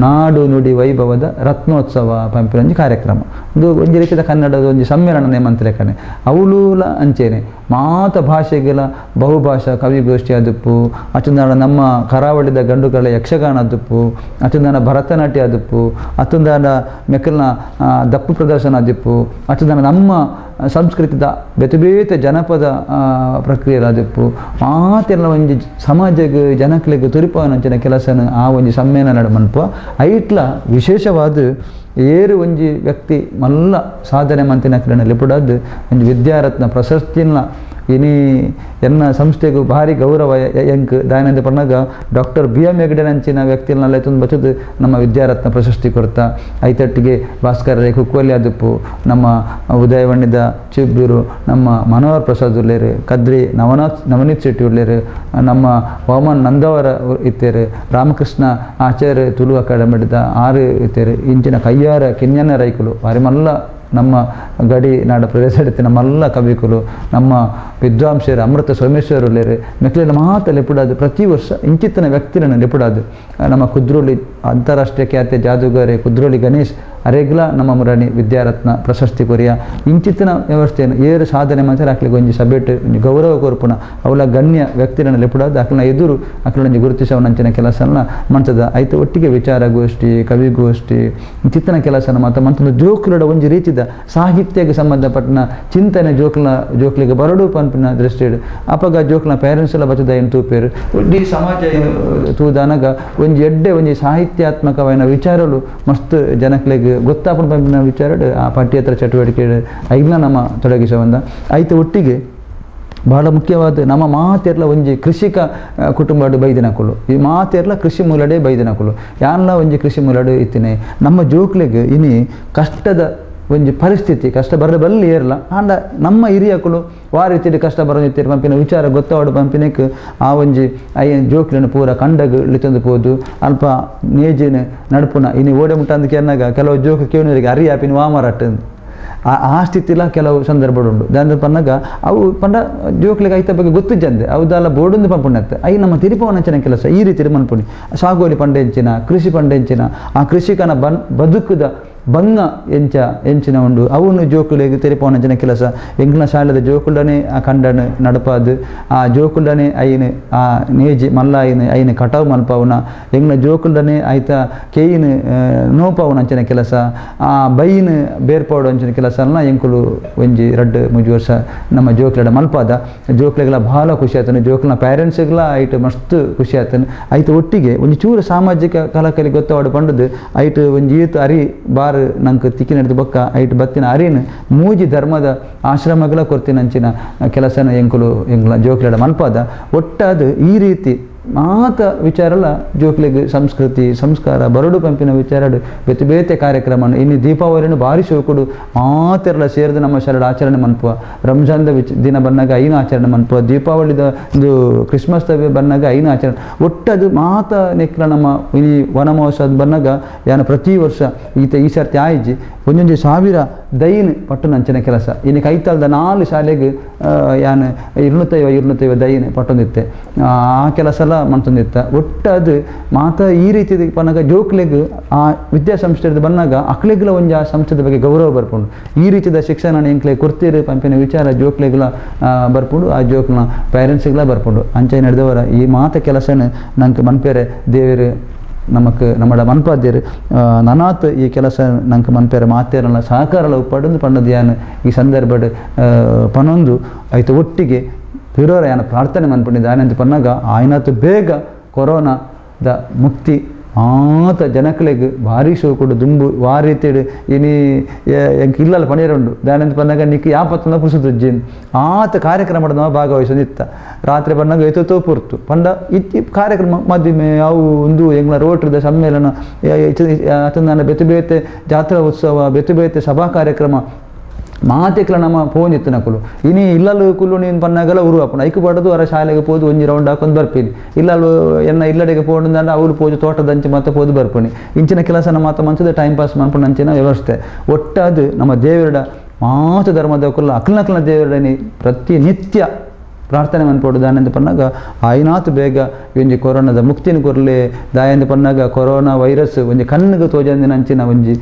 ನಾಡು ನುಡಿ ವೈಭವದ ರತ್ನೋತ್ಸವ ಪಂಪಿನೊಂಜಿ ಕಾರ್ಯಕ್ರಮ. ಒಂದು ಒಂಜಿ ರೀತಿಯ ಕನ್ನಡದ ಒಂಜಿ ಸಮ್ಮೇಳನ ನೇಮಂತಲೆಕ್ಕನೆ ಅವಲೂಲ ಅಂಚೇನೆ ಮಾತ ಭಾಷೆಗೆಲ ಬಹುಭಾಷಾ ಕವಿಗೋಷ್ಠಿ ಅದುಪ್ಪು, ಅಚಂದಾನ ನಮ್ಮ ಕರಾವಳಿದ ಗಂಡುಗಳ ಯಕ್ಷಗಾನ ಅದುಪ್ಪು, ಅಚಂದಾನ ಭರತನಾಟ್ಯ ಅದುಪ್ಪು, ಅತಂದಾನ ಮೆಕ್ಕಲ್ನ ದಪ್ಪು ಪ್ರದರ್ಶನ ಅದಿಪ್ಪು, ಅಚಂದಾನ ನಮ್ಮ ಸಂಸ್ಕೃತಿದ ಬೇತೆ ಬೇತೆ ಜನಪದ ಪ್ರಕ್ರಿಯೆ ಅದಿಪ್ಪು. ಮಾತೆಲ್ಲ ಒಂಜಿ ಸಮಾಜಕ್ಕೆ ಜನಕ್ಲೆಗ್ ತುರಿಪವನಂಚಿನ ಕೆಲಸನ ಆ ಒಂಜಿ ಸಮ್ಮೇಳನ ಮನ್ಪ. ಐಟ್ಲ ವಿಶೇಷವಾದ ಏರು ಒಂಜಿ ವ್ಯಕ್ತಿ ಮಲ್ಲ ಸಾಧನೆ ಮಂತಿನ ಲಿಪುಡಾದ್ ಒಂಜಿ ವಿದ್ಯಾರತ್ನ ಪ್ರಶಸ್ತಿನ ಇನಿ ಎನ್ನ ಸಂಸ್ಥೆಗೂ ಭಾರಿ ಗೌರವ ಎಂಕ್ ದಾಯನಂದ ಪಣ್ಣಗ doctor B M Hegde ನಂಚಿನ ವ್ಯಕ್ತಿಗಳನ್ನೆಲ್ಲ ತುಂಬ ಬಚ್ಚದು ನಮ್ಮ ವಿದ್ಯಾರತ್ನ ಪ್ರಶಸ್ತಿ ಕೊರ್ತ. ಐತಟ್ಟಿಗೆ ಭಾಸ್ಕರ ರೈ ಕುಕ್ವಲ್ಲಿ ಅದುಪ್ಪು, ನಮ್ಮ ಉದಯವಣ್ಣಿದ ಚಿಬ್ಬೀರು, ನಮ್ಮ ಮನೋಹರ್ ಪ್ರಸಾದ್ ಉಳ್ಳೇರು, ಕದ್ರಿ ನವನೀತ್ ಶೆಟ್ಟಿ ಉಳ್ಳೇರು, ನಮ್ಮ ವಾಮನ್ ನಂದವರ ಇತ್ತೇರು, ರಾಮಕೃಷ್ಣ ಆಚಾರ್ಯ ತುಳು ಅಕಾಡೆಮಿದ ಆರು ಇತ್ತೇರು, ಇಂಚಿನ ಕಯ್ಯಾರ ಕಿನ್ಯನ ರೈಕುಲು ಭಾರಿ ಮಲ್ಲ ನಮ್ಮ ಗಡಿ ನಾಡ ಪ್ರದೇಶ ನಮ್ಮೆಲ್ಲ ಕವಿಕುಲು, ನಮ್ಮ ವಿದ್ವಾಂಸರು ಅಮೃತ ಸೋಮೇಶ್ವರ ಉಳ್ಳೇರು, ಮೆಕ್ಲೆಲ್ಲ ಮಾತ ಲೆಪುಡಾದು ಪ್ರತಿ ವರ್ಷ ಇಂಚಿತ್ತನ ವ್ಯಕ್ತಿನ ಲೆಪುಡಾದು. ನಮ್ಮ ಕುದ್ರೋಳಿ ಅಂತಾರಾಷ್ಟ್ರೀಯ ಖ್ಯಾತಿಯ ಜಾದೂಗಾರೆ ಕುದ್ರೋಳಿ ಗಣೇಶ್ ಅರೆಗ್ಲ ನಮ್ಮ ಮುರಾಣಿ ವಿದ್ಯಾರತ್ನ ಪ್ರಶಸ್ತಿ ಕೊರಿಯ. ಇಂಚಿತ್ತಿನ ವ್ಯವಸ್ಥೆಯನ್ನು ಏರು ಸಾಧನೆ ಮಾತ್ರ ಅಕ್ಲಿಗೆ ಒಂಜಿ ಸಭೆಟ್ ಒಂಜಿ ಗೌರವ ಕೊರ್ಪುನ ಅವಲ ಗಣ್ಯ ವ್ಯಕ್ತಿನ ಲೆಪುಡಾದು ಅಕ್ಲನ ಎದುರು ಅಕ್ಲೊಂಜಿ ಗುರುತಿಸವನಂಚಿನ ಕೆಲಸನ ಮಂಚದ. ಐತ ಒಟ್ಟಿಗೆ ವಿಚಾರಗೋಷ್ಠಿ, ಕವಿಗೋಷ್ಠಿ ಇಂಚಿತ್ತಿನ ಕೆಲಸನ ಮಾತ್ರ ಮಂತದ. ಜೋಕುಲಡ ಒಂಜಿ ರೀತಿದ ಸಾಹಿತ್ಯಕ್ಕೆ ಸಂಬಂಧಪಟ್ಟನ ಚಿಂತನೆ ಜೋಕ್ಲಿಗೆ ಬರಡು ಪನ್ಪಿನ ದೃಷ್ಟಿಡ್ ಅಪಗ ಜೋಕ್ಲನ ಪೇರೆಂಟ್ಸ್ ಎಲ್ಲ ಬಚ್ಚದ ಏನು ತೂಪೇರು ಇಡೀ ಸಮಾಜ ತೂದಾನಗ ಒಂಜಿ ಎಡ್ಡೆ ಒಂಜಿ ಸಾಹಿತ್ಯಾತ್ಮಕವಾದ ವಿಚಾರಲು ಮಸ್ತ್ ಜನಕ್ಲೆಗ್ ಗೊತ್ತಾಪುನ ಪನ್ಪಿನ ವಿಚಾರಡ್ ಆ ಪಠ್ಯೇತರ ಚಟುವಟಿಕೆ ಐಗ್ಲ ನಮ್ಮ ತೊಡಗಿಸವಂದ. ಐತ ಒಟ್ಟಿಗೆ ಬಹಳ ಮುಖ್ಯವಾದ ನಮ್ಮ ಮಾತೆರ್ಲ ಒಂಜಿ ಕೃಷಿಕ ಕುಟುಂಬಡ್ ಬೈದಿನಕುಲು, ಈ ಮಾತೆರ್ಲ ಕೃಷಿ ಮೂಲಡೆ ಬೈದಿನಕುಲು, ಯಾನ್ಲ ಒಂಜಿ ಕೃಷಿ ಮೂಲಡು ಇತ್ತಿನಿ. ನಮ್ಮ ಜೋಕ್ಲೆಗ್ ಇನಿ ಕಷ್ಟದ ಒಂಜಿ ಪರಿಸ್ಥಿತಿ ಕಷ್ಟ ಬರಲು ಬಲ್ಲಿ ಏರ್ಲ ಆಂಡ ನಮ್ಮ ಹಿರಿಯಕುಲು ವಾ ರೀತಿಡ್ ಕಷ್ಟ ಬರೋದಿತ್ತೀರು ಪಂಪಿನ ವಿಚಾರ ಗೊತ್ತಾವಡು ಪಂಪಿನಕ್ ಆ ಒಂಜಿ ಅಯ್ಯ ಜೋಕ್ಲೆನ ಪೂರ ಕಂಡಗ್ ಲಿತೊಂದು ಪೋದು ಅಲ್ಪ ನೇಜಿನ ನಡ್ಪುನ ಇನಿ ಓಡೆ ಮುಟ್ಟಂದು ಕೇರ್ನಾಗ ಕೆಲವು ಜೋಕು ಕೇವನಿಗೆ ಅರಿ ಆಪಿನ ವಾಮರಟ್ಟು ಆ ಸ್ಥಿತಿಲ ಕೆಲವು ಸಂದರ್ಭಡುಂಡು. ದಾಂದ ಪನ್ನಗ ಅವು ಪಂಡ ಜೋಕ್ಲಿಗೆ ಐತ ಬಗ್ಗೆ ಗೊತ್ತಿಜ್ಜಂದೆ ಅವು ದಾಲ ಬೋಡುಂದು ಪಂಪುಣತ್ತೆ I ನಮ್ಮ ತಿರುಪವನಂಚಿನ ಕೆಲಸ ಈ ರೀತಿ ಮನ್ಪುಣಿ. ಸಾಗೋಲಿ ಪಂಡೆಂಚಿನ ಕೃಷಿ ಪಂಡೆಂಚಿನ ಆ ಕೃಷಿಕನ ಬದುಕುದ ಬಂಗ ಎಂಚ ಎಂಚಿನ ಉಂಡು ಅವನು ಜೋಕುಲೆಗ್ ತೆರಿಪವನಂಚಿನ ಕೆಲಸ ಎಂಕ್ಲ ಶಾಲೆದ ಜೋಕುಲ್ಡನೆ ಆ ಕಂಡನ ನಡಪಾದು ಆ ಜೋಕುಲ್ಡನೆ ಐನು ಆ ನೇಜಿ ಮಲ್ಲಾಯಿನ ಐನು ಕಟಾವು ಮಲ್ಪವನ ಎಂಗ್ಲ ಜೋಕುಲ್ಡನೆ ಐತ ಕೇಯಿನ ನೋಪವನಂಚಿನ ಕೆಲಸ ಆ ಬೈನ ಬೇರ್ಪಾಡು ಅಂಚಿನ ಕೆಲಸ ಅಲ್ಲ ಎಂಕುಲು ಒಂಜಿ ರಡ್ಡು ಮೂಜಿ ವರ್ಷ ನಮ್ಮ ಜೋಕ್ಲೆಡ ಮಲ್ಪಾದ ಜೋಕ್ಲೆಗ್ಲ ಭಾಳ ಖುಷಿ ಆತನು, ಜೋಕ್ಲನ ಪೇರೆಂಟ್ಸ್ಗ್ಲ ಐಟ್ ಮಸ್ತ್ ಖುಷಿ ಆತನು. ಐತ ಒಟ್ಟಿಗೆ ಒಂಜಿ ಚೂರು ಸಾಮಾಜಿಕ ಕಲಕಲಿ ಗೊತ್ತವಾಡು ಪಂಡದು ಐಟ್ ಒಂಜಿ ಈತ್ ಅರಿ ಬಾರ್ ನಂಗೆ ತಿಕ್ಕಿ ನಡೆದು ಬೊಕ್ಕ ಐಟ್ ಬತ್ತಿನ ಅರಿನ ಮೂಜಿ ಧರ್ಮದ ಆಶ್ರಮಗಳ ಕೊರ್ತಿನಂಚಿನ ಕೆಲಸನ ಎಂಕುಲು ಎಂಕ್ಲ ಜೋಕ್ಲೆಡ ಮಲ್ಪಾದ. ಒಟ್ಟಾದ ಈ ರೀತಿ ಮಾತ ವಿಚಾರಲ ಜೋಕ್ಲೆಗ್ ಸಂಸ್ಕೃತಿ ಸಂಸ್ಕಾರ ಬರಡು ಪಂಪಿನ ವಿಚಾರಡು ಬೇತೆ ಬೇತೆ ಕಾರ್ಯಕ್ರಮ. ಇನ್ನು ದೀಪಾವಳಿನ ಭಾರಿ ಶೋಕುಡು ಮಾತೆರ್ಲ ಸೇರಿದು ನಮ್ಮ ಶಾಲೆಡ್ ಆಚರಣೆ ಮನ್ಪುವ, ರಂಜಾನ್ದ ದಿನ ಬನ್ನಾಗ ಐನ ಆಚರಣೆ ಮನ್ಪುವ, ದೀಪಾವಳಿದ ಒಂದು ಕ್ರಿಸ್ಮಸ್ ಬನ್ನಾಗ ಐನ ಆಚರಣೆ ಒಟ್ಟದು ಮಾತ ನೆಕ್ಲ ನಮ್ಮ ಇನಿ ವನ ಮಹೋತ್ಸವ ಬನ್ನಾಗ ಯಾನ ಪ್ರತಿ ವರ್ಷ ಈತ ಈ ಸರ್ತಿ ಆಯ್ಜಿ ಒಂಜೊಂಜಿ ಸಾವಿರ ದೈನ್ ಪಟ್ಟುನಂಚಿನ ಕೆಲಸ. ಇನ್ನು ಕೈತಾಲ್ದ 4 ಶಾಲೆಗೆ ಯಾನ್ 250 ದೈನ್ ಪಟ್ಟೊಂದಿತ್ತೆ ಆ ಕೆಲಸ ಎಲ್ಲ ಮಂತೊಂದಿತ್ತ. ಒಟ್ಟದು ಮಾತ ಈ ರೀತಿ ಪನ್ನಗ ಜೋಕ್ಲೆಗ್ ಆ ವಿದ್ಯಾಸಂಸ್ಥೆದ ಬನ್ನಾಗ ಅಕ್ಲೆಗ್ಲ ಒಂಜಿ ಆ ಸಂಸ್ಥೆದ ಬಗ್ಗೆ ಗೌರವ ಬರ್ಪುಂಡು. ಈ ರೀತಿದ ಶಿಕ್ಷಣ ಎಂಕ್ಲೆ ಕೊರ್ತೀರು ಪಂಪಿನ ವಿಚಾರ ಜೋಕ್ಲೆಗ್ಲ ಬರ್ಪುಂಡು, ಆ ಜೋಕ್ಲ ಪೇರೆಂಟ್ಸ್ಗ್ಲ ಬರ್ಪುಂಡು. ಅಂಚೆ ನಡೆದವರ ಈ ಮಾತ ಕೆಲಸನ ನಂಗೆ ಮನ್ಪೇರೆ ದೇವರು ನಮಕ್ ನಮ್ಮಡ ಮನ್ಪಾದ್ಯರು ನನಾತ್ ಈ ಕೆಲಸ ನಂಗೆ ಮನ್ಪೇರೆ ಮಾತೇರಲ್ಲ ಸಹಕಾರಲ ಉಪ್ಪಡೊಂದು ಪಣ್ಣದ ಯಾನ್ ಈ ಸಂದರ್ಭಡ್ ಪನೊಂದು ಐತ ಒಟ್ಟಿಗೆ ಪಿರೋರ ಯಾನ ಪ್ರಾರ್ಥನೆ ಮನ್ಪುಂಡಿದ್ದಾನೆ ಅಂತ ಪನ್ನಾಗ ಆಯ್ನಾತು ಬೇಗ ಕೊರೋನಾದ ಮುಕ್ತಿ ಮಾತ ಜನಕ್ಲೆಗ್ ಭಾರಿ ಶೋಕುಡು ದುಂಬು ವಾ ರೀತಿಡ್ ಇನಿ ಎಂಕ್ ಇಲ್ಲಲ್ಲ ಪಣೀರುಂಡು ದಾನಂತ ಪನ್ನಾಗ ನಿಕ್ ಯಾಪತ್ತುಂದ ಪುಸುದುಜ್ಜಿನ್ ಆತ ಕಾರ್ಯಕ್ರಮದ ನಾವು ಭಾಗವಹಿಸೋದಿತ್ತ ರಾತ್ರಿ ಪನ್ನಾಗ ಎತ್ತೋ ಪುರ್ತು ಪಂಡ ಇತ್ತಿ ಕಾರ್ಯಕ್ರಮ ಮದಿಮೆ ಅವು ಒಂದು ಎಂಗ್ಲ ರೋಟ್ರದ ಸಮ್ಮೇಳನ ಅತಂದಾನ ಬೇತೆ ಬೇತೆ ಜಾತ್ರಾ ಉತ್ಸವ ಬೇತೆ ಬೇತೆ ಸಭಾ ಕಾರ್ಯಕ್ರಮ ಮಾತೆಕ್ಲ ನಮ್ಮ ಫೋನ್ ಇತ್ತು ನಕುಲು ಇನಿ ಇಲ್ಲಲು ಕುಲ್ಲು ನೀನು ಪನ್ನಾಗಲ ಉರು ಅಪ್ಪನ ಐಕು ಪಡದು ಅರ ಶಾಲೆಗೆ ಪೋದು ಒಂಜಿ ರೌಂಡ್ ಹಾಕೊಂಡು ಬರ್ಪೀನಿ ಇಲ್ಲಲು ಎನ್ನ ಇಲ್ಲಡೆಗೆ ಪೋಂಡು ಅವಳು ಪೋದು ತೋಟದಂಚೆ ಮತ್ತೆ ಪೋದು ಬರ್ಪಣಿ ಇಂಚಿನ ಕೆಲಸನ ಮಾತ ಮಂಚದ ಟೈಮ್ ಪಾಸ್ ಮನ್ಪುಣ ಅಂಚಿನ ವ್ಯವಸ್ಥೆ. ಒಟ್ಟಾದು ನಮ್ಮ ದೇವರಡ ಮಾತು ಧರ್ಮದ ಕುಲ್ಲ ಅಕ್ಲನಕ್ಲನ ದೇವರಡನಿ ಪ್ರತಿನಿತ್ಯ ಪ್ರಾರ್ಥನೆ ಮನ್ಪೊಡು ದಾನೆಂದು ಪನ್ನಗ ಆಯಿನಾತ್ ಬೇಗ ಒಂಜಿ ಕೊರೋನಾದ ಮುಕ್ತಿನ ಕೊರ್ಲೆ ದಾಯೆಂದು ಪನ್ನಗ ಕೊರೋನಾ ವೈರಸ್ ಒಂಜಿ ಕಣ್ಣಿಗೆ ತೋಜಂದಿನ ಅಂಚಿನ ಒಂಜಿ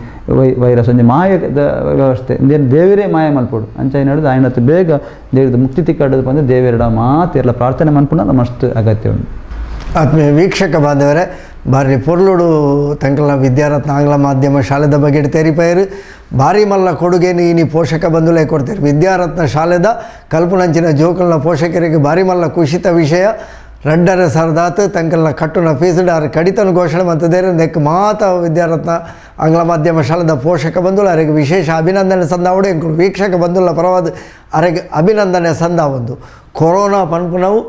ವೈರಸ್ ಒಂಜಿ ಮಾಯದ ವ್ಯವಸ್ಥೆ ಇಂದೇನು ದೇವರೇ ಮಾಯ ಮಲ್ಪೊಡು ಅಂಚ ಏನಾಡುದು ಆಯಿನಾತ್ ಬೇಗ ದೇವ್ರದ ಮುಕ್ತಿ ತಿಕ್ಕಾಡೋದು ಬಂದು ದೇವರಡ ಮಾತೆರ್ಲ ಪ್ರಾರ್ಥನೆ ಮನ್ಪುನ ಮಸ್ತ್ ಅಗತ್ಯ ಉಂಡು. ಆತ್ಮೀಯ ವೀಕ್ಷಕ ಬಾಂಧವರೇ, ಬಾರಿ ಪೊರ್ಲುಡು ತಂಕಲ್ನ ವಿದ್ಯಾರತ್ನ ಆಂಗ್ಲ ಮಾಧ್ಯಮ ಶಾಲೆದ ಬಗ್ಗೆ ತೆರಿಪೈರು ಭಾರಿ ಮಲ್ಲ ಕೊಡುಗೆನು ಇನಿ ಪೋಷಕ ಬಂಧುಲೇ ಕೊಡ್ತೀರಿ. ವಿದ್ಯಾರತ್ನ ಶಾಲೆದ ಕಲ್ಪನಂಚಿನ ಜೋಕಲ್ನ ಪೋಷಕರಿಗೆ ಭಾರಿ ಮಲ್ಲ ಕುಷಿತ ವಿಷಯ. 2.5 ಸಾವಿರದಾತು ತಂಕಲ್ನ ಕಟ್ಟುನ ಫೀಸ್ ಆರು ಕಡಿತನ ಘೋಷಣೆ ಮಂತದೇರು ನೆಕ್ ಮಾತ ವಿದ್ಯಾರತ್ನ ಆಂಗ್ಲ ಮಾಧ್ಯಮ ಶಾಲೆದ ಪೋಷಕ ಬಂಧುಲು ಅರೆಗೆ ವಿಶೇಷ ಅಭಿನಂದನೆ ಸಂದಾವಡು. ಎಂಕುಲು ವೀಕ್ಷಕ ಬಂಧುಲ ಪರವಾದ ಅರೆಗೆ ಅಭಿನಂದನೆ ಸಂದಾವೊಂದು. ಕೊರೋನಾ ಪನ್ಪುನವು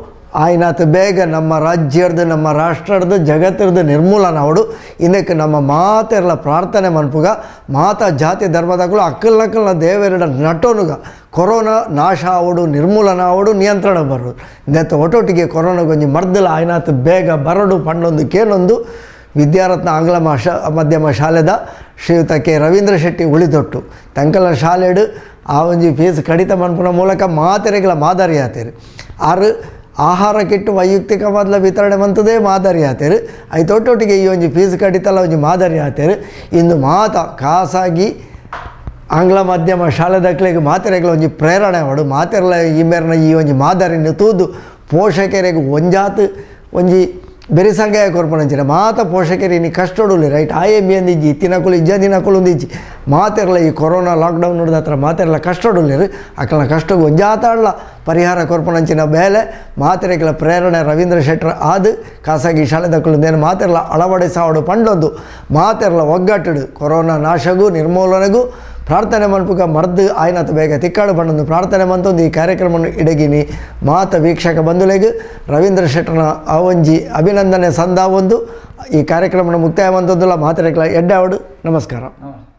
ಆಯ್ನಾತ್ ಬೇಗ ನಮ್ಮ ರಾಜ್ಯದ ನಮ್ಮ ರಾಷ್ಟ್ರದ ಜಗತ್ತಿರ್ದು ನಿರ್ಮೂಲನ ಅವಡು. ಇದಕ್ಕೆ ನಮ್ಮ ಮಾತೆರ್ಲ ಪ್ರಾರ್ಥನೆ ಮನ್ಪುಗ ಮಾತ ಜಾತಿ ಧರ್ಮದಾಗಲು ಅಕ್ಕಲ್ನಕ್ಕಲ್ನ ದೇವರಡ ನಟೋನುಗ ಕೊರೋನಾ ನಾಶ ಆವಡು, ನಿರ್ಮೂಲನ ಆವಡು, ನಿಯಂತ್ರಣ ಬರೋದು. ನೆತ್ತ ಒಟ್ಟೊಟ್ಟಿಗೆ ಕೊರೋನಾಗೊಂಜಿ ಮರ್ದಲ ಆಯ್ನಾತ್ ಬೇಗ ಬರಡು ಪಂಡೊಂದು ಕೇನೊಂದು ವಿದ್ಯಾರತ್ನ ಆಂಗ್ಲ ಮಾಧ್ಯಮ ಶಾಲೆದ ಶ್ರೀಯುತ ಕೆ ರವೀಂದ್ರ ಶೆಟ್ಟಿ ಉಳಿದೊಟ್ಟು ತಂಕಲ ಶಾಲೆಡು ಆ ಒಂಜಿ ಫೀಸ್ ಕಡಿತ ಮನ್ಪುನ ಮೂಲಕ ಮಾತೆರೆಗಳ ಮಾದರಿ ಆತೇರು. ಆರು ಆಹಾರ ಕಿಟ್ಟು ವೈಯಕ್ತಿಕವಾದ ವಿತರಣೆ ಮಂತದೇ ಮಾದರಿ ಆತೇರು. ಐತೊಟ್ಟೊಟ್ಟಿಗೆ ಈ ಒಂಜಿ ಫೀಸ್ ಕಡಿತಲ್ಲ ಒಂಜಿ ಮಾದರಿ ಆತೇರು. ಇಂದು ಮಾತ ಖಾಸಾಗಿ ಆಂಗ್ಲ ಮಾಧ್ಯಮ ಶಾಲೆ ದಕ್ಲೆಗ್ ಮಾತೆರೆಗಳ ಒಂಜಿ ಪ್ರೇರಣೆ ಅವಡು. ಮಾತೆರ್ಲ ಈ ಮೇರ್ನ ಈ ಒಂಜಿ ಮಾದರಿನ ತೂದು ಪೋಷಕರಿಗೆ ಒಂಜಾತ್ ಒಂಜಿ ಬೆರಿಸಂಗಾಯ ಕೊರ್ಪಣಂಚಿನ ಮಾತ ಪೋಷಕರು ಇನಿ ಕಷ್ಟೊಡುಲಿ ರೈಟ್ ಆಯೆ ಮೇಂದಿಜ್ಜಿ ಇತ್ತಿನಕುಲು ಇಜ್ಜಂದಿನಕುಲು ಒಂದಿಜ್ಜಿ ಮಾತೆರ್ಲ ಈ ಕೊರೋನಾ ಲಾಕ್ಡೌನ್ ನೋಡಿದ ಹತ್ರ ಮಾತೆರ್ಲ ಕಷ್ಟೊಡುಲಿರು. ಅಕಲ್ನ ಕಷ್ಟಕ್ಕೆ ಒಂಜಾತಾಡ್ಲ ಪರಿಹಾರ ಕೊರ್ಪಣಂಚಿನ ಬೇಲೆ ಮಾತೆರೆಗಳ ಪ್ರೇರಣೆ ರವೀಂದ್ರ ಶೆಟ್ಟರ್ ಆದು ಖಾಸಗಿ ಶಾಲೆ ದಕ್ಕಲು ಮಾತೆರ್ಲ ಅಳವಡಿಸಾವಡು ಪಂಡೊಂದು ಮಾತೆರ್ಲ ಒಗ್ಗಟ್ಟುಡು ಕೊರೋನಾ ನಾಶಗೂ ನಿರ್ಮೂಲನೆಗೂ ಪ್ರಾರ್ಥನೆ ಮನ್ಪುಗ ಮರ್ದು ಆಯ್ನತ ಬೇಗ ತಿಕ್ಕಾಡು ಬಣ್ಣೊಂದು ಪ್ರಾರ್ಥನೆ ಮಂತೊಂದು ಈ ಕಾರ್ಯಕ್ರಮ ಇಡಗಿನಿ ಮಾತ ವೀಕ್ಷಕ ಬಂಧುಲೆಗ್ ರವೀಂದ್ರ ಶೆಟ್ಟರ್ನ ಆವಂಜಿ ಅಭಿನಂದನೆ ಸಂದಾವೊಂದು ಈ ಕಾರ್ಯಕ್ರಮನ ಮುಕ್ತಾಯ ಮಂತೊಂದುಲ್ಲ. ಮಾತೆರೆಗ್ಲ ಎಡ್ಡೆ ಅವಡು. ನಮಸ್ಕಾರ. ನಮಸ್ಕಾರ.